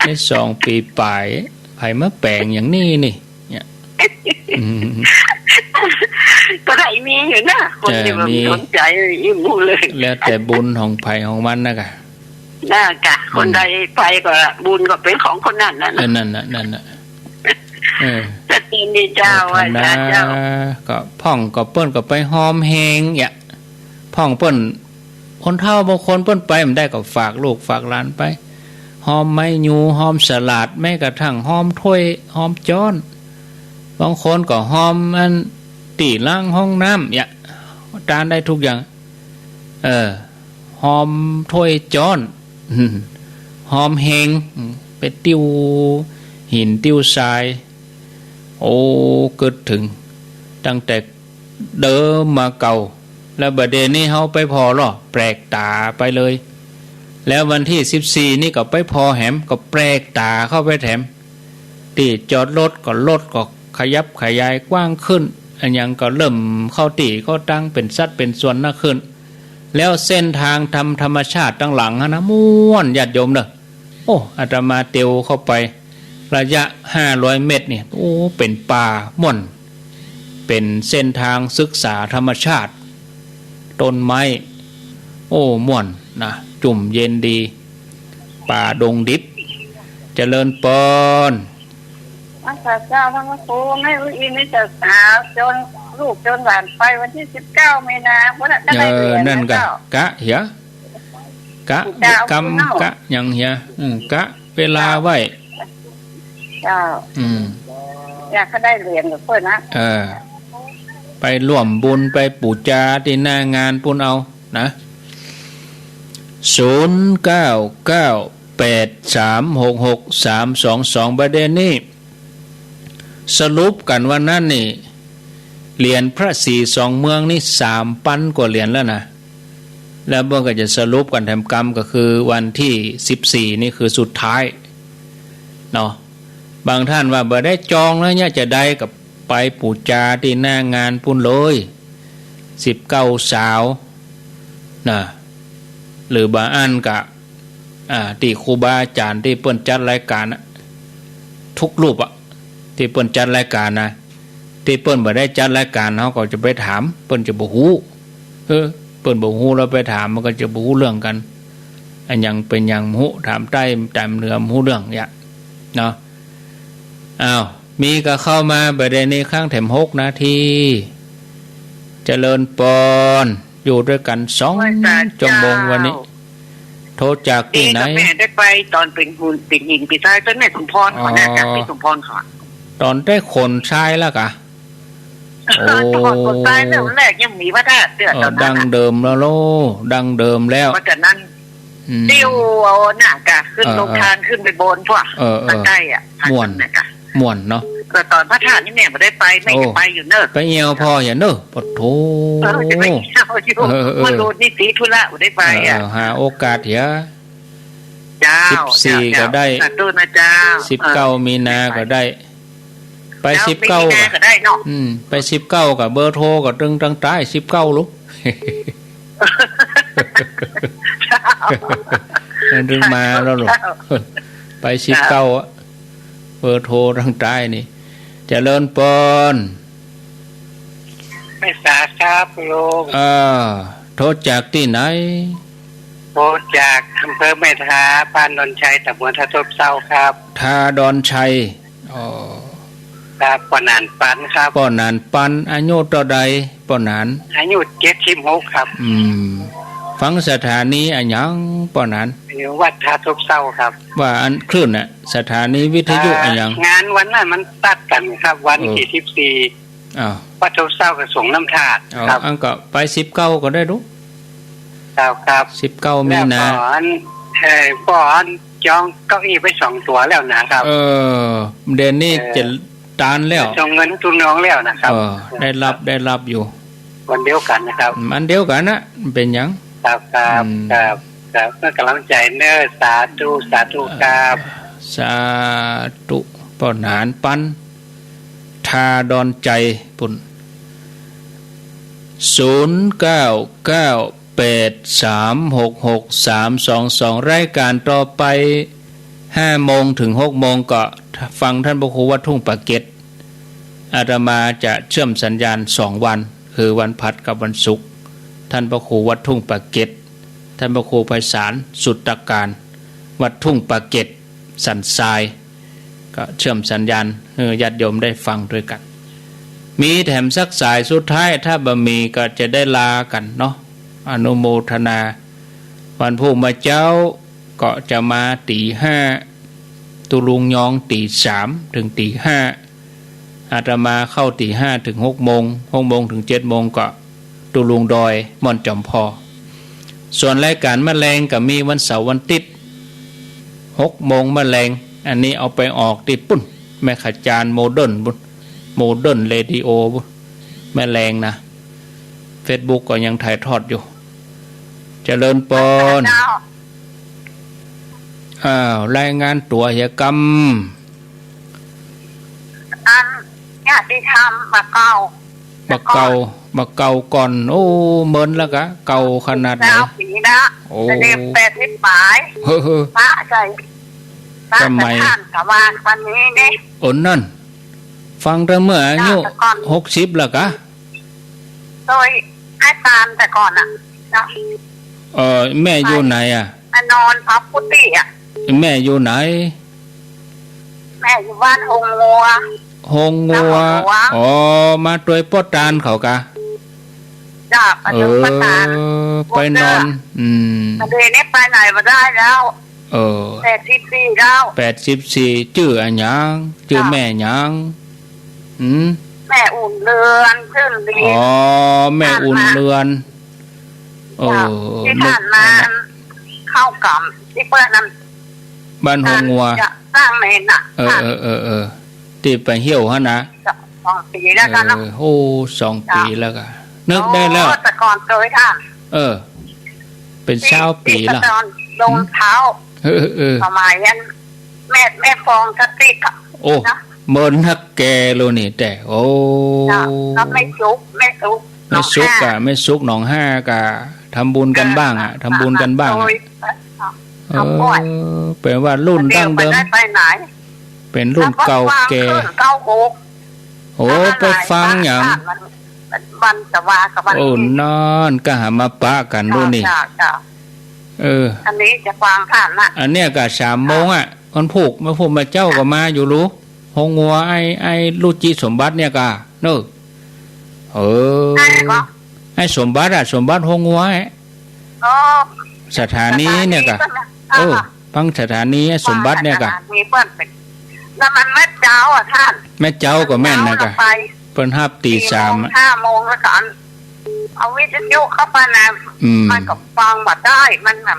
ได้สองปี๋ป๋าย ใผมาแป๋งอย่างนี้นี่ เนี่ย อืม ก็ได้มีอยู่นะ คนตี้ เออ บ่ มี สนใจ๋ บ่ฮู้เรื่อง แล้วแต่บุญของใผของมันนะกะ น่ะกะ อืม คนใดไปก็บุญก็เป๋นของคนนั้นน่ะนะ เออ นั่นน่ะ นั่นน่ะ เออ จะดีเจ้า โมทนา อาจารย์เจ้า ก็พ่องก็เปิ้นก็ไปฮอมแฮง เนี่ย พ่องเปิ้น คนเฒ่าบางคนเปิ้นไปบ่ได้ก็ฝากลูกฝากหลานไป ฮอมไม้ยู ฮอมสลาด แม้กระทั่งฮอมถ้วย ฮอมจ๊อน บางคนก็ฮอมอันตี้ล้างห้องน้ำ เนี่ย ตานได้ทุกอย่าง เออ ฮอมถ้วยจ๊อน ฮอมแฮง ไปติ้วหินติ้วทราย โอ้ กึ๊ดเถิง ตั้งแต่เดิมมาเก่า แล้วบ่าเดี่ยวนี้เฮาไปผ่อลอ แปลกต๋าไปเลย แล้ววันตี้สิบสี่นี่ก็ไปผ่อแหม ก็แปลกต๋าเข้าไปแถม ตี้จอดรถก็รถก็ขยับขยายกว้างขึ้น อะหยังก็เริ่มเข้าตี้เข้าตาง เป๋นสัดเป๋นส่วนนักขึ้น แล้วเส้นตางต๋ามธรรมชาติตังหลังหั้นนะ ม่วนญาติโยมเน่อ โอ้ อาตมาเตียวเข้าไป ระยะห้าร้อยเมตรนี่ โอ้ เป๋นป่าม่วน เป๋นเส้นตางศึกษาธรรมชาติ ต้นไม้ โอ้ ม่วนนะ จุ่มเย็นดี ป่าดงดิบ เจริญปอน อาสาเจ้าทั้งพระครู แม่อุยอินนี่เจ้าสาว จนลูกจนหลานไปวันตี้สิบเก้ามีนา บ่ได้ เออ ได้เหรียญ นั่นกะ เจ้า กะเหีย กะ เจ้า กำ เนาะ กะหยังเหีย อืม กะเวลาไว้ เจ้า อืม อยากจะได้เหรียญกับเปิ้นนะ เออ ไปร่วมบุญ ไปปู๋จาตี้หน้างานปู้นเอานะ ศูนย์เก้าเก้าแปดสามหกหกสามสองสอง บ่าเดี่ยวนี้ สรุปกั๋นวันนั้นนี่ เหรียญพระศรีสองเมืองนี่สามปันกว่าเหรียญแล้วนะ แล้วเปิ้นก็จะสรุปกั๋นแถมกำ ก็คือวันตี้สิบสี่นี่คือสุดท้ายเนาะ บางต้านว่าบ่ได้จองแล้วเนี่ย จะได้ก็ไปปู๋จาตี้หน้างานปู้นเลย สิบเก้าสาวนะ หรือบางอันก็ อ่า ตี้ครูบาอาจ๋ารย์ตี้เปิ้นจัดรายก๋านน่ะ กู้รูปอะ ตี้เปิ้นจัดรายก๋านนะ ตี้เปิ้นบ่ได้จัดรายก๋าน เฮาก็จะไปถาม เปิ้นจะบ่ฮู้ เออ เปิ้นบ่ฮู้ แล้วไปถามมันก็จะบ่ฮู้เรื่องกั๋น อะหยังเป๋นหยังบ่ฮู้ ถามใต้ต๋ามเหนือบ่ฮู้เรื่องเยียะเนาะ อ้าว มีก็เข้ามา บ่าเดี่ยวนี้ ค้างแถมหกนาที เจริญปอน อยู่ตวยกั๋นสอง โอ้ย สาธุ จั่วโมงวันนี้ โทรจากตี้ไหน เอ๊ะ ก็แม่ได้ไปต๋อนเป๋นหุ่นเป๋นหินเป๋นทราย ต๋อนแม่สมพรเขาน่ะ อ๋อ จากแม่สมพรเขา ต๋อนได้ขนทรายแล้วกะ โอ้ ต๋อนขนทรายแล้วแรกยังมีพระธาตุเตื้อ เออ ต๋อนนั้นน่ะ ดั้งเดิมแล้วโล ดั้งเดิมแล้ว เพราะฉะนั้น อืม เตียวเอาน่ะกะ ขึ้น เออ โรงทาน เออ ขึ้นไปบนพวก เออ เออ ทางใต้อะ ม่วน ทางนั้นน่ะกะ ม่วนเนาะ แต่ต๋อนพระธาตุนี่แม่บ่ได้ไป แม่ โอ้ จะไปอยู่เน่อ ไปเยี่ยวพ่อเยียะเน่อ ปะโถ เออ จะไปเยี่ยวอยู่ เออ เออ เมื่อโดนนี่ติดธุระบ่ได้ไปอะ เออ เออ หาโอกาสเยียะ เจ้า สิบสี่ เจ้า ก็ได้ สาธุนะเจ้า สิบเก้า เออ มีนาก็ได้ ไป เจ้า สิบเก้า มีนาก็ได้เนาะ อืม ไป สิบเก้า กะเบอร์โทรก็ตึงตังใต้ สิบเก้า ลูก มันตึงมาแล้วลูก เจ้า ไป สิบเก้า อะ เบอร์โทรตังใต้นี่ เจริญปอน ไม่สาครับลุง เออ โทรจากตี้ไหน โทรจากอำเภอแม่ทา บ้านดอนชัย ตำบลท่าทบเซ้าครับ ท่าดอนชัย อ๋อ ครับ ป้อหนานปันครับ ป้อหนานปัน อายุเต้าใดป้อหนาน อายุเจ็ดสิบหกครับ อืม ฟังสถานีอะหยังป้อหนาน อยู่วัดท่าทบเซ้าครับ ว่าอันคลื่นน่ะ สถานีวิทยุอะหยัง อ่า งานวันนั้นมันตัดกั๋นครับ วัน เออ ตี้สิบสี่ อ้าว วัดท่าทบเซ้ากับสงฆ์น้ำธาตุ อ๋อ ครับ อันก็ไป สิบเก้า ก็ได้ลูก ครับ ครับ สิบเก้า มีนา แล้วก็อัน เอ่อ ป้ออันจองเก้าอี้ไปสองตั๋วแล้วนะครับ เออ เดี๋ยวนี้ เออ จะ ตานแล้ว ส่งเงินให้ตูน้องแล้วนะครับ เออ ได้ฮับ ได้ฮับอยู่ วันเดียวกั๋นนะครับ อันเดียวกั๋นนะ เป๋นหยัง ครับ ครับ อืม ครับ ครับ เปื้อก๋ำลังใจ๋เน้อ สาธุ สาธุครับ สาธุ ป้อหนานปัน ทาดอนใจ๋ ปุ้น ศูนย์เก้าเก้าแปดสามหกหกสามสองสอง รายก๋านต่อไป ห้าโมงเถิงหกโมงก็ฟังต้านพระครูวัดทุ่งปากเกร็ด อาตมาจะเชื่อมสัญญาณสองวัน คือวันพฤหัสกับวันศุกร์ ต้านพระครูวัดทุ่งปากเกร็ด ต้านพระครูไพศาล สุตตการ วัดทุ่งปากเกร็ด สันทราย ก็เชื่อมสัญญาณหื้อญาติโยมได้ฟังตวยกั๋น มีแถมสักสายสุดท้าย ถ้าบ่มีก็จะได้ลากั๋นเนาะ อนุโมทนา วันพูกเมื่อเจ๊าก็จะมาตี๋ห้า ตุ๊ลุงยองตี๋สามเถิงตี๋ห้า อาตมาเข้าตี๋ห้าเถิงหกโมง หกโมงเถิงเจ็ดโมงก็ตุ๊ลุงดอยม่อนจอมพอ ส่วนรายก๋านมะแลงก็มีวันเสาร์วันติ๊ด หกโมงมะแลง อันนี้เอาไปออกตี้ปุ้น แม่ขจารโมเดิร์นปุ้น โมเดิร์นเรดิโอปุ้น มะแลงนะ เฟซบุ๊กก็ยังถ่ายทอดอยู่ เจริญปอน เจ้า อ้าว รายงานตั๋วเหียกำ อัน ญาติธรรมบ่าเก่า บ่าเก่า บ่าเก่าก่อน โอ้ เมินแล้วกา เก่าขนาดไหน เก้าปีละ โอ้ เดี๋ยวนี้แปดสิบป๋าย เฮ้อ พระใส่ พระ สมัย ประธานกะว่าวันนี้นี่ โอ้ นั่น ฟังแต่เมื่ออายุ เจ้า แต่ก่อน หกสิบแล้วกา โดยไอ้ตาลแต่ก่อนน่ะ เนาะ เออ แม่อยู่ไหนอะ ไปนอนพักกุฏิอะ แม่อยู่ไหน แม่อยู่บ้านโฮงงัว โฮงงัว บ้านโฮงงัว อ๋อ มาตวยป้อตาลเขากา จ้ะ มาตวยป้อตาล เออ ไปนอน อืม เดี๋ยวนี้ไปไหนบ่ได้แล้ว เออ แปดสิบสี่แล้ว แปดสิบสี่ จื้ออะหยัง จื้อ จ้ะ แม่หยัง หืม แม่อุ่นเรือน ชื่นดี อ๋อ แม่อุ่นเรือน ผ่านมา เออ จ้ะ ตี้ผ่านมา นึก เข้ากับตี้เปิ้นนั่น บ้านโฮงงัว จะสร้างเมนน่ะ เออ ค่ะ เออ เออ เออ ตี้ไปเหี่ยวหั้นนะ จ้ะ สองปี๋แล้วกาเนาะ เออ โอ้ สองปี๋ จ้ะ แล้วกา นึกได้แล้ว โอ้ แต่ก่อนเกยท่าน เออ เป๋นซาวปี๋ละ ตี้ตอนลงเท้า หืม เออ เออ สมัยนั้น แม่ แม่ฟองสติกอะ โอ้ เนาะ เมินนักแก่โลนี่แต่ โอ้ เนาะ แล้วแม่สุก แม่สุก แม่สุกอะ หนองฮา แม่สุกหนองฮากะ ทำบุญกั๋นบ้างอะ เออ ทำบุญกั๋นบ้างอะ โดย เออ เอาบ่อย เป๋นว่ารุ่นดั้งเดิม เดี๋ยวบ่ได้ไปไหน เป๋นรุ่นเก่าแก่ แล้วก็ฟังขึ้นเก้าหก โอ้ แล้วก็ ไปฟังหยัง หลายบ้าน มัน มันจะว่ากับวัน โอ้ นี้ นั่นก็หามาปะกั๋นโน่นนี่ จ้ะ จ้ะ เออ อันนี้จะฟังท่านน่ะ อันเนี้ยก็สามโมงอะ วันพูก วันพูกมาเจ๊าก็มาอยู่ลู โฮงงัว ไอ้ ไอ้ลูกจิตสมบัติเนี่ยกา เนอะ เออ ไอ้ก็ ไอ้สมบัติอะ สมบัติโฮงงัว ไอ้ อ๋อ สถานีเนี่ยกา สถานีเปิ้นน่ะ เออ อ๋อ ปังสถานี ไอ้สมบัติเนี่ยกา สถานีเปิ้นเป๋น แล้วมันแม่เจ้าอะท่าน แม่เจ้าก็แม่นนะกา เจ้าไป เปิ้นฮับตี๋สามอะ สี่โมง ห้าโมงแล้วก็อัน เอาวิทยุเข้าไปนะ อืม มันก็ฟังบ่ได้ มันแบบ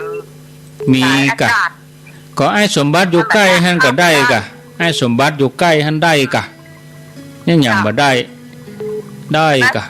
มีกา สายอากาศ ก็ไอ้สมบัติอยู่ใก้หั้นก็ได้กา ไอ้สมบัติอยู่ใก้หั้นได้กา ยัง ยังบ่ได้ ได้กา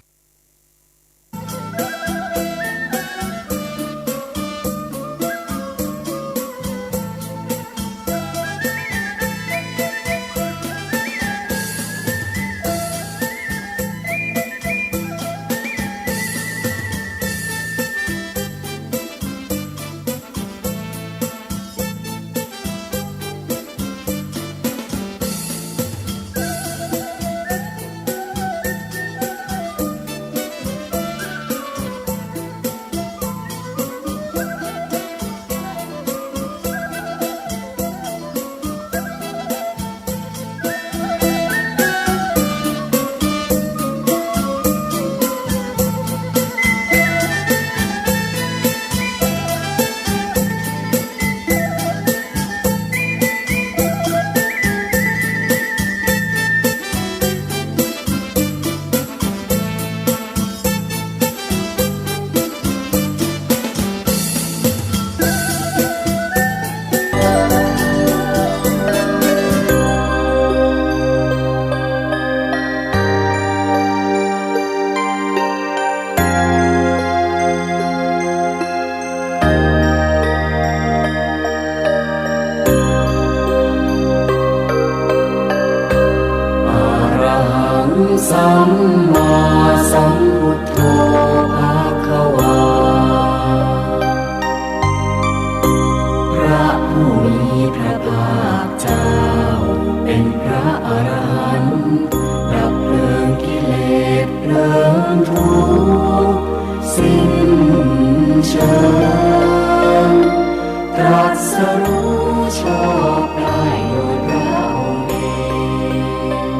ตรัสรู้ชอบได้โดยพระองค์เอง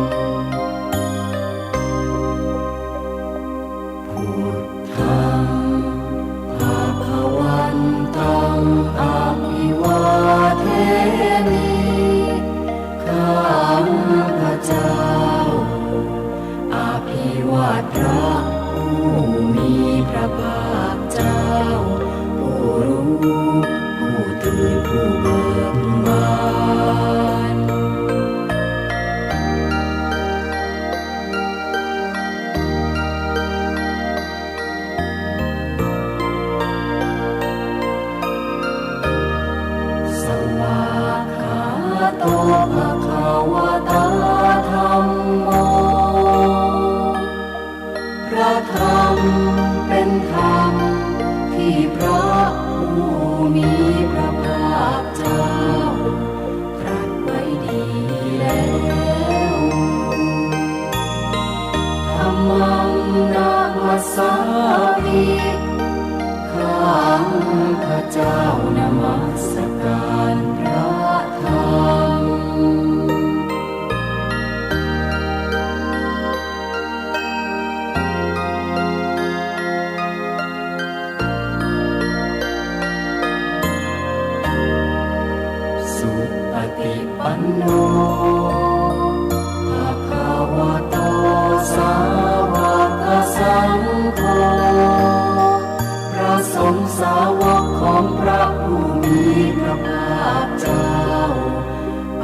พุทธัง ภะคะวันตัง อะภิวาเทมิ ข้าพเจ้า อภิวาทพระผู้มีพระภาคเจ้า ผู้รู้ ผู้ตื่น ผู้เบิกบาน สวากขาโต ภะคะวะตา ธัมโม พระธรรมเป็นธรรมที่พระผู้มีพระภาคเจ้า ตรัสไว้ดีแล้ว ธัมมัง นะมัสสามิ ข้าพเจ้านมัสการพระธรรม สุปฏิปันโน ภะคะวะโต สาวกสังโฆ พระสงฆ์สาวกของพระผู้มีพระภาคเจ้า ป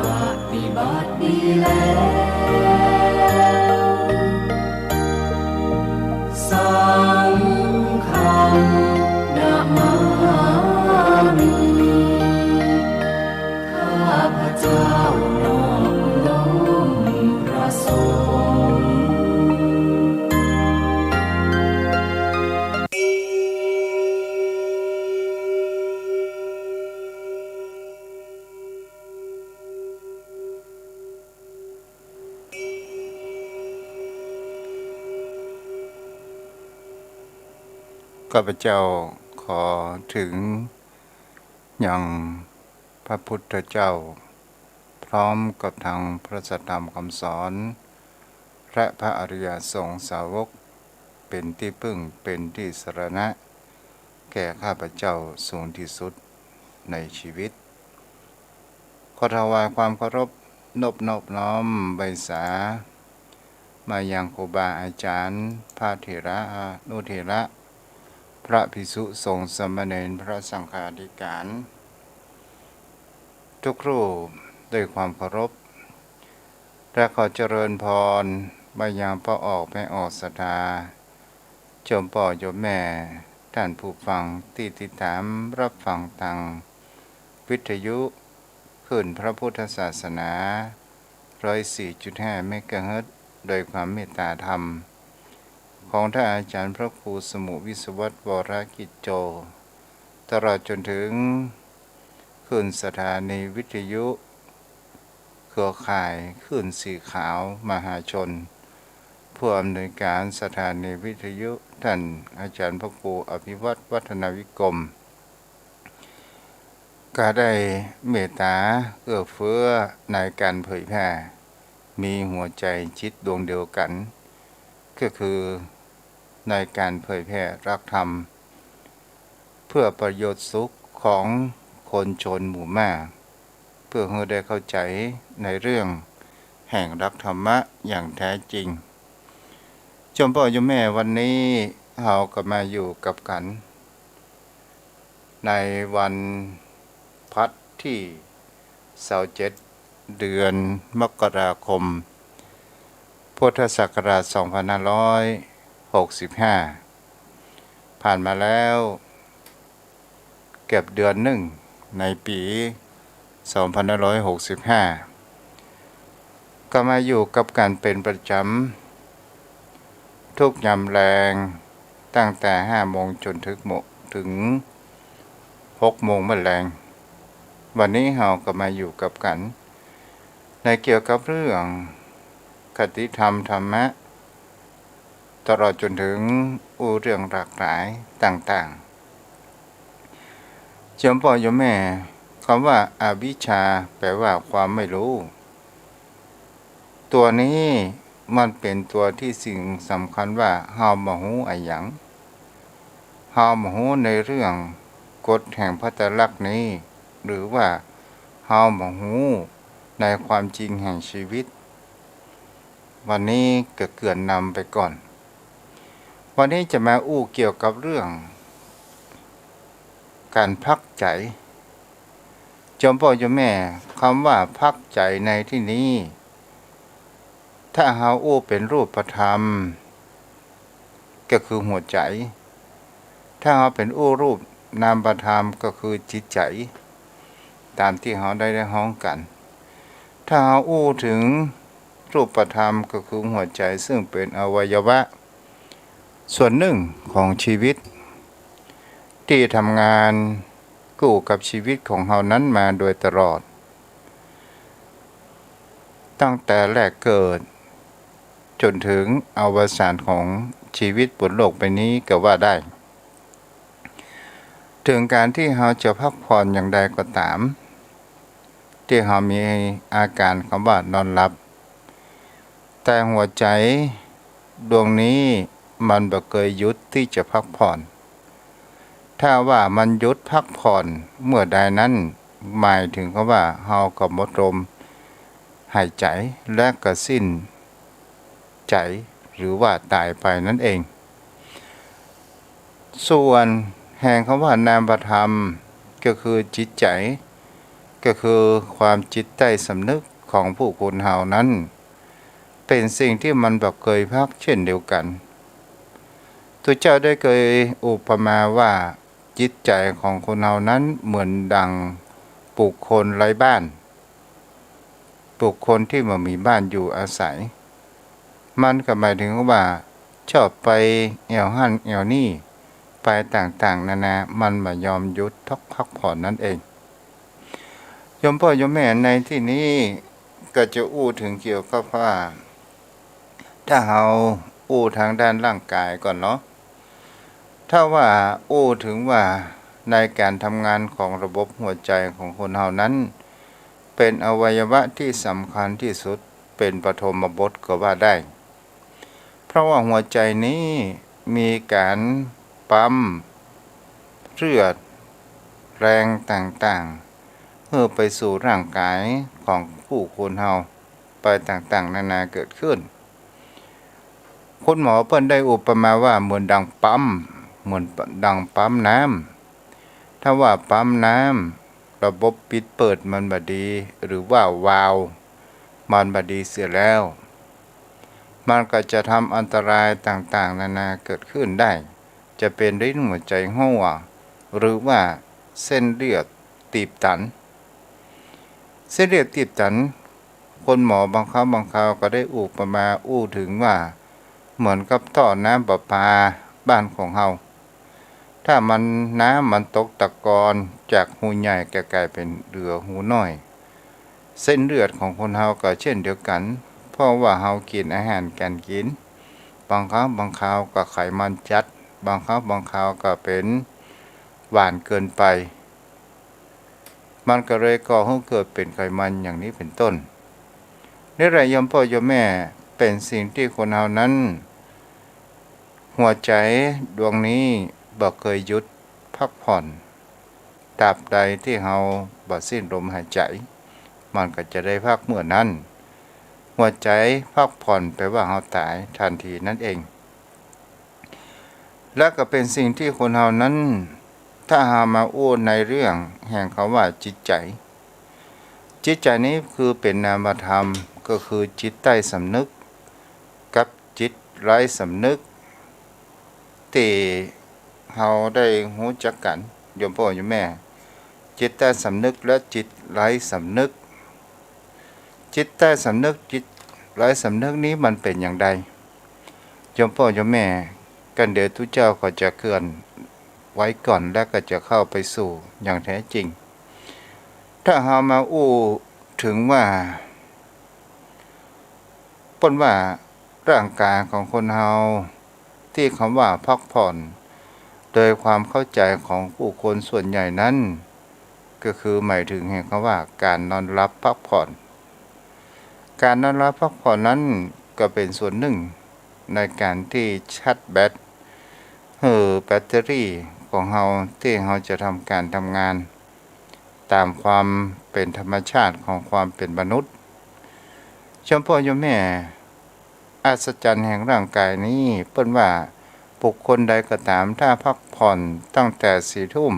ฏิบัติดีแล้ว สังฆัง นะมามิ ข้าพเจ้านอบน้อมพระสงฆ์ ข้าพเจ้าขอถึงยังพระพุทธเจ้า พร้อมกับทั้งพระสัทธรรมคำสอน และพระอริยสงฆ์สาวก เป็นที่พึ่ง เป็นที่สรณะ แก่ข้าพเจ้าสูงที่สุดในชีวิต ขอถวายความเคารพ นบนอบน้อมไหว้สา มายังครูบาอาจารย์ พระเถระอนุเถระ พระภิกษุสงฆ์สามเณร พระสังฆาธิการ ทุกรูปด้วยความเคารพ และขอเจริญพรมายังป้อออกแม่ออกศรัทธา โยมป้อโยมแม่ ท่านผู้ฟังที่ติดตามรับฟังทางวิทยุคลื่นพระพุทธศาสนา ร้อยสี่จุดห้าเมกะเฮิรตซ์ โดยความเมตตาธรรม ของท่านอาจารย์พระครูสมุห์วิศวัตร วรกิจโจ ตลอดจนถึงคลื่นสถานีวิทยุเครือข่ายคลื่นสีขาวมหาชน ผู้อำนวยการสถานีวิทยุ ท่านอาจารย์พระครูอภิวัตร วัฒนวิกรม ก็ได้เมตตาเอื้อเฟื้อในการเผยแผ่ มีหัวใจจิตดวงเดียวกัน ก็คือในการเผยแผ่หลักธรรม เพื่อประโยชน์สุขของคนชนหมู่มาก เพื่อให้ได้เข้าใจในเรื่องแห่งหลักธรรมะอย่างแท้จริง โยมป้อโยมแม่ วันนี้เฮาก็มาอยู่กับกั๋น ในวันพลัสตี้ซาวเจ็ด เดือนมกราคม พุทธศักราชสองพันห้าร้อยหกสิบห้า ผ่านมาแล้วเกือบเดือนนึ่งในปี๋สองพันห้าร้อยหกสิบห้า ก็มาอยู่กับกั๋นเป๋นประจ๋ำ ทุกยามแลง ตั้งแต่ห้าโมงจ๋นถึงโม- ถึงหกโมงเมื่อแลง วันนี้เฮาก็มาอยู่กับกั๋น ในเกี่ยวกับเรื่องคติธรรมธรรมะ ตลอดจ๋นถึงอู้เรื่องหลากหลายต่าง โยมป้อโยมแม่ กำว่าอวิชชาแปล๋ว่าความไม่ฮู้ ตั๋วนี้มันเป๋นตั๋วตี้สิ่งสำคัญว่าเฮาบ่ฮู้อะหยัง เฮาบ่ฮู้ในเรื่องกฎแห่งพระไตรลักษณ์นี้ หรือว่าเฮาบ่ฮู้ในความจริงแห่งชีวิต วันนี้ก็เกริ่นนำไปก่อน วันนี้จะมาอู้เกี่ยวกับเรื่องก๋านพักใจ๋ โยมป้อโยมแม่ กำว่าพักใจ๋ในตี้นี้ ถ้าเฮาอู้เป๋นรูปธรรม ก็คือหัวใจ๋ ถ้าเฮาเป๋นอู้รูปนามธรรมก็คือจิตใจ๋ ต๋ามตี้เฮาได้ ได้ฮ้องกั๋น ถ้าเฮาอู้เถิงรูปธรรมก็คือหัวใจ๋ ซึ่งเป๋นอวัยวะส่วนนึ่งของชีวิต ตี้ทำงานกู้กับชีวิตของเฮานั้นมาโดยตลอด ตั้งแต่แรกเกิดจ๋นเถิงอวสานของชีวิตบนโลกใบนี้ก็ว่าได้ เถิงก๋านตี้เฮาจะพักผ่อนอย่างใดก็ต๋าม ตี้เฮามีอาก๋านกำว่านอนหลับ แต่หัวใจ๋ดวงนี้มันบ่เกยหยุดตี้จะพักผ่อน ถ้าว่ามันหยุดพักผ่อนเมื่อใดนั้น หมายเถิงกำว่าเฮาก็หมดลมหายใจ๋ และก็สิ้นใจ๋ หรือว่าต๋ายไปนั้นเอง ส่วนแห่งกำว่านามธรรม ก็คือจิตใจ๋ ก็คือความจิตใต้สำนึกของผู้คนเฮานั้น เป๋นสิ่งตี้มันบ่เกยพักเช่นเดียวกั๋น ตุ๊เจ้าได้เกยอุปมาว่า จิตใจ๋ของคนเฮานั้นเหมือนดังบุคคลไร้บ้าน บุคคลตี้บ่มีบ้านอยู่อาศัย มันก็หมายเถิงว่าชอบไปแอ่วหั้นแอ่วนี่ ไปต่างๆ นานา มันบ่ยอมหยุดพักผ่อนนั้นเอง โยมป้อโยมแม่ ในตี้นี้ก็จะอู้เถิงเกี่ยวกับว่า ถ้าเฮาอู้ตางด้านร่างก๋ายก่อนเนาะ ถ้าว่าอู้เถิงว่าในก๋านทำงานของระบบหัวใจ๋ของคนเฮานั้น เป๋นอวัยวะตี้สำคัญตี้สุด เป๋นปฐมบทก็ว่าได้ เพราะว่าหัวใจ๋นี้มีก๋านปั๊มเลือดแรงต่างๆ หื้อไปสู่ร่างก๋ายของผู้คนเฮา ไปต่างๆ นานาเกิดขึ้น คุณหมอเปิ้นได้อุปมาว่าเหมือนดังปั๊ม เหมือนดังปั๊มน้ำ ถ้าว่าปั๊มน้ำ ระบบปิดเปิดมันบ่ดี หรือว่าวาล์วมันบ่ดีเสียแล้ว มันก็จะทำอันตรายต่างๆ นานาเกิดขึ้นได้ จะเป๋นลิ้นหัวใจ๋ฮั่ว หรือว่าเส้นเลือดตีบตัน เส้นเลือดตีบตัน คุณหมอบางครั้งบางคราวก็ได้อุปมาอู้เถิงว่า เหมือนกับท่อน้ำประปาบ้านของเฮา ถ้ามัน น้ำมันตกตะกอนจากฮูใหญ่ก็ก๋ายเป๋นเหลือฮูน้อย เส้นเลือดของคนเฮาก็เช่นเดียวกั๋น เพราะว่าเฮากิ๋นอาหารก๋านกิ๋น บางครั้งบางคราวก็ไขมันจัด บางครั้งบางคราวก็เป๋นหวานเกินไป มันก็เลยก่อหื้อเกิดเป๋นไขมันอย่างนี้เป๋นต้น นี่แหละโยมป้อโยมแม่ เป๋นสิ่งตี้คนเฮานั้น หัวใจ๋ดวงนี้บ่เกยหยุดพักผ่อน ตราบใดตี้เฮาบ่สิ้นลมหายใจ๋ มันก็จะได้พักเมื่อนั้น หัวใจ๋พักผ่อนแปลว่าเฮาต๋ายทันทีนั้นเอง และก็เป๋นสิ่งตี้คนเฮานั้น ถ้าเฮามาอู้ในเรื่องแห่งกำว่าจิตใจ๋ จิตใจ๋นี้คือเป๋นนามธรรม ก็คือจิตใต้สำนึกกับจิตไร้สำนึก ตี้เฮาได้ฮู้จักกั๋น โยมป้อโยมแม่ จิตใต้สำนึกและจิตไร้สำนึก จิตใต้สำนึก จิตไร้สำนึกนี้มันเป๋นอย่างใด โยมป้อโยมแม่ กันเดี๋ยวตุ๊เจ้าก็จะเกริ่นไว้ก่อน และก็จะเข้าไปสู่อย่างแท้จริง ถ้าเฮามาอู้เถิงว่า เปิ้นว่าร่างก๋ายของคนเฮา ตี้กำว่าพักผ่อน โดยความเข้าใจ๋ของผู้คนส่วนใหญ่นั้น ก็คือหมายถึงแห่งคำว่าก๋านนอนหลับพักผ่อน ก๋านนอนหลับพักผ่อนนั้นก็เป๋นส่วนนึ่งในก๋านตี้ชาร์จแบต หื้อแบตเตอรี่ของเฮาตี้เฮาจะทำก๋านทำงานต๋ามความเป๋นธรรมชาติของความเป๋นมนุษย์ โยมป้อโยมแม่ อัศจรรย์แห่งร่างก๋ายนี้ เปิ้นว่าบุคคลใดก็ต๋ามถ้าพักผ่อนตั้งแต่สี่ทุ่ม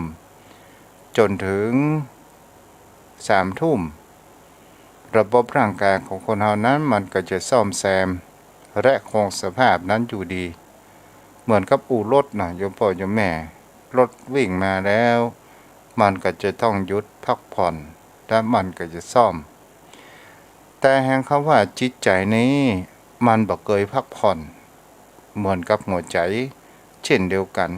จ๋นเถิงสามทุ่ม ระบบร่างก๋ายของคนเฮานั้นมันก็จะซ่อมแซมและคงสภาพนั้นอยู่ดี เหมือนกับอู่รถน่ะ โยมป้อโยมแม่ รถวิ่งมาแล้ว มันก็จะต้องหยุดพักผ่อน และมันก็จะซ่อม แต่แห่งคำว่าจิตใจ๋นี้ มันบ่เกยพักผ่อน เหมือนกับหัวใจ๋เช่นเดียวกั๋น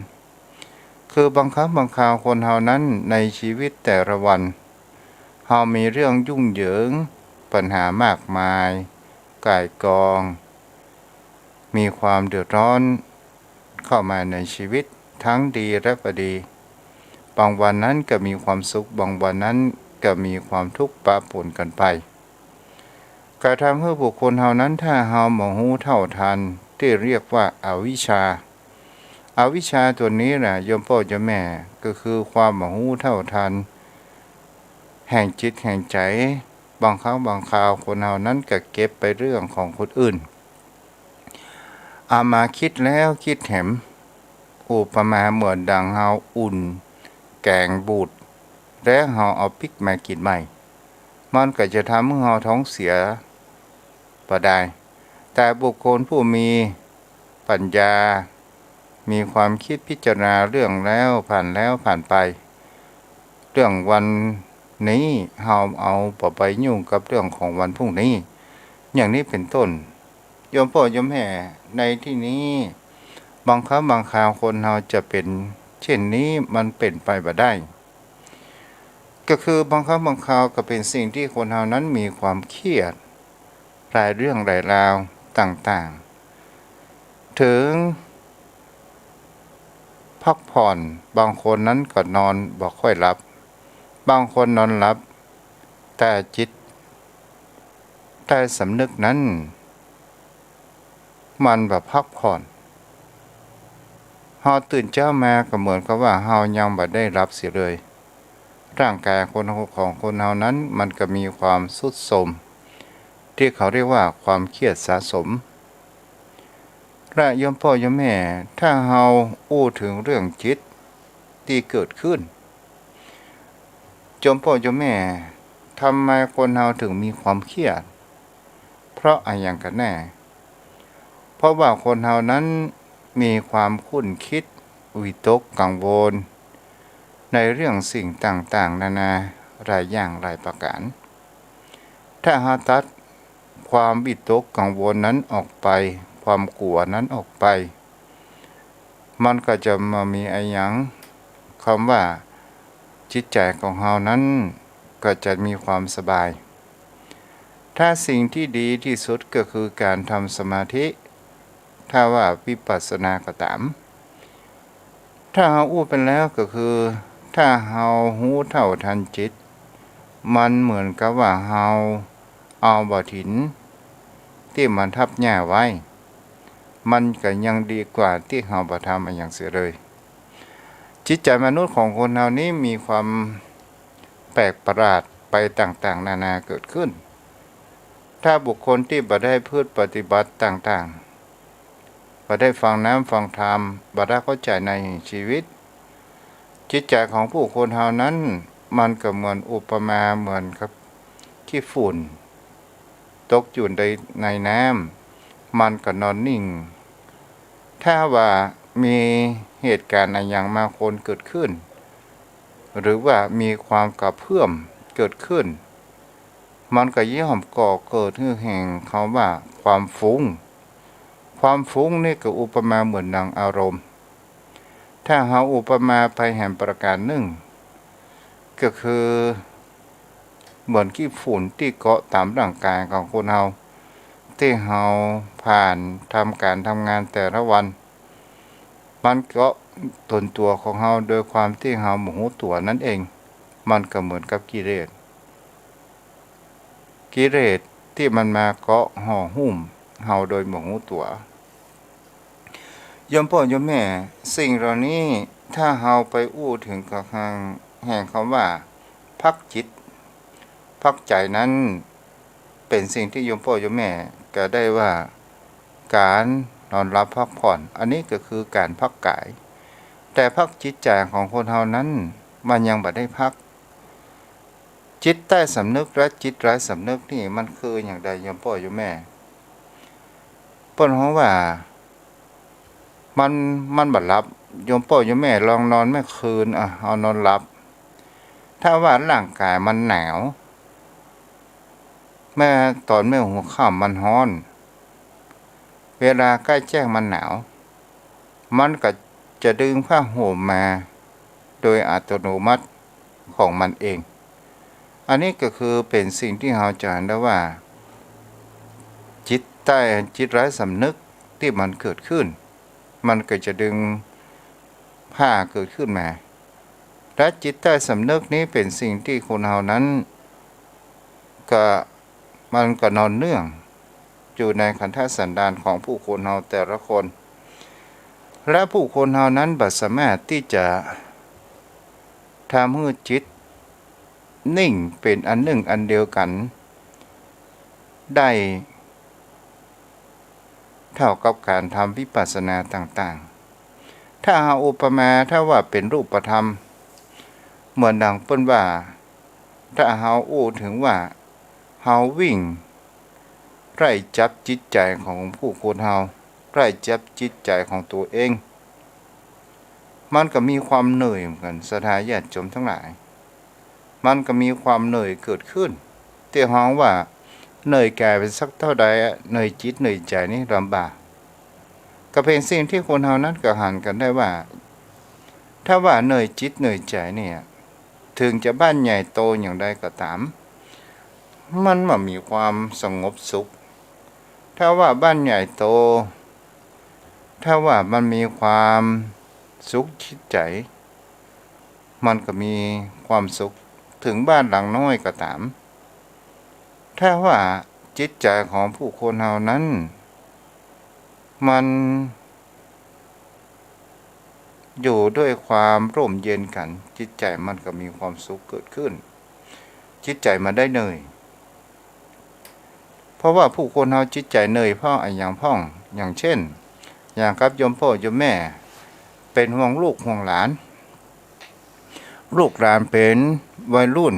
คือบางครั้งบางคราวคนเฮานั้นในชีวิตแต่ละวัน เฮามีเรื่องยุ่งเหยิง ปัญหามากมาย ก่ายกอง มีความเดือดร้อนเข้ามาในชีวิต ทั้งดีและบ่ดี บางวันนั้นก็มีความสุข บางวันนั้นก็มีความทุกข์ปะปนกั๋นไป กระทำหื้อบุคคลเฮานั้น ถ้าเฮาบ่ฮู้เท่าทัน ตี้เรียกว่าอวิชชา อวิชชาตั๋วนี้แหละ โยมป้อโยมแม่ ก็คือความบ่ฮู้เท่าทัน แห่งจิตแห่งใจ๋ บางครั้งบางคราวคนเฮานั้นก็เก็บไปเรื่องของคนอื่น เอามาคิดแล้วคิดแหม อุปมาเหมือนดังเฮาอุ่นแก๋งบูด และเฮาเอาปิ๊กมากิ๋นใหม่ มันก็จะทำหื้อเฮาท้องเสียบ่ดาย แต่บุคคลผู้มีปัญญา มีความคิดพิจารณาเรื่องแล้วผ่านแล้วผ่านไป เรื่องวันนี้เฮาเอาบ่ไปยุ่งกับเรื่องของวันพรุ่งนี้ อย่างนี้เป๋นต้น โยมป้อโยมแม่ ในตี้นี้ บางครั้งบางคราวคนเฮาจะเป๋นเช่นนี้ มันเป๋นไปบ่ได้ ก็คือบางครั้งบางคราวก็เป๋นสิ่งตี้คนเฮานั้นมีความเครียด หลายเรื่องหลายราวต่างๆ เถิงพักผ่อน บางคนนั้นก็นอนบ่ค่อยหลับ บางคนนอนหลับ แต่จิตใต้สำนึกนั้น มันบ่พักผ่อน เฮาตื่นเจ๊ามาก็เหมือนกับว่าเฮายังบ่ได้หลับเสียเลย ร่างก๋ายคน ของคนเฮานั้นมันก็มีความทรุดโทรม ตี้เขาเรียกว่าความเครียดสะสม และโยมป้อโยมแม่ ถ้าเฮาอู้เถิงเรื่องจิตตี้เกิดขึ้น โยมป้อโยมแม่ ทำไมคนเฮาเถิงมีความเครียด เพราะอะหยังกั๋นแน่ เพราะว่าคนเฮานั้นมีความคุ้นคิด วิตกกังวล ในเรื่องสิ่งต่างๆ นานา หลายอย่างหลายประก๋าน ถ้าเฮาตัดความวิตกกังวลนั้นออกไป ความกั๋วนั้นออกไป มันก็จะบ่มีอะหยัง คำว่าจิตใจ๋ของเฮานั้นก็จะมีความสบาย ถ้าสิ่งตี้ดีตี้สุดก็คือก๋านทำสมาธิ ถ้าว่าวิปัสสนาก็ต๋าม ถ้าเฮาอู้ไปแล้วก็คือ ถ้าเฮาฮู้เท่าทันจิต มันเหมือนกับว่าเฮาเอาบ่าถินตี้มันทับหญ้าไว้ มันก็ยังดีกว่าตี้เฮาบ่ทำอะหยังเสียเลย จิตใจ๋มนุษย์ของคนเฮานี้มีความแปลกประหลาดไปต่างๆ นานาเกิดขึ้น ถ้าบุคคลตี้บ่ได้พฤติปฏิบัติต่างๆ บ่ได้ฟังน้ำฟังธรรม บ่ได้เข้าใจ๋ในชีวิต จิตใจ๋ของผู้คนเฮานั้น มันก็เหมือนอุปมาเหมือนกับขี้ฝุ่น ตกอยู่ใน ในน้ำ มันก็นอนนิ่ง ถ้าว่ามีเหตุก๋ารณ์อะหยังมากวนเกิดขึ้น หรือว่ามีความกระเพื่อมเกิดขึ้น มันก็ย่อมก่อเกิดหื้อแห่งคำว่าความฟุ้ง ความฟุ้งนี่ก็อุปมาเหมือนดังอารมณ์ ถ้าเฮาอุปมาไปแหมประก๋านนึ่ง ก็คือเหมือนขี้ฝุ่นตี้เกาะต๋ามร่างก๋ายของคนเฮา ตี้เฮาผ่านทำก๋านทำงานแต่ละวัน มันเกาะตนตั๋วของเฮาโดยความตี้เฮาบ่ฮู้ตั๋วนั้นเอง มันก็เหมือนกับกิเลส กิเลสตี้มันมาเกาะห่อหุ้มเฮาโดยบ่ฮู้ตั๋ว โยมป้อโยมแม่ สิ่งเหล่านี้ถ้าเฮาไปอู้เถิงกระทั่งแห่งกำว่าพักจิต พักใจ๋นั้น เป๋นสิ่งตี้โยมป้อโยมแม่ก็ได้ว่าก๋านนอนหลับพักผ่อน อันนี้ก็คือก๋านพักก๋าย แต่พักจิตใจ๋ของคนเฮานั้นมันยังบ่ได้พัก จิตใต้สำนึกและจิตไร้สำนึกนี่มันคืออย่างใดโยมป้อโยมแม่ เปิ้นฮ้องว่า มัน มันบ่หลับ โยมป้อโยมแม่ลองนอนแม่คืน อ่ะ เอานอนหลับ ถ้าว่าร่างก๋ายมันหนาว แม่ต๋อนแม่หัวค่ำมันฮ้อน เวลาใก้แจ้งมันหนาว มันก็จะดึงผ้าห่มมาโดยอัตโนมัติของมันเอง อันนี้ก็คือเป๋นสิ่งตี้เฮาจะหันได้ว่า จิตใต้ จิตไร้สำนึกตี้มันเกิดขึ้น มันก็จะดึงผ้าเกิดขึ้นมา และจิตใต้สำนึกนี้เป๋นสิ่งตี้คนเฮานั้นก็ มันก็นอนเนื่องอยู่ในขันธสันดานของผู้คนเฮาแต่ละคน และผู้คนเฮานั้นบ่สามารถตี้จะทำหื้อจิตนิ่งเป๋นอันนึ่งอันเดียวกั๋นได้ เต้ากับก๋านทำวิปัสสนาต่างๆ ถ้าเฮาอุปมา ถ้าว่าเป๋นรูปธรรม เหมือนดังเปิ้นว่า ถ้าเฮาอู้เถิงว่า เฮาวิ่งไล่จับจิตใจ๋ของผู้คนเฮา ไล่จับจิตใจ๋ของตั๋วเอง มันก็มีความเหนื่อยเหมือนกั๋น ศรัทธาญาติโยมตังหลาย มันก็มีความเหนื่อยเกิดขึ้น ตี้ฮ้องว่าเหนื่อยก๋ายไปสักเต้าใดอะ เหนื่อยจิตเหนื่อยใจ๋นี่ลำบาก ก็เป๋นสิ่งตี้คนเฮานั้นก็หันกั๋นได้ว่า ถ้าว่าเหนื่อยจิตเหนื่อยใจ๋เนี่ย เถิงจะบ้านใหญ่โตอย่างใดก็ต๋าม มันบ่มีความสงบสุข ถ้าว่าบ้านใหญ่โต ถ้าว่ามันมีความสุขจิตใจ๋ มันก็มีความสุข เถิงบ้านหลังน้อยก็ต๋าม ถ้าว่าจิตใจ๋ของผู้คนเฮานั้น มันอยู่ด้วยความร่มเย็นกั๋น จิตใจ๋มันก็มีความสุขเกิดขึ้น จิตใจ๋มันได้เหนื่อย เพราะว่าผู้คนเฮาจิตใจ๋เหนื่อยเพราะอะหยังพ่อง อย่างเช่น อย่างกับโยมป้อโยมแม่ เป๋นห่วงลูกห่วงหลาน ลูกหลานเป๋นวัยรุ่น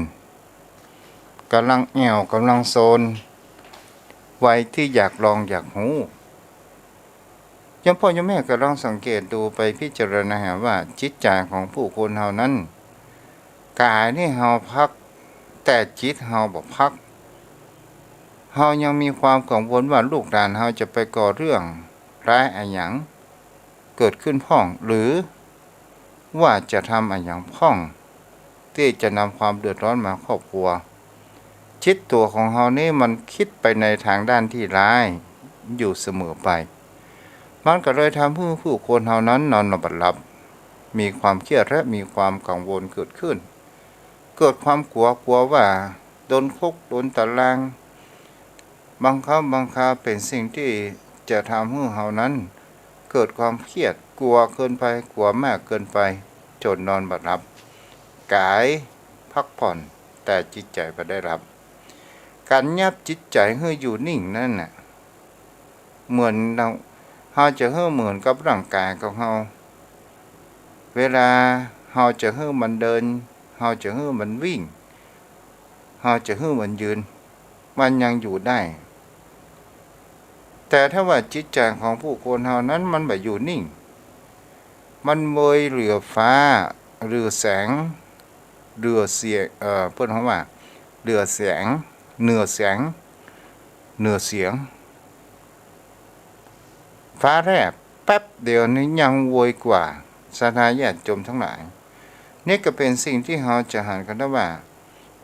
ก่ำลังแอ่ว ก่ำลังโซน วัยตี้อยากลองอยากฮู้ โยมป้อโยมแม่ก็ลองสังเกตดูไปพิจารณาหาว่าจิตใจ๋ของผู้คนเฮานั้น ก๋ายนี่เฮาพัก แต่จิตเฮาบ่พัก เฮายังมีความกังวลว่าลูกหลานเฮาจะไปก่อเรื่องร้ายอะหยังเกิดขึ้นพ่อง หรือว่าจะทำอะหยังพ่อง ตี้จะนำความเดือดร้อนมาครอบครัว จิตตั๋วของเฮานี้มันคิดไปในตางด้านตี้ร้ายอยู่เสมอไป มันก็เลยทำหื้อผู้คนเฮานั้นนอนบ่หลับ มีความเครียดและมีความกังวลเกิดขึ้น เกิดความกั๋ว กั๋วว่าโดนคุกโดนตาราง บางครั้งบางคราวเป๋นสิ่งตี้จะทำหื้อเฮานั้นเกิดความเครียด กั๋วเกินไป กั๋วมากเกินไป จ๋นนอนบ่หลับ ก๋ายพักผ่อน แต่จิตใจ๋บ่ได้หลับ ก๋านยับจิตใจ๋หื้ออยู่นิ่งนั้นน่ะ เหมือนเฮา เฮาจะหื้อเหมือนกับร่างก๋ายของเฮา เวลาเฮาจะหื้อมันเดิน เฮาจะหื้อมันวิ่ง เฮาจะหื้อมันยืน มันยังอยู่ได้ แต่ถ้าว่าจิตใจ๋ของผู้คนเฮานั้นมันบ่อยู่นิ่ง มันเวยเหลือฟ้า เหลือแสง เหลือเสียง เอ่อ เปิ้นฮ้องว่า เหลือแสง เหนือแสง เหนือเสียง ฟ้าแลบแป๊บเดียวนี้ยังเวยกว่า ศรัทธาญาติโยมตังหลาย นี่ก็เป๋นสิ่งตี้เฮาจะหันกั๋นได้ว่า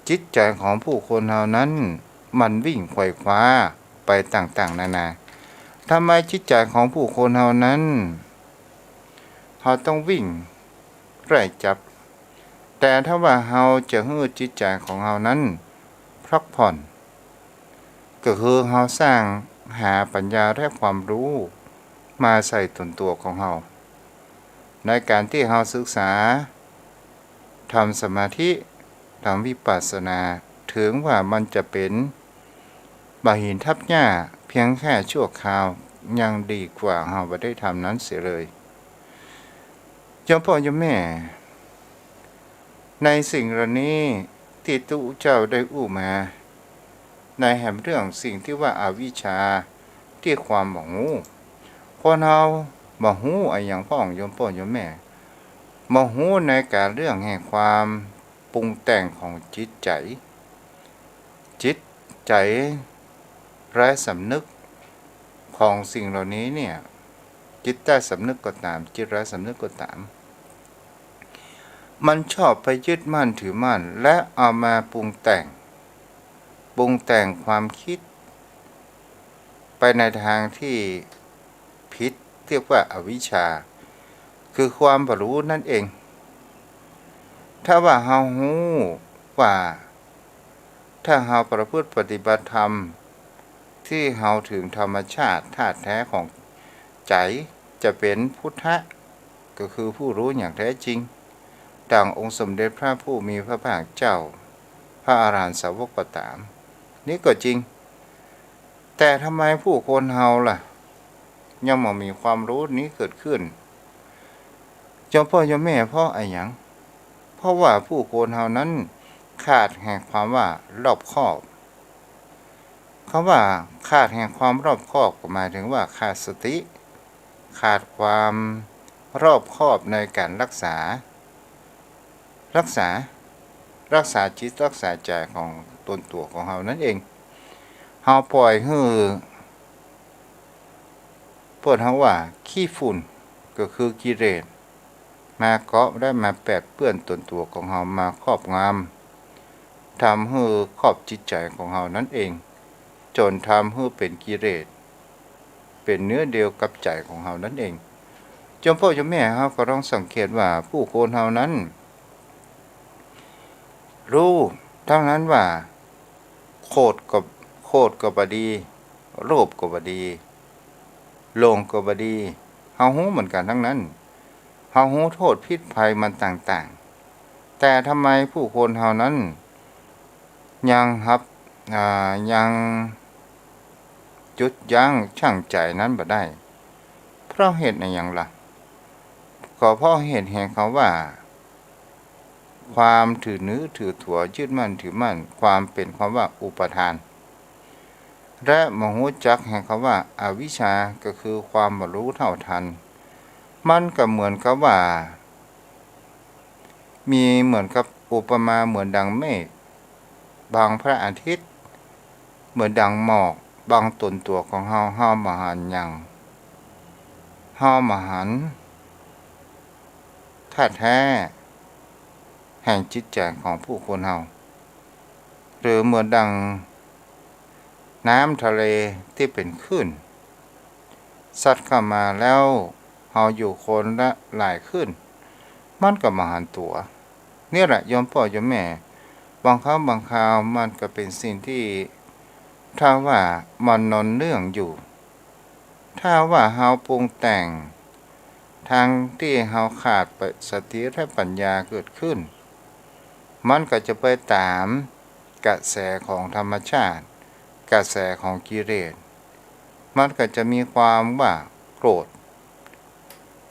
จิตใจ๋ของผู้คนเฮานั้นมันวิ่งไขว่คว้าไปต่างๆ นานา ทำไมจิตใจ๋ของผู้คนเฮานั้น เฮาต้องวิ่งไล่จับ แต่ถ้าว่าเฮาจะหื้อจิตใจ๋ของเฮานั้นพักผ่อน ก็คือเฮาสร้างหาปัญญาและความฮู้มาใส่ตนตั๋วของเฮา ในก๋านตี้เฮาศึกษา ทำสมาธิ ทำวิปัสสนา เถิงว่ามันจะเป๋นบ่าหินทับหญ้าเพียงแค่ชั่วคราว ยังดีกว่าเฮาบ่ได้ทำนั้นเสียเลย โยมป้อโยมแม่ ในสิ่งเหล่านี้ตี้ตุ๊เจ้าได้อู้มา ในแหมเรื่องสิ่งตี้ว่าอวิชชา ตี้ความบ่ฮู้ คนเฮาบ่ฮู้อะหยังพ่อง โยมป้อโยมแม่ บ่ฮู้ในก๋านเรื่องแห่งความปรุงแต่งของจิตใจ๋ จิตใจ๋ไร้สำนึกของสิ่งเหล่านี้เนี่ย จิตใต้สำนึกก็ต๋าม จิตไร้สำนึกก็ต๋าม มันชอบไปยึดมั่นถือมั่น และเอามาปรุงแต่ง ปรุงแต่งความคิด ไปในทางตี้ผิด เรียกว่าอวิชชา คือความบ่ฮู้นั่นเอง ถ้าว่าเฮาฮู้ว่า ถ้าเฮาประพฤติปฏิบัติธรรม ตี้เฮาเถิงธรรมชาติธาตุแท้ของใจ๋ จะเป๋นพุทธะ ก็คือผู้ฮู้อย่างแท้จริง ดั่งองค์สมเด็จพระผู้มีพระภาคเจ้า พระอรหันตสาวกก็ต๋าม นี้ก็จริง แต่ทำไมผู้คนเฮาล่ะ ยังบ่มีความฮู้นี้เกิดขึ้น โยมป้อโยมแม่ เพราะอะหยัง เพราะว่าผู้คนเฮานั้นขาดแห่งความว่ารอบคอบ กำว่าขาดแห่งความรอบคอบก็หมายเถิงว่าขาดสติ ขาดความรอบคอบในก๋านรักษา รักษา รักษาจิตรักษาใจ๋ของตนตั๋วของเฮานั่นเอง เฮาป่อยหื้อ เปิ้นเฮาว่าขี้ฝุ่น ก็คือกิเลส มาเกาะและมาแปดเปื้อนตนตั๋วของเฮา มาครอบงำ ทำหื้อครอบจิตใจ๋ของเฮานั่นเอง จ๋นทำหื้อเป๋นกิเลส เป๋นเนื้อเดียวกับใจ๋ของเฮานั่นเอง โยมป้อโยมแม่ เฮาก็ลองสังเกตว่าผู้คนเฮานั้น ฮู้เต้านั้นว่า โกรธก็ โกรธก็บ่ดี โลภก็บ่ดี หลงก็บ่ดี เฮาฮู้เหมือนกั๋นตังนั้น เฮาฮู้โต้ษผิดภัยมันต่างๆ แต่ทำไมผู้คนเฮานั้น ยังฮับ อ่า ยังหยุดยั้งชั่งใจ๋นั้นบ่ได้ เพราะเหตุอะหยังล่ะ ก็เพราะเหตุแห่งกำว่า ความถือเนื้อถือตั๋ว ยึดมั่นถือมั่น ความเป๋นกำว่าอุปาทาน และบ่ฮู้จักแห่งกำว่าอวิชชา ก็คือความบ่ฮู้เท่าทัน มันก็เหมือนกับว่า มีเหมือนกับอุปมาเหมือนดังเมฆบังพระอาทิตย์ เหมือนดังหมอกบังตนตั๋วของเฮา เฮาบ่หันหยัง เฮาบ่หันธาตุแท้แห่งจิตใจ๋ของผู้คนเฮา หรือเหมือนดังน้ำทะเลตี้เป๋นคลื่น ซัดเข้ามาแล้วเฮาอยู่คนละหลายคลื่น มันก็บ่หันตั๋ว เนี่ยแหละโยมป้อโยมแม่ บางครั้งบางคราวมันก็เป๋นสิ่งตี้ ถ้าว่ามันนอนเนื่องอยู่ ถ้าว่าเฮาปรุงแต่ง ทั้งตี้เฮาขาดสติและปัญญาเกิดขึ้น มันก็จะไปต๋ามกระแสของธรรมชาติ กระแสของกิเลส มันก็จะมีความว่าโกรธ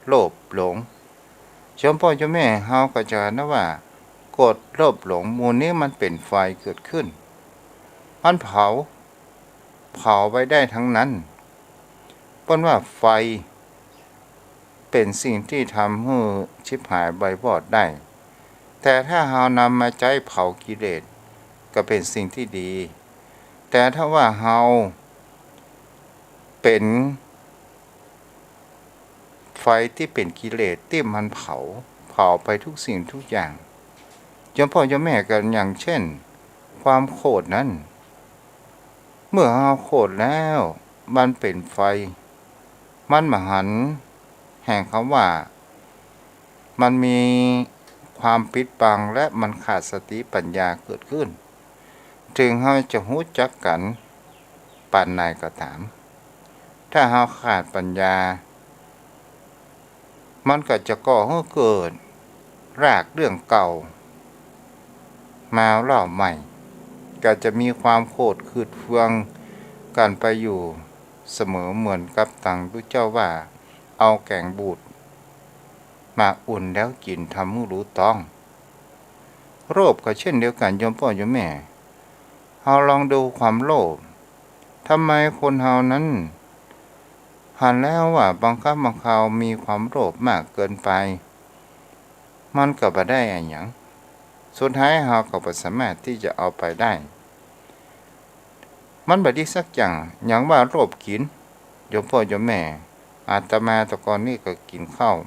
โลภ หลง โยมป้อโยมแม่ เฮาก็จะหันว่า โกรธ โลภ หลง หมู่นี้มันเป๋นไฟเกิดขึ้น มันเผา เผาไปได้ตังนั้น เปิ้นว่าไฟเป๋นสิ่งตี้ทำหื้อฉิบหายไปวอดได้ แต่ถ้าเฮานำมาใจ๊เผากิเลส ก็เป๋นสิ่งตี้ดี แต่ถ้าว่าเฮาเป๋นไฟตี้เป๋นกิเลสตี้มันเผา เผาไปทุกสิ่งทุกอย่าง โยมป้อโยมแม่ ก็อย่างเช่น ความโกรธนั้น เมื่อเฮาโกรธแล้ว มันเป๋นไฟ มันบ่หันแห่งกำว่า มันมีค ความปิดบัง และมันขาดสติปัญญาเกิดขึ้น เถิงเฮาจะฮู้จักกั๋นปานใดก็ต๋าม ถ้าเฮาขาดปัญญา มันก็จะก่อหื้อเกิดรากเรื่องเก่ามาเล่าใหม่ ก็จะมีความโขดหืดเฟืองกั๋นไปอยู่เสมอ เหมือนกับตังตุ๊เจ้าว่า เอาแก๋งบูดมาอุ่นแล้วกิ๋น ทำหื้อฮู้ต๊อง โลภก็เช่นเดียวกั๋น โยมป้อโยมแม่ เฮาลองดูความโลภ ทำไมคนเฮานั้น หันแล้วว่าบางครั้งบางคราวมีความโลภมากเกินไป มันก็บ่ได้อะหยัง สุดท้ายเฮาก็บ่สามารถตี้จะเอาไปได้ มันบ่ดีสักอย่าง อย่างว่าโลภกิ๋น โยมป้อโยมแม่ อาตมาแต่ก่อนนี้ก็กิ๋นข้าว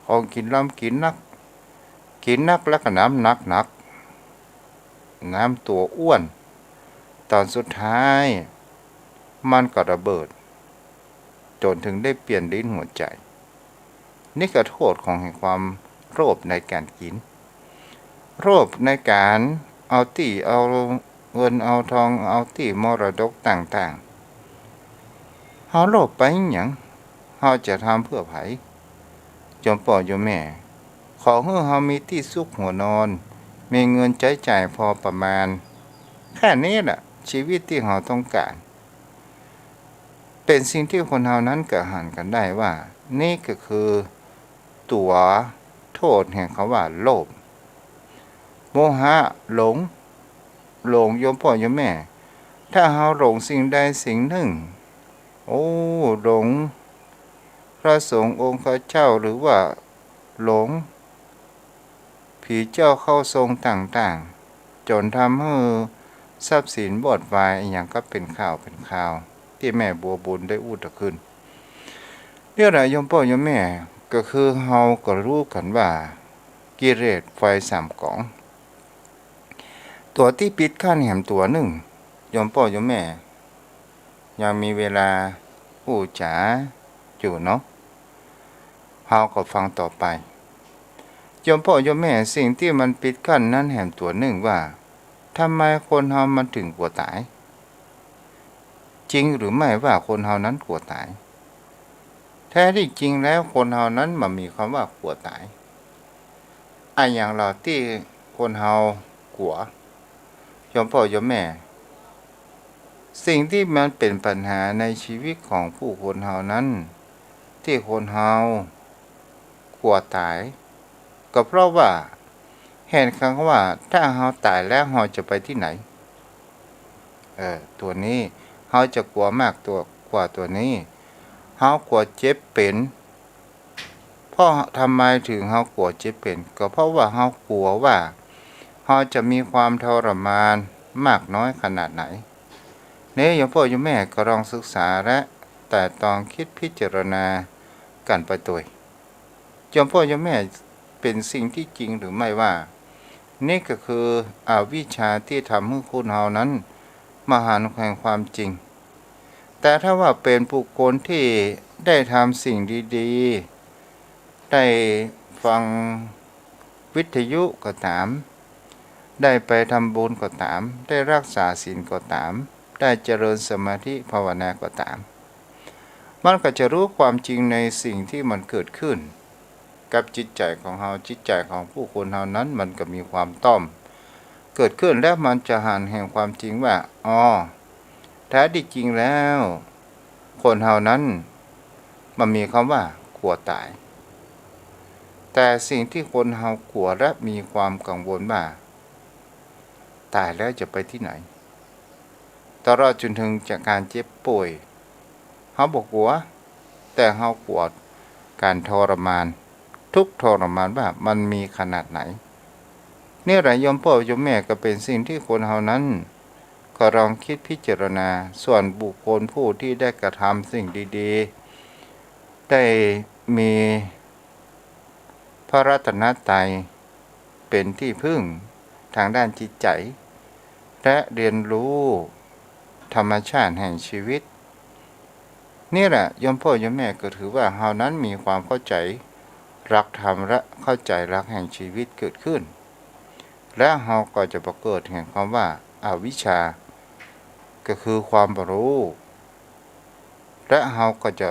ของกิ๋นลำ กิ๋นนัก กิ๋นนักแล้วก็น้ำหนักหนัก น้ำตั๋วอ้วน ต๋อนสุดท้ายมันก็ระเบิด จ๋นเถิงได้เปลี่ยนลิ้นหัวใจ๋ นี่ก็โต้ษของแห่งความโลภในก๋านกิ๋น โลภในก๋านเอาตี้เอาเงินเอาทอง เอาตี้มรดกต่างๆ เฮาโลภไปหยัง เฮาจะทำเปื้อใผ โยมป้อโยมแม่ ขอหื้อเฮามีตี้ซุกหัวนอน มีเงินใจ๊จ่ายพอประมาณ แค่นี้แหละ ชีวิตตี้เฮาต้องก๋าน เป๋นสิ่งตี้คนเฮานั้นก็หันกั๋นได้ว่า นี่ก็คือตั๋วโต้ษแห่งคำว่าโลภ โมหะ หลง หลง โยมป้อโยมแม่ ถ้าเฮาหลงสิ่งใดสิ่งนึ่ง โอ้ หลงพระสงฆ์องค์ข้าเจ้า หรือว่าหลงผีเจ้าเข้าทรงต่างๆ จ๋นทำหื้อทรัพย์สินวอดวายอะหยังก็เป๋นข่าวเป๋นคราว ตี้แม่บัวบุญได้อู้ตะกึ้น เนี่ยแหละโยมป้อโยมแม่ ก็คือเฮาก็ฮู้กั๋นว่า กิเลสไฟสามก๋อง ตั๋วตี้ปิดกั้นแหมตั๋วนึ่ง โยมป้อโยมแม่ ยังมีเวลาอู้จ๋าอยู่เนาะ เฮาก็ฟังต่อไป โยมป้อโยมแม่ สิ่งตี้มันปิดกั้นนั้นแหมตั๋วนึ่งว่า ทำไมคนเฮามันเถิงกั๋วต๋าย จริงหรือไม่ว่าคนเฮานั้นกั๋วต๋าย แท้ตี้จริงแล้วคนเฮานั้นบ่มีคำว่ากั๋วต๋าย อะหยังเล่าตี้คนเฮากั๋ว โยมป้อโยมแม่ สิ่งตี้มันเป๋นปัญหาในชีวิตของผู้คนเฮานั้น ตี้คนเฮากั๋วต๋าย ก็เพราะว่า เห็นคำว่า ถ้าเฮาต๋ายแล้วเฮาจะไปตี้ไหน เออ ตั๋วนี้ เฮาจะกั๋วมากตั๋ว กั๋วตั๋วนี้ เฮากั๋วเจ็บเป๋น เพราะทำไมเถิงเฮากั๋วเจ็บเป๋น ก็เพราะว่าเฮากั๋วว่า เฮาจะมีความทรมานมากน้อยขนาดไหน นี่โยมป้อโยมแม่ก็ลองศึกษาและไตร่ตรองคิดพิจารณากั๋นไปตวย โยมป้อโยมแม่ เป๋นสิ่งตี้จริงหรือไม่ว่า นี่ก็คืออวิชชาตี้ทำหื้อคนเฮานั้นบ่หันแห่งความจริง แต่ถ้าว่าเป๋นบุคคลตี้ได้ทำสิ่งดีๆ ได้ฟังวิทยุก็ต๋าม ได้ไปทำบุญก็ต๋าม ได้รักษาศีลก็ต๋าม ได้เจริญสมาธิภาวนาก็ต๋าม มันก็จะฮู้ความจริงในสิ่งตี้มันเกิดขึ้นกับจิตใจ๋ของเฮา จิตใจ๋ของผู้คนเฮานั้นมันก็มีความต้อมเกิดขึ้น แล้วมันจะหันแห่งความจริงว่า อ้อ แท้ตี้จริงแล้ว คนเฮานั้นบ่มีคำว่ากั๋วต๋าย แต่สิ่งตี้คนเฮากั๋วและมีความกังวลว่า ต๋ายแล้วจะไปตี้ไหน ตลอดจ๋นเถิงจากก๋านเจ็บป่วย เฮาบ่กั๋ว แต่เฮากั๋วก๋านทรมาน ทุกข์ทรมานว่ามันมีขนาดไหน นี่แหละโยมป้อโยมแม่ ก็เป๋นสิ่งตี้คนเฮานั้น ก็ลองคิดพิจารณา ส่วนบุคคลผู้ตี้ได้กระทำสิ่งดีๆ ได้มีพระรัตนตรัยเป๋นตี้พึ่งทางด้านจิตใจ๋ และเรียนฮู้ธรรมชาติแห่งชีวิต นี่แหละโยมป้อโยมแม่ ก็ถือว่าเฮานั้นมีความเข้าใจ๋ หลักธรรมและเข้าใจ๋หลักแห่งชีวิตเกิดขึ้น และเฮาก็จะบ่เกิดแห่งกำว่าอวิชชา ก็คือความบ่ฮู้ และเฮาก็จะ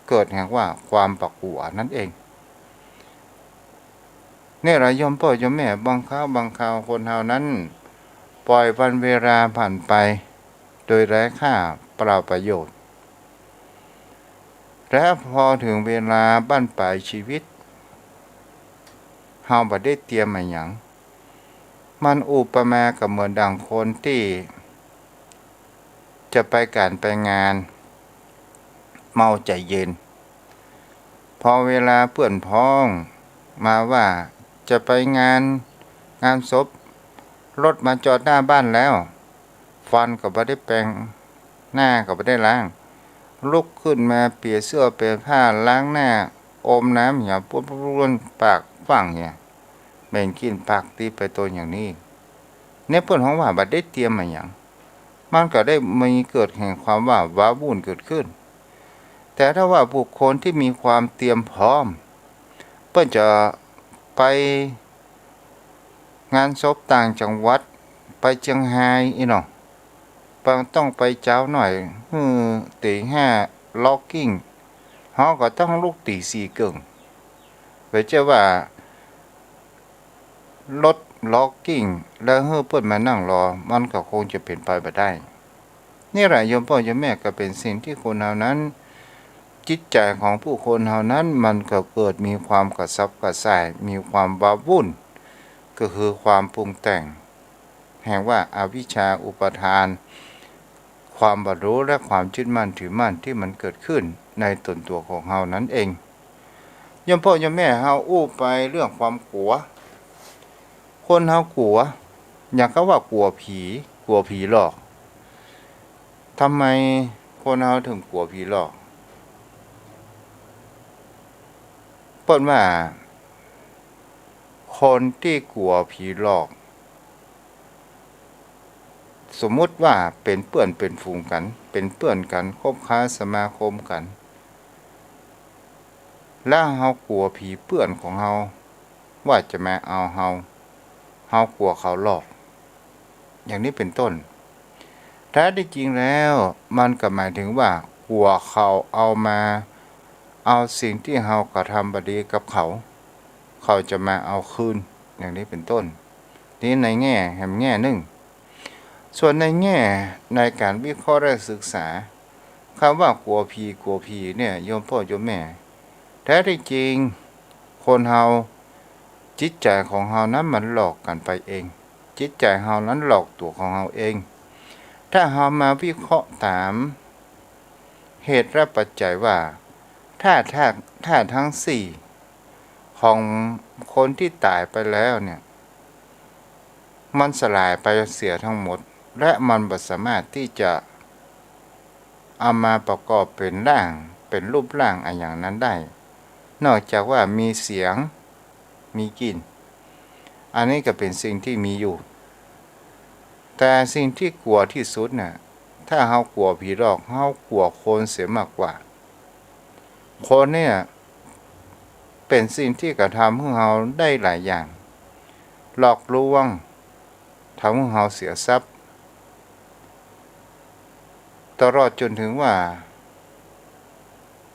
เกิดแห่งว่าความบ่กั๋วนั้นเอง นี่แหละโยมป้อโยมแม่ บางคราวบางคราวคนเฮานั้น ป่อยวันเวลาผ่านไป โดยไร้ค่าเปล่าประโยชน์ และพอเถิงเวลาบั้นปลายชีวิต เฮาบ่ได้เตรียมอะหยัง มันอุปมาก็เหมือนดั่งคนตี้จะไปก๋านไปงาน เมาใจ๋เย็น พอเวลาเปื้อนพ้องมาว่าจะไปงาน งานศพ รถมาจอดหน้าบ้านแล้ว ฟันก็บ่ได้แปรง หน้าก็บ่ได้ล้าง ลุกขึ้นมาเปลี่ยนเสื้อเปลี่ยนผ้า ล้างหน้า อมน้ำเหีย ปุ๊บปุ๊บปุ๊บ ปากฟั่งเหีย เหม็นกลิ่นปากตี้ไปตนอย่างนี้ เนี่ยเปิ้นฮ้องว่าบ่ได้เตรียมอะหยัง มันก็ได้มีเกิดแห่งความว่าว้าวุ่นเกิดขึ้น แต่ถ้าว่าบุคคลที่มีความเตรียมพร้อม เปิ้นจะไปงานศพต่างจังหวัด ไปเจียงฮายอี้เนาะ ปางต้องไปเจ๊าหน่อย หื้อตี๋ห้า ล็อกกิ้ง เฮาก็ต้องลุกตี๋สี่เกิ่ง ไปเจ้าว่า รถล็อกกิ้ง แล้วหื้อเปิ้นมานั่งรอ มันก็คงจะเป๋นไปบ่ได้ นี่แหละโยมป้อโยมแม่ ก็เป๋นสิ่งที่คนเฮานั้น จิตใจ๋ของผู้คนเฮานั้น มันก็เกิดมีความกระสับกระส่าย มีความว้าวุ่น ก็คือความปรุงแต่ง แห่งว่าอวิชชาอุปาทาน ความบ่ฮู้และความยึดมั่นถือมั่นที่มันเกิดขึ้นในตนตั๋วของเฮานั้นเอง โยมป้อโยมแม่ เฮาอู้ไปเรื่องความกั๋ว คนเฮากั๋ว อย่างกำว่ากั๋วผี กั๋วผีหลอก ทำไมคนเฮาเถิงกั๋วผีหลอก เปิ้นว่า คนตี้กั๋วผีหลอก สมมุติว่าเป๋นเปื้อนเป๋นฝูงกั๋น เป๋นเปื้อนกั๋น คบค้าสมาคมกั๋น แล้วเฮากั๋วผีเปื้อนของเฮา ว่าจะมาเอาเฮา เฮากั๋วเขาหลอก อย่างนี้เป๋นต้น แท้ตี้จริงแล้วมันก็หมายเถิงว่ากั๋วเขาเอามา เอาสิ่งตี้เฮากระทำบ่ดีกับเขา เขาจะมาเอาคืน อย่างนี้เป๋นต้น นี้ในแง่แหมแง่นึ่ง ส่วนในแง่ในก๋านวิเคราะห์และศึกษา กำว่ากั๋วผี กั๋วผีเนี่ย โยมป้อโยมแม่ แท้ตี้จริง คนเฮา จิตใจ๋ของเฮานั้นมันหลอกกั๋นไปเอง จิตใจ๋เฮานั้นหลอกตั๋วของเฮาเอง ถ้าเฮามาวิเคราะห์ต๋ามเหตุและปัจจัยว่า ธาตุ ธาตุ ธาตุทั้งสี่ของคนตี้ต๋ายไปแล้วเนี่ย มันสลายไปเสียทั้งหมด และมันบ่สามารถตี้จะเอามาประกอบเป๋นร่าง เป๋นรูปร่างอะหยังนั้นได้ นอกจากว่ามีเสียง มีกลิ่น อันนี้ก็เป๋นสิ่งตี้มีอยู่ แต่สิ่งตี้กั๋วตี้สุดน่ะ ถ้าเฮากั๋วผีหลอก เฮากั๋วคนเสียมากกว่า คนเนี่ยเป๋นสิ่งตี้กระทำหื้อเฮาได้หลายอย่าง หลอกลวง ทำหื้อเฮาเสียทรัพย์ ตลอดจ๋นเถิงว่า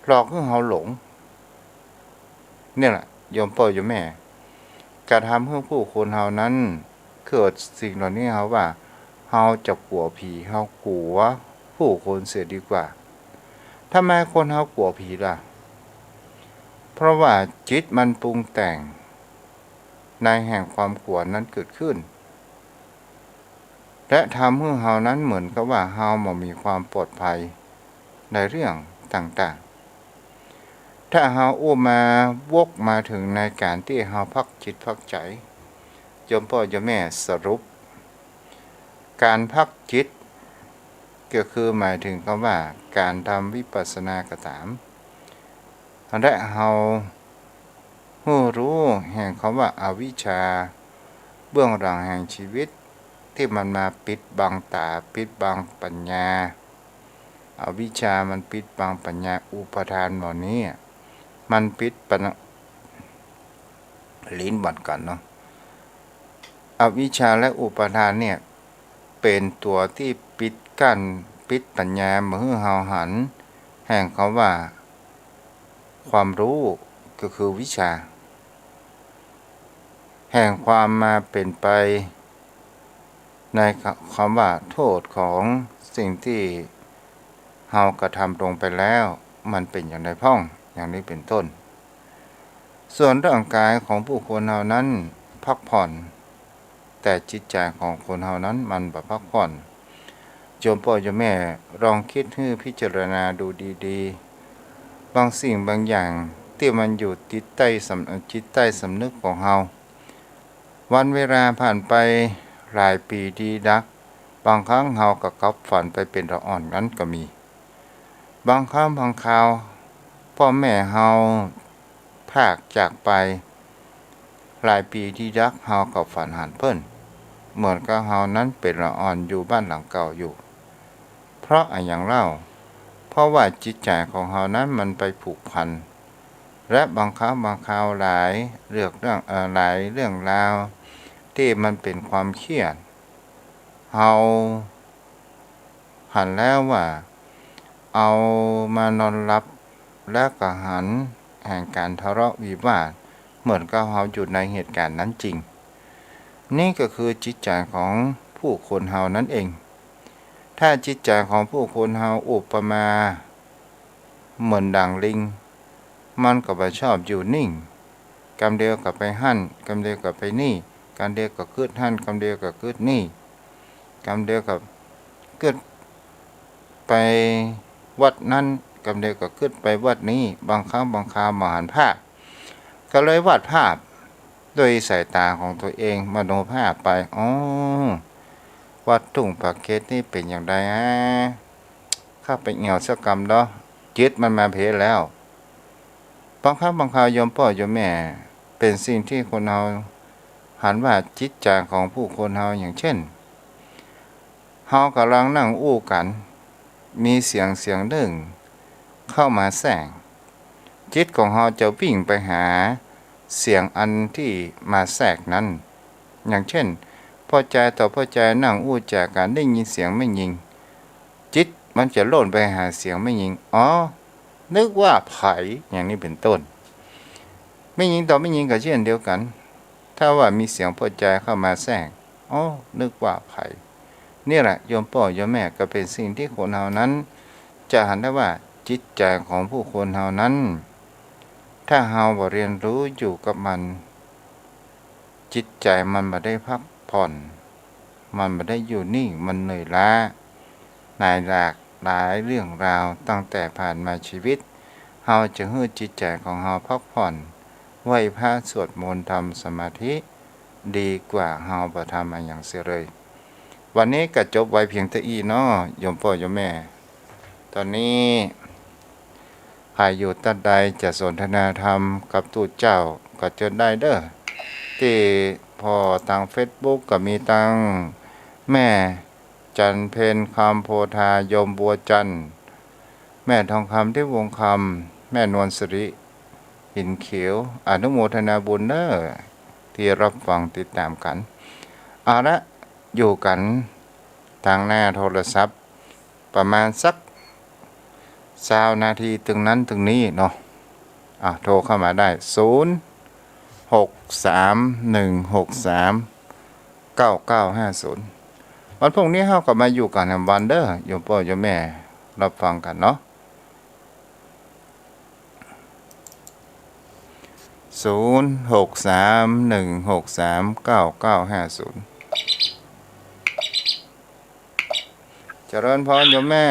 หลอกหื้อเฮาหลง เนี่ยแหละ โยมป้อโยมแม่ กระทำหื้อผู้คนเฮานั้น เกิดสิ่งเหล่านี้ เฮาว่า เฮาจะกั๋วผี เฮากั๋วผู้คนเสียดีกว่า ทำไมคนเฮากั๋วผีล่ะ เพราะว่าจิตมันปรุงแต่ง ในแห่งความกั๋วนั้นเกิดขึ้น และทำหื้อเฮานั้นเหมือนกับว่าเฮาบ่มีความปลอดภัยในเรื่องต่างๆ ถ้าเฮาอู้มาวกมาเถิงในก๋านตี้เฮาพักจิตพักใจ๋ โยมป้อโยมแม่ สรุป ก๋านพักจิต ก็คือหมายเถิงกำว่าก๋านทำวิปัสสนาก็ต๋าม และเฮา ฮู้รู้แห่งกำว่าอวิชชา เบื้องหลังแห่งชีวิต ตี้มันมาปิดบังต๋า ปิดบังปัญญา อวิชชามันปิดบังปัญญา อุปาทานหม่อนี้ มันปิดปัญ- ลิ้นหวัดกั๋นเนาะ อวิชชาและอุปาทานเนี่ย เป๋นตั๋วตี้ปิดกั้น ปิดปัญญาบ่หื้อเฮาหัน แห่งกำว่า ความฮู้ ก็คือวิชชา แห่งความมาเป๋นไป ในกำว่าโทษของสิ่งตี้เฮากระทำลงไปแล้ว มันเป๋นอย่างใดพ่อง อย่างนี้เป๋นต้น ส่วนร่างก๋ายของผู้คนเฮานั้นพักผ่อน แต่จิตใจ๋ของคนเฮานั้นมันบ่พักผ่อน โยมป้อโยมแม่ลองกึ๊ดหื้อพิจารณาดูดีๆ บางสิ่งบางอย่างตี้มันอยู่จิตใต้สำ จิตใต้สำนึกของเฮา วันเวลาผ่านไปหลายปีดีนัก บางครั้งเฮาก็กลับฝันไปเป๋นละอ่อนนั้นก็มี บางครั้งบางคราว ป้อแม่เฮาพรากจากไป หลายปีดีนัก เฮาก็ฝันหันเปิ้น เหมือนกับเฮานั้นเป๋นละอ่อนอยู่บ้านหลังเก่าอยู่ เพราะอะหยังเล่า เพราะว่าจิตใจ๋ของเฮานั้นมันไปผูกพัน และบางครั้งบางคราวหลายเรื่อง เอ่อ หลายเรื่องราวตี้มันเป๋นความเครียด เฮาหันแล้วว่า เอามานอนหลับ แล้วก็หันแห่งก๋านทะเลาะวิวาท เหมือนกับเฮาอยู่ในเหตุก๋ารณ์นั้นจริง นี่ก็คือจิตใจ๋ของผู้คนเฮานั้นเอง ถ้าจิตใจ๋ของผู้คนเฮาอุปมาเหมือนดังลิง มันก็บ่ชอบอยู่นิ่ง กำเดียวก็ไปหั้น กำเดียวก็ไปนี่ กำเดียวก็กึ๊ดหั้น กำเดียวก็กึ๊ดนี่ กำเดียวก็กึ๊ดไปวัดนั้น กำเดียวก็กึ๊ดไปวัดนี้ บางครั้งบางคราวบ่หันภาพ ก็เลยวาดภาพด้วยสายต๋าของตั๋วเอง มโนภาพไป อ๋อ วัดทุ่งปากเกร็ดนี่เป๋นอย่างใดฮะ ข้าไปเอี่ยวสักกำเนาะ จิตมันมาเพ่นแล้ว บางครั้งบางคราวโยมป้อโยมแม่ เป๋นสิ่งตี้คนเฮาหันว่าจิตใจ๋ของผู้คนเฮา อย่างเช่น เฮากำลังนั่งอู้กั๋น มีเสียงเสียงนึ่งเข้ามาแทรก จิตของเฮาจะวิ่งไปหาเสียงอันตี้มาแทรกนั้น อย่างเช่น ป้อจายต่อป้อจายนั่งอู้จ๋ากั๋น ได้ยินเสียงแม่ญิง จิตมันจะโล่นไปหาเสียงแม่ญิง อ๋อ นึกว่าใผ อย่างนี้เป๋นต้น แม่ญิงต่อแม่ญิงก็เช่นเดียวกั๋น ถ้าว่ามีเสียงป้อจายเข้ามาแทรก อ๋อ นึกว่าใผ นี่แหละโยมป้อโยมแม่ ก็เป๋นสิ่งตี้คนเฮานั้นจะหันได้ว่าจิตใจ๋ของผู้คนเฮานั้น ถ้าเฮาบ่เรียนรู้อยู่กับมัน จิตใจ๋มันบ่ได้พักผ่อน มันบ่ได้อยู่นิ่ง มันเหนื่อยล้า ในหลากหลายเรื่องราวตั้งแต่ผ่านมาชีวิต เฮาจะหื้อจิตใจ๋ของเฮาพักผ่อน ไหว้พระสวดมนต์ทำสมาธิ ดีกว่าเฮาบ่ทำอะหยังเสียเลย วันนี้ก็จบไว้เพียงเต้าอี้เนาะ โยมป้อโยมแม่ ต๋อนนี้ ใผอยู่ตัดใดจะสนทนาธรรมกับตุ๊เจ้าก็เจิญได้เด้อ ตี้ผ่อตางเฟซบุ๊กก็มีตางแม่จันเพ็ญคำโพธา โยมบัวจันทร์ แม่ทองคำ ทิพย์วงศ์คำ แม่นวลสิริ หินเขียว อนุโมทนาบุญเด้อ ตี้รับฟังติดต๋ามกั๋น เอาละ อยู่กั๋นตางหน้าโทรศัพท์ ประมาณสักซาวนาทีตึงนั้นตึงนี้เนาะ อ่ะ โทรเข้ามาได้ ศูนย์ หก สาม หนึ่ง หก สาม เก้า เก้า ห้า ศูนย์ วันพรุ่งนี้เฮาก็มาอยู่กั๋นแหมวันเด้อ โยมป้อโยมแม่ รับฟังกั๋นเนาะ ศูนย์ หก สาม หนึ่ง หก สาม เก้า เก้า ห้า ศูนย์ เจริญพรโยมแม่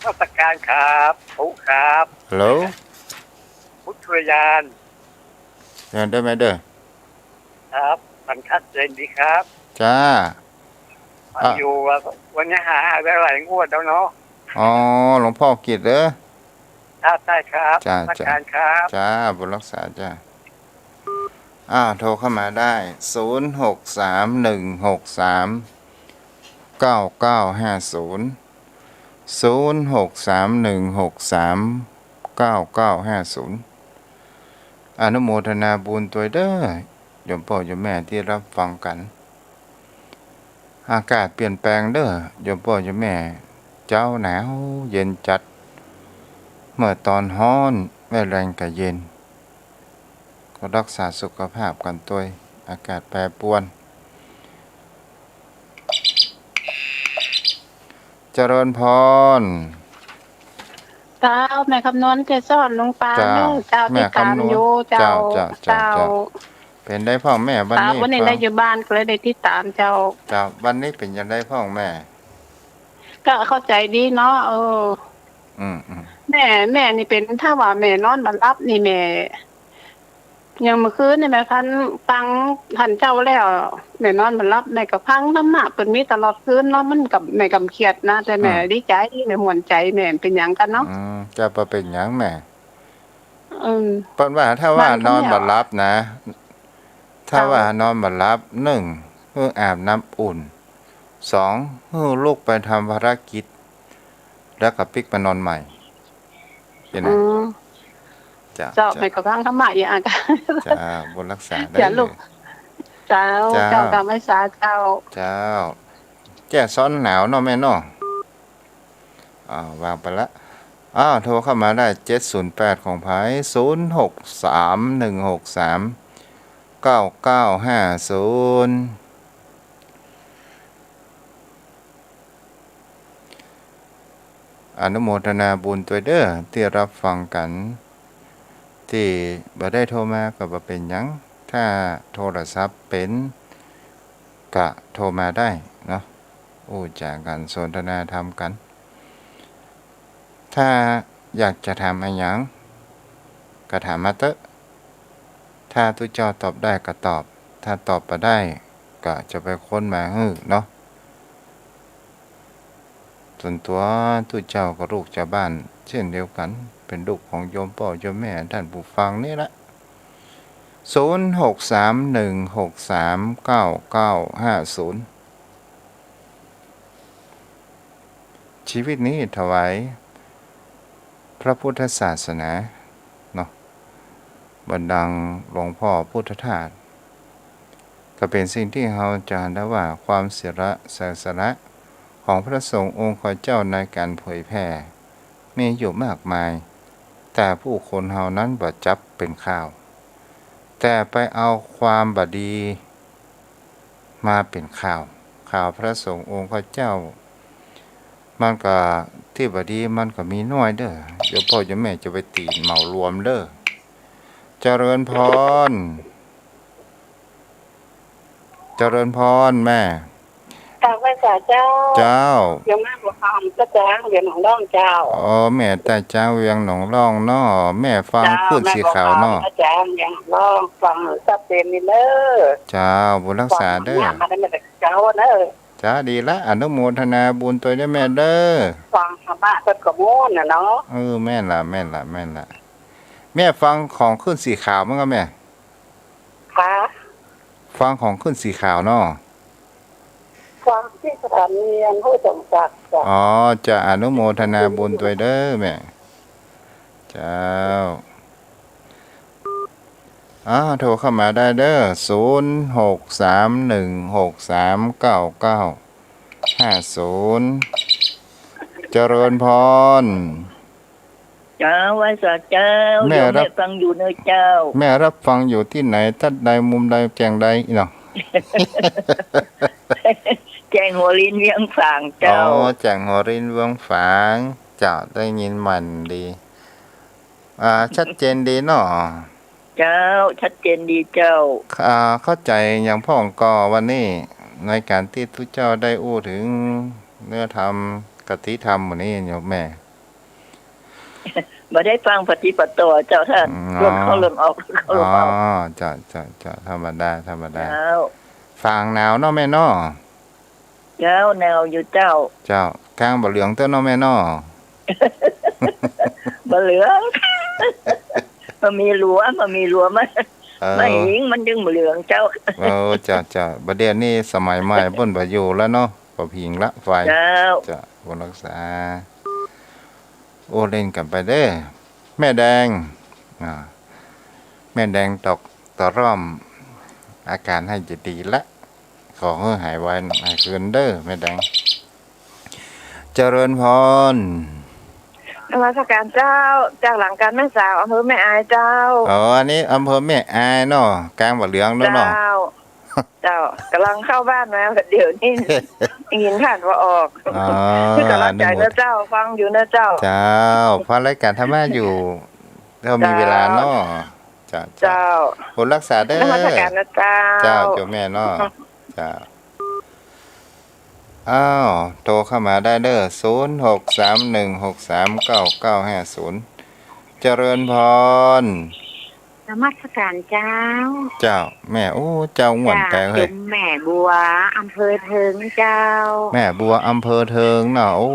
นมัสการครับ ครูครับ ฮัลโหล พุทธสุริยาน เจริญได้ไหมเด้อ ครับ มันชัดเจนดีครับ จ้า ฟัง อ่ะ อยู่ว่าวันนี้หาได้หลายงวดแล้วเนาะ อ๋อ หลวงพ่อกิจเหรอ ครับ ใช่ครับ จ้า นมัสการครับ จ้า บุญรักษาจ้า อ่า โทรเข้ามาได้ ศูนย์ หก สาม หนึ่ง หก สาม เก้า เก้า ห้า ศูนย์ ศูนย์ หก สาม หนึ่ง หก สาม เก้า เก้า ห้า ศูนย์ อนุโมทนาบุญตวยเด้อ โยมป้อโยมแม่ตี้ฮับฟังกั๋น อากาศเปลี่ยนแปลงเด้อ โยมป้อโยมแม่ เจ๊าหนาวเย็นจั๊ด เมื่อต๋อนฮ้อน แม่แลงก็เย็น ก็ฮักษาสุขภาพกั๋นตวย อากาศแปรปรวน เจริญพร เจ้า แม่คำนวณเกสร ลุงปาน เจ้า เจ้า แม่คำนวณ ติดตามอยู่ เจ้า เจ้า เจ้า เจ้า เจ้า เป๋นใดพ่องแม่ วันนี้ วันนี้ได้อยู่บ้านก็เลยได้ติดตามเจ้า เจ้า วันนี้เป๋นจะใดพ่องแม่ ก็เข้าใจ๋ดีเนาะ เออ อืม อืม แม่ แม่นี่เป๋น ถ้าว่าแม่นอนบ่หลับนี่แม่ อย่างเมื่อคืนนี่แม่ฟัง ฟังท่านเจ้าแล้ว แม่นอนบ่หลับ แม่ก็ฟังธรรมะเปิ้นมีตลอดคืนเนาะ มันก็ แม่ก็เคียดนะ แต่แม่ อืม ดีใจ๋ แม่ม่วนใจ๋ แม่เป๋นหยังกั๋นเนาะ อืม จะบ่เป๋นหยังแม่ อืม เปิ้นว่าถ้าว่านอนบ่หลับนะ ถ้าว่านอนบ่หลับ นึ่ง หื้ออาบน้ำอุ่น สอง หื้อลุกไปทำภารกิจ แล้วก็ปิ๊กมานอนใหม่ เห็นไหม อืม เจ้า เจ้า เจ้า แม่ก็ฟังธรรมะอยู่อะ เจ้า บุญฮักษาได้ เจ้าลูก เจ้า เจ้า เจ้า กราบไหว้สาเจ้า เจ้า แก้ซ้อนหนาวเนาะแม่เนาะ อ่า วางไปละ อ้าว โทรเข้ามาได้ เจ็ดศูนย์แปด ของไผ ศูนย์หกสาม หนึ่งหกสาม เก้าเก้าห้าศูนย์ อนุโมทนาบุญตวยเด้อ ตี้ฮับฟังกั๋น ตี้บ่ได้โทรมาก็บ่เป๋นหยัง ถ้าโทรศัพท์เป๋น ก็โทรมาได้เนาะ อู้จ๋ากั๋น สนทนาธรรมกั๋น ถ้าอยากจะถามอะหยัง ก็ถามมาเต๊อะ ถ้าตุ๊เจ้าตอบได้ก็ตอบ ถ้าตอบบ่ได้ ก็จะไปค้นมาหื้อเนาะ ส่วนตั๋วตุ๊เจ้าก็ลูกจาวบ้านเช่นเดียวกั๋น เป๋นลูกของโยมป้อโยมแม่ต้านผู้ฟังนี่ละ ศูนย์หกสาม หนึ่งหกสาม เก้าเก้าห้าศูนย์ ชีวิตนี้ถวายพระพุทธศาสนาเนาะ บันดังหลวงพ่อพุทธทาส ก็เป๋นสิ่งตี้เฮาจะหันได้ว่าความเสียสละ เสียสละของพระสงฆ์องค์ข้าเจ้าในก๋านเผยแผ่ มีอยู่มากมาย แต่ผู้คนเฮานั้นบ่จับเป๋นข่าว แต่ไปเอาความบ่ดีมาเป๋นข่าว ข่าวพระสงฆ์องค์ข้าเจ้า มันก็ตี้บ่ดีมันก็มีน้อยเด้อ โยมป้อโยมแม่จะไปตี๋เหมารวมเด้อ เจริญพร เจริญพรแม่ กราบไหว้สาเจ้า เจ้า โยมแม่บัวคำ เจ้า จากเวียงหนองล่องเจ้า อ๋อ แม่ตาจากเวียงหนองล่องเนาะ แม่ฟัง เจ้า คลื่นสีขาวเนาะ แม่บัวคำ เจ้า จากเวียงหนองล่อง ฟังชัดเจนดีเด้อ เจ้า บุญฮักษาเด้อ ฟังเนี่ยมาได้มาแต่เจ้าเด้อ จ้า ดีละ อนุโมทนาบุญตวยเด้อแม่เด้อ ฟังธรรมะเปิ้นก็ม่วนน่ะเนาะ เออ แม่นละ แม่นละ แม่นละ แม่ฟังของคลื่นสีขาวมั้งครับแม่ คะ ฟังของคลื่นสีขาวเนาะ ฟังตี้สถานีอันห้วยสมศักดิ์จ้ะ อ๋อ จะอนุโมทนาบุญตวยเด้อแม่ เจ้า อ้าว โทรเข้ามาได้เด้อ ศูนย์หกสาม หนึ่งหกสาม เก้าเก้าห้าศูนย์ เจริญพร เจ้า ไหว้สาเจ้า แม่ โยมแม่ฮับฟังอยู่เนาะเจ้า แม่ฮับฟังอยู่ตี้ไหน ตั๊ดใด มุมใด แจ้งใดเนาะ แจ้งหัวรินเวียงฝางเจ้า อ๋อ แจ้งหัวรินเวียงฝาง เจ้า ได้ยินแม่นดี อ่า ชัดเจนดีเนาะ เจ้า ชัดเจนดีเจ้า อ่า เข้าใจ๋อย่างพ่องก่อ วันนี้ในก๋านตี้ตุ๊เจ้าได้อู้เถิงเนื้อธรรม คติธรรมหมู่นี้โยมแม่ บ่ได้ฟังปฏิปต่อเจ้า ถ้า อืม หล่นเข้าหล่นออก เข้าหล่นออก อ๋อ เจ้า เจ้า เจ้า ธรรมดา ธรรมดา เจ้า ฝางหนาวเนาะแม่เนาะ เจ้า หนาวอยู่เจ้า เจ้า ก้างบ่เหลืองเต๊อะเนาะแม่เนาะ บ่เหลือง บ่มีรั้ว บ่มีรั้วมา เออ มาอิงมันจึงบ่เหลืองเจ้า เออ เจ้า เจ้า บ่าเดี่ยวนี้สมัยใหม่เปิ้นบ่อยู่แล้วเนาะ บ่ผิงละไฟ เจ้า เจ้า บุญฮักษา โอ้ เล่นกั๋นไปเด้อ แม่แดง อ่า แม่แดงตอกตะร่อม อาก๋านใค่จะดีละ ขอหื้อหายไวหายคืนเด้อแม่แดง เจริญพร นมัสก๋านเจ้า จากหลังก๋านแม่สาว อำเภอแม่อายเจ้า อ๋อ อันนี้อำเภอแม่อายเนาะ กลางบ่าเหลืองเนาะ เจ้า เจ้า ก่ำลังเข้าบ้านมา เดี๋ยวนี้ ได้ยินผ่านว่าออก อ๋อ คือก่ำลังใจ๋เนาะเจ้า ฟังอยู่เนาะเจ้า เจ้า ฟังรายก๋านธรรมะอยู่ ก็มีเวลาเนาะ เจ้า เจ้า เจ้า บุญฮักษาเด้อ นมัสก๋านนะเจ้า เจ้า โยมแม่เนาะ เจ้า อ้าว โทรเข้ามาได้เด้อ ศูนย์หกสามหนึ่งหกสามเก้าเก้าห้าศูนย์ เจริญพร นมัสก๋านเจ้า เจ้า แม่ โอ้ เจ้า ม่วนแต๊เฮ้ย เจ้า แม่บัว อำเภอเทิงเจ้า แม่บัว อำเภอเทิงเนาะ โอ้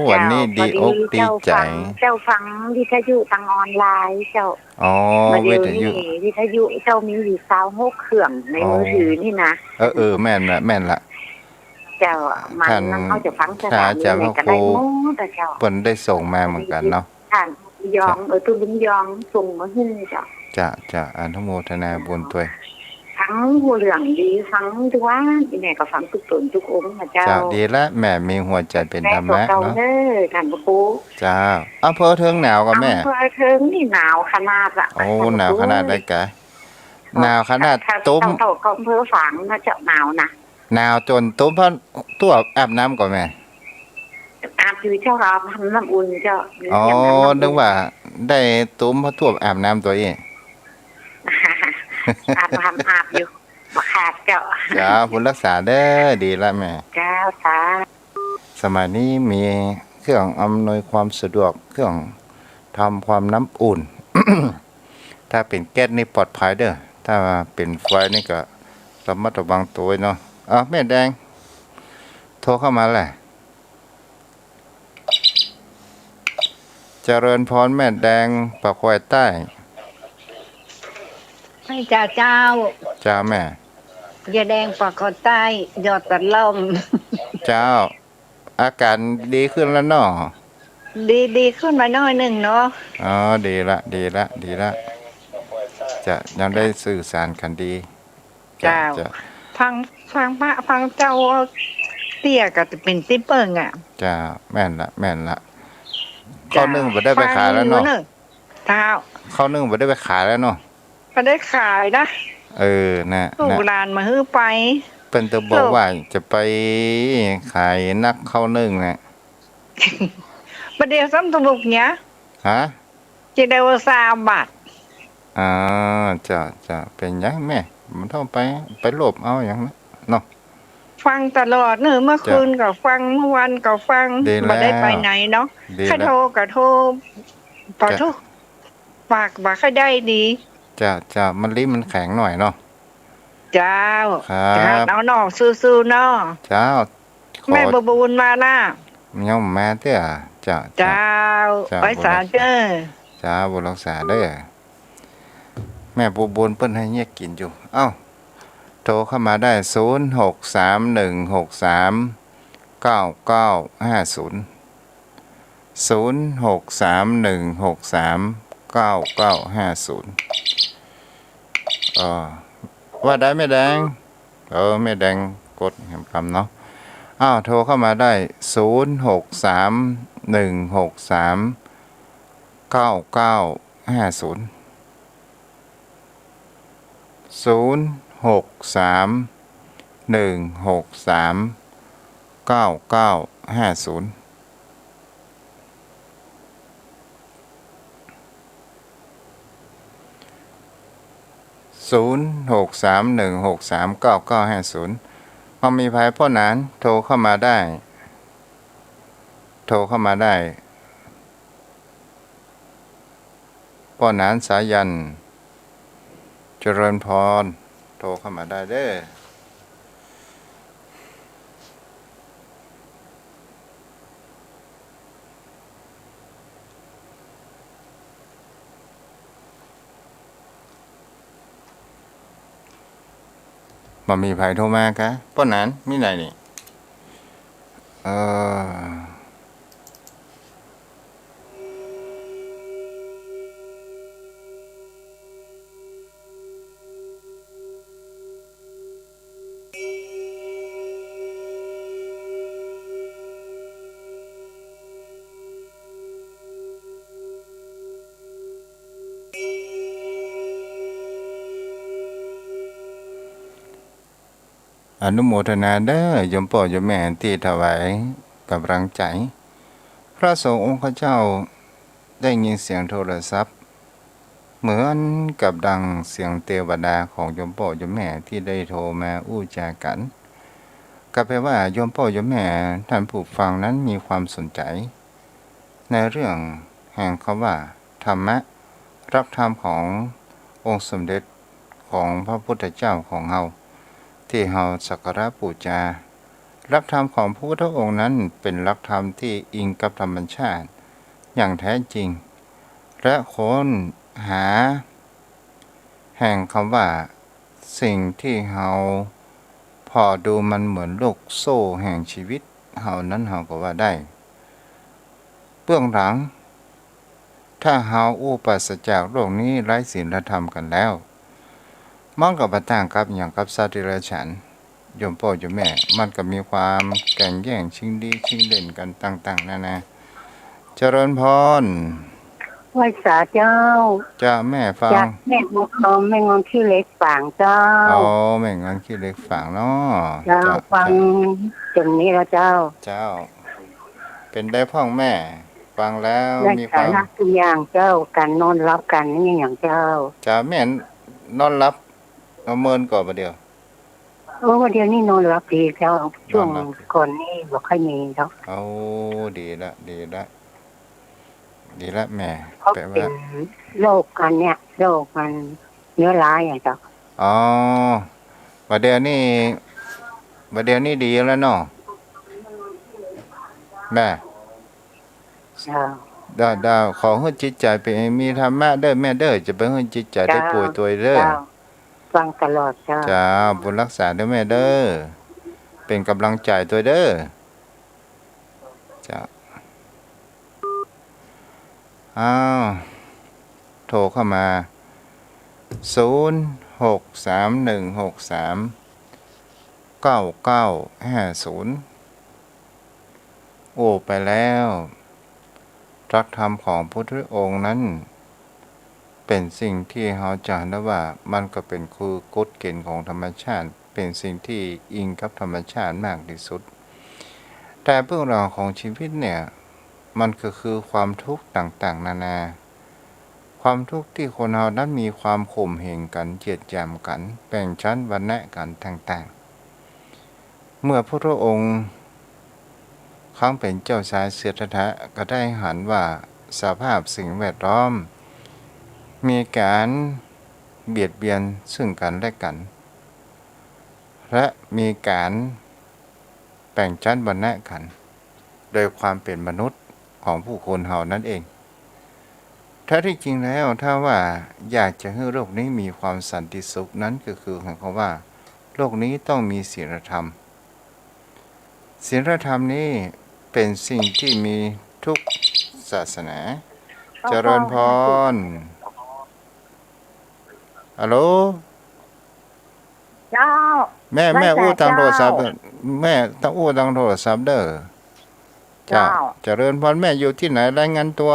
เจ้า วันนี้ดีอกดีใจ๋ พอดีเจ้าฟัง เจ้าฟังวิทยุตางออนไลน์เจ้า อ๋อ วิทยุ วิทยุเจ้ามีอยู่ซาวหกเครื่องในมือถือนี่นะ เออ เออ แม่นละ แม่นละ เจ้า มัน ท่าน มันเขาจะฟังสถานีไหนก็ได้หมดอะเจ้า เปิ้นได้ส่งมาเหมือนกั๋นเนาะ ท่านยอง เออ ตุ๊ลุงยองส่งมาหื้อเจ้า จ้ะ จ้ะ อนุโมทนาบุญตวย ฟังฮู้เรื่องดี ฟังทุกวัน อี่แม่ก็ฟังตุ๊กต๋นตุ๊กองค์นะเจ้า จ้ะ ดีละ แม่มีหัวใจ๋เป๋นธรรมะเนาะ เจ้า ท่านพระครู เจ้า อำเภอเทิงหนาวก่อแม่ อำเภอเทิงนี่หนาวขนาดละ โอ้ หนาวขนาดใดกะ หนาวขนาด ถ้า ตุ้ม เต้า เต้าก็อำเภอฝางนะเจ้า หนาวนะ หนาวจ๋นตุ้มผ้าต้วมอาบน้ำก่อแม่ อาบอยู่เจ้า อาบน้ำอุ่นเจ้า อ๋อ นึกว่าได้ตุ้มผ้าต้วมอาบน้ำตวยอี้ อาบน้ำ อาบอยู่ บ่ขาดเจ้า เจ้า บุญฮักษาเด้อ ดีละแม่ เจ้า สา สมัยนี้มีเครื่องอำนวยความสะดวก เครื่องทำความน้ำอุ่น ถ้าเป๋นแก๊สนี่ปลอดภัยเด้อ ถ้าเป๋นไฟนี่ก็ระมัดระวังตวยเนาะ อ้าว แม่แดง โทรเข้ามาแหละ เจริญพรแม่แดง ปากคอยใต้ ไหว้เจ้าเจ้า เจ้าแม่ ยายแดงปากคอยใต้ ยอดตะล่อม เจ้า อาก๋านดีขึ้นแล้วเนาะ ดี ดีขึ้นมาหน้อยนึ่งเนาะ อ๋อ ดีละ ดีละ ดีละ จะยังได้สื่อสารกั๋นดี เจ้า เจ้า ฟัง ฟังพระ ฟังเจ้าเตี้ยก็จะเป๋นตี้เปิ้งอะ เจ้า แม่นละ แม่นละ ข้าวนึ่งบ่ได้ไปขายแล้วเนาะ ฟังอยู่เนอะ เจ้า ข้าวนึ่งบ่ได้ไปขายแล้วเนาะ บ่ได้ขายนะ เออ นะ ลูกหลานบ่หื้อไป เปิ้นจะบอกว่าจะไปขายนักข้าวนึ่งนะ บ่าเดี่ยวซ้ำถูกเนี่ย ฮะ จะได้ว่าสามบาท อ่า เจ้า เจ้า เป๋นหยังแม่ บ่ต้องไป ไปโลภเอาหยังนะ เนาะ ฟังตลอดเนอะ เมื่อคืนก็ฟัง เมื่อวันก็ฟัง ดีแล้ว บ่ได้ไปไหนเนาะ ดีแล้ว ใค่โทรก็โทร ปะโท ปากบ่าใค่ได้ดี เจ้า เจ้า มันลิ้นมันแข็งหน่อยเนาะ เจ้า ครับ หัดเอาเนาะ สู้ๆ เนาะ เจ้า ขอ แม่บัวบุญมาละ ยังบ่มาเตื้อ เจ้า เจ้า เจ้า ไหว้สาเจ้อ เจ้า บุญฮักษาเด้อ แม่บัวบุญเปิ้นหื้อเยียะกิ๋นอยู่ เอ้า โทรเข้ามาได้ ศูนย์หกสามหนึ่งหกสามเก้าเก้าห้าศูนย์ ศูนย์หกสามหนึ่งหกสามเก้าเก้าห้าศูนย์ เออ ว่าได้แม่แดง เออ แม่แดงกดแหมกำเนาะ อ้าว โทรเข้ามาได้ ศูนย์หกสามหนึ่งหกสามเก้าเก้าห้าศูนย์ ศูนย์หกสามหนึ่งหกสามเก้าเก้าห้าศูนย์ ศูนย์หกสามหนึ่งหกสามเก้าเก้าห้าศูนย์ บ่ามีใผป้อหนาน โทรเข้ามาได้ โทรเข้ามาได้ ป้อหนานสายัณ เจริญพร โทรเข้ามาได้เด้อ บ่ามีใผโทรมากะ ป้อหนาน มีไหนนี่ เออ อนุโมทนาเด้อ โยมป้อโยมแม่ตี้ถวายก๋ำลังใจ๋ พระสงฆ์องค์ข้าเจ้าได้ยินเสียงโทรศัพท์ เหมือนกับดังเสียงเตวดาของโยมป้อโยมแม่ตี้ได้โทรมาอู้จ๋ากั๋น ก็แปลว่าโยมป้อโยมแม่ท่านผู้ฟังนั้นมีความสนใจ๋ ในเรื่องแห่งคำว่าธรรมะ หลักธรรมขององค์สมเด็จของพระพุทธเจ้าของเฮา ตี้เฮาสักการะปู๋จา หลักธรรมของพระพุทธองค์นั้นเป๋นหลักธรรมตี้อิงกับธรรมชาติอย่างแท้จริง และค้นหา แห่งคำว่าสิ่งตี้เฮาผ่อดูมันเหมือนลูกโซ่แห่งชีวิตเฮานั้นเฮาก็ว่าได้ เบื้องหลัง ถ้าเฮาอู้ปราศจากโลกนี้ไร้ศีลธรรมกั๋นแล้ว มันก็บ่ต่างกับหยังกับสัตว์เดรัจฉาน โยมป้อโยมแม่ มันก็มีความแก่งแย่งชิงดีชิงเด่นกั๋นต่างๆ นานา เจริญพร ไหว้สาเจ้า เจ้าแม่ฟัง จ้ะ แม่งอน แม่งอนขี้เหล็กฝางเจ้า อ๋อ แม่งอนขี้เหล็กฝางเนาะ เจ้า เจ้า ฟัง เจ้า เถิงนี้แล้วเจ้า เจ้า เป๋นใดพ่องแม่ ฟังแล้ว ได้ มีความ สาระทุกอย่างเจ้า ก๋านนอนหลับก๋านอะหยังเจ้า เจ้า แม่นอนหลับ เอาเมินก่อบ่าเดี่ยว โอ้ บ่าเดี่ยวนี้นอนหลับดีเจ้า นอนหลับ ช่วงก่อนนี้บ่ค่อยมีเจ้า โอ้ ดีละ ดีละ ดีละแม่ เพราะ แปลว่า เป๋นโรคอันเนี้ย โรคมันเนื้อร้ายอะเจ้า อ๋อ บ่าเดี่ยวนี้ บ่าเดี่ยวนี้ดีแล้วเนาะ แม่ เจ้า เจ้า เจ้า ขอหื้อจิตใจ๋เป๋น มีธรรมะเด้อแม่เด้อ จะบ่หื้อจิตใจ๋ได้ เจ้า ป่วยตวยเด้อ เจ้า ฟังตลอดเจ้า เจ้า บุญรักษาเด้อแม่เด้อ เป๋นก๋ำลังใจ๋ตวยเด้อ เจ้า อ้าว โทรเข้ามา ศูนย์ หก สาม หนึ่ง หก สาม เก้า เก้า ห้า ศูนย์ โอ้ ไปแล้ว หลักธรรมของพระพุทธองค์นั้น เป๋นสิ่งตี้เฮาจะหันได้ว่า มันก็เป๋นคือกฎเกณฑ์ของธรรมชาติ เป๋นสิ่งตี้อิงกับธรรมชาติมากตี้สุด แต่เบื้องหลังของชีวิตเนี่ย มันก็คือความทุกข์ต่างๆ นานา ความทุกข์ตี้คนเฮานั้นมีความข่มเหงกั๋น เหยียดหยามกั๋น แบ่งชั้นวรรณะกั๋นต่างๆ เมื่อพระพุทธองค์ ครั้งเป๋นเจ้าชายสิทธัตถะก็ได้หันว่าสภาพสิ่งแวดล้อม มีก๋านเบียดเบียนซึ่งกั๋นและกั๋น และมีก๋านแบ่งชั้นวรรณะกั๋น โดยความเป๋นมนุษย์ของผู้คนเฮานั้นเอง แท้ตี้จริงแล้ว ถ้าว่าอยากจะหื้อโลกนี้มีความสันติสุข นั้นก็คือหมายความว่า โลกนี้ต้องมีศีลธรรม ศีลธรรมนี้เป๋นสิ่งตี้มีทุกศาสนา เจริญพร ฮัลโหล เจ้า แม่ ไหว้สา แม่อู้ตางโทรศัพท์ เจ้า แม่ต้องอู้ตางโทรศัพท์เด้อ เจ้า เจ้า เจริญพร แม่อยู่ตี้ไหน รายงานตั๋ว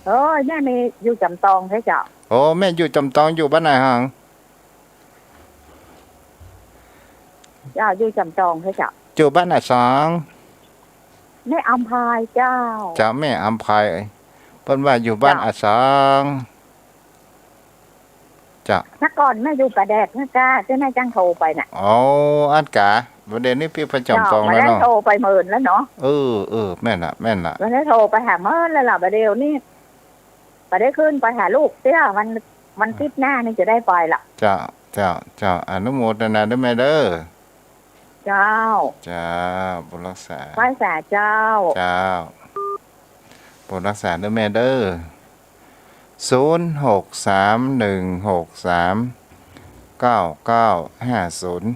เอ้ย แม่มีอยู่จ๋ำตองใช่เจ้า โอ้ แม่อยู่จ๋ำตอง อยู่บ้านไหนหัง เจ้า อยู่จ๋ำตองใช่เจ้า อยู่บ้านอะสาง แม่อำไพเจ้า เจ้า แม่อำไพ เปิ้นว่าอยู่บ้าน เจ้า อะสาง เจ้า เมื่อก่อนแม่อยู่ป่าแดดนะเจ้า ตี้แม่จั้งโทรไปน่ะ อ๋อ อั้นกา บ่าเดี่ยวนี้ปี้ไปจ๋ำตองแล้วเนาะ บ่าได้โทรไปเมินแล้วเนาะ เออ เออ แม่นละ แม่นละ บ่าได้โทรไปหาเมินแล้วล่ะ บ่าเดี่ยวนี้ บ่าได้ขึ้นไปหาลูกเตี้ย วัน วันอาทิตย์หน้านี่จะได้ไปละ เจ้า เจ้า เจ้า อนุโมทนาเด้อแม่เด้อ เจ้า เจ้า บุญรักษา ไหว้สาเจ้า เจ้า บุญรักษาเด้อแม่เด้อ ศูนย์ หก สาม หนึ่ง หก สาม เก้า เก้า ห้า ศูนย์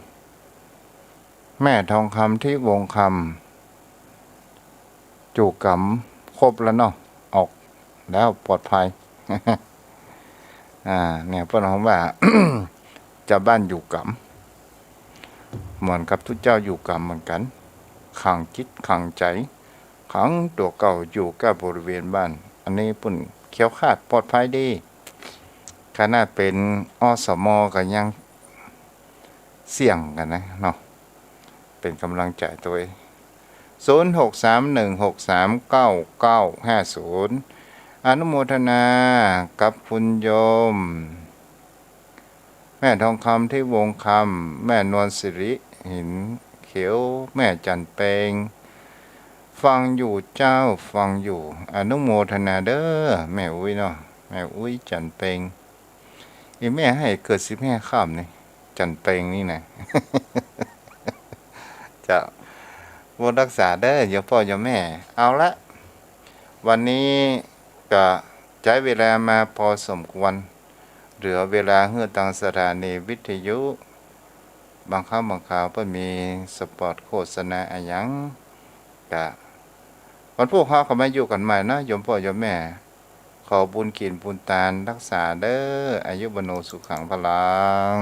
แม่ทองคำ ทิวงศ์คำ อยู่ก๋ำครบแล้วเนาะ ออกแล้วปลอดภัย อ่า เนี่ย เปิ้นฮ้องว่า เจ้าบ้านอยู่ก๋ำ เหมือนกับตุ๊เจ้าอยู่ก๋ำเหมือนกั๋น ขังจิตขังใจ๋ ขังตั๋วเก่าอยู่กับบริเวณบ้าน อันนี้เปิ้นแคล้วคลาดปลอดภัยดี ขนาดเป๋น อสม ก็ยัง เสี่ยงกั๋นนะเนาะ เป๋นก๋ำลังใจ๋ตวย ศูนย์ หก สาม หนึ่ง หก สาม เก้า เก้า ห้า ศูนย์ อนุโมทนากับคุณโยม แม่ทองคำ ทิพย์วงศ์คำ แม่นวลสิริ หินเขียว แม่จันเปง ฟังอยู่เจ้า ฟังอยู่ อนุโมทนาเด้อ แม่อุ๊ยเนาะ แม่อุ๊ยจันเปง อี่แม่หื้อเกิดสิบห้าค่ำนี่ จันเปงนี่นะ เจ้า บุญรักษาเด้อ โยมป้อโยมแม่ เอาละ วันนี้ก็ใจ๊เวลามาพอสมควร เหลือเวลาหื้อตางสถานีวิทยุ บางครั้งบางคราวเปิ้นมีสปอตโฆษณาอะหยัง กะ วันพูกเฮาก็มาอยู่กั๋นใหม่เนาะ โยมป้อโยมแม่ ขอบุญกิ๋นบุญตานรักษาเด้อ อายุวัณโณสุขังพลัง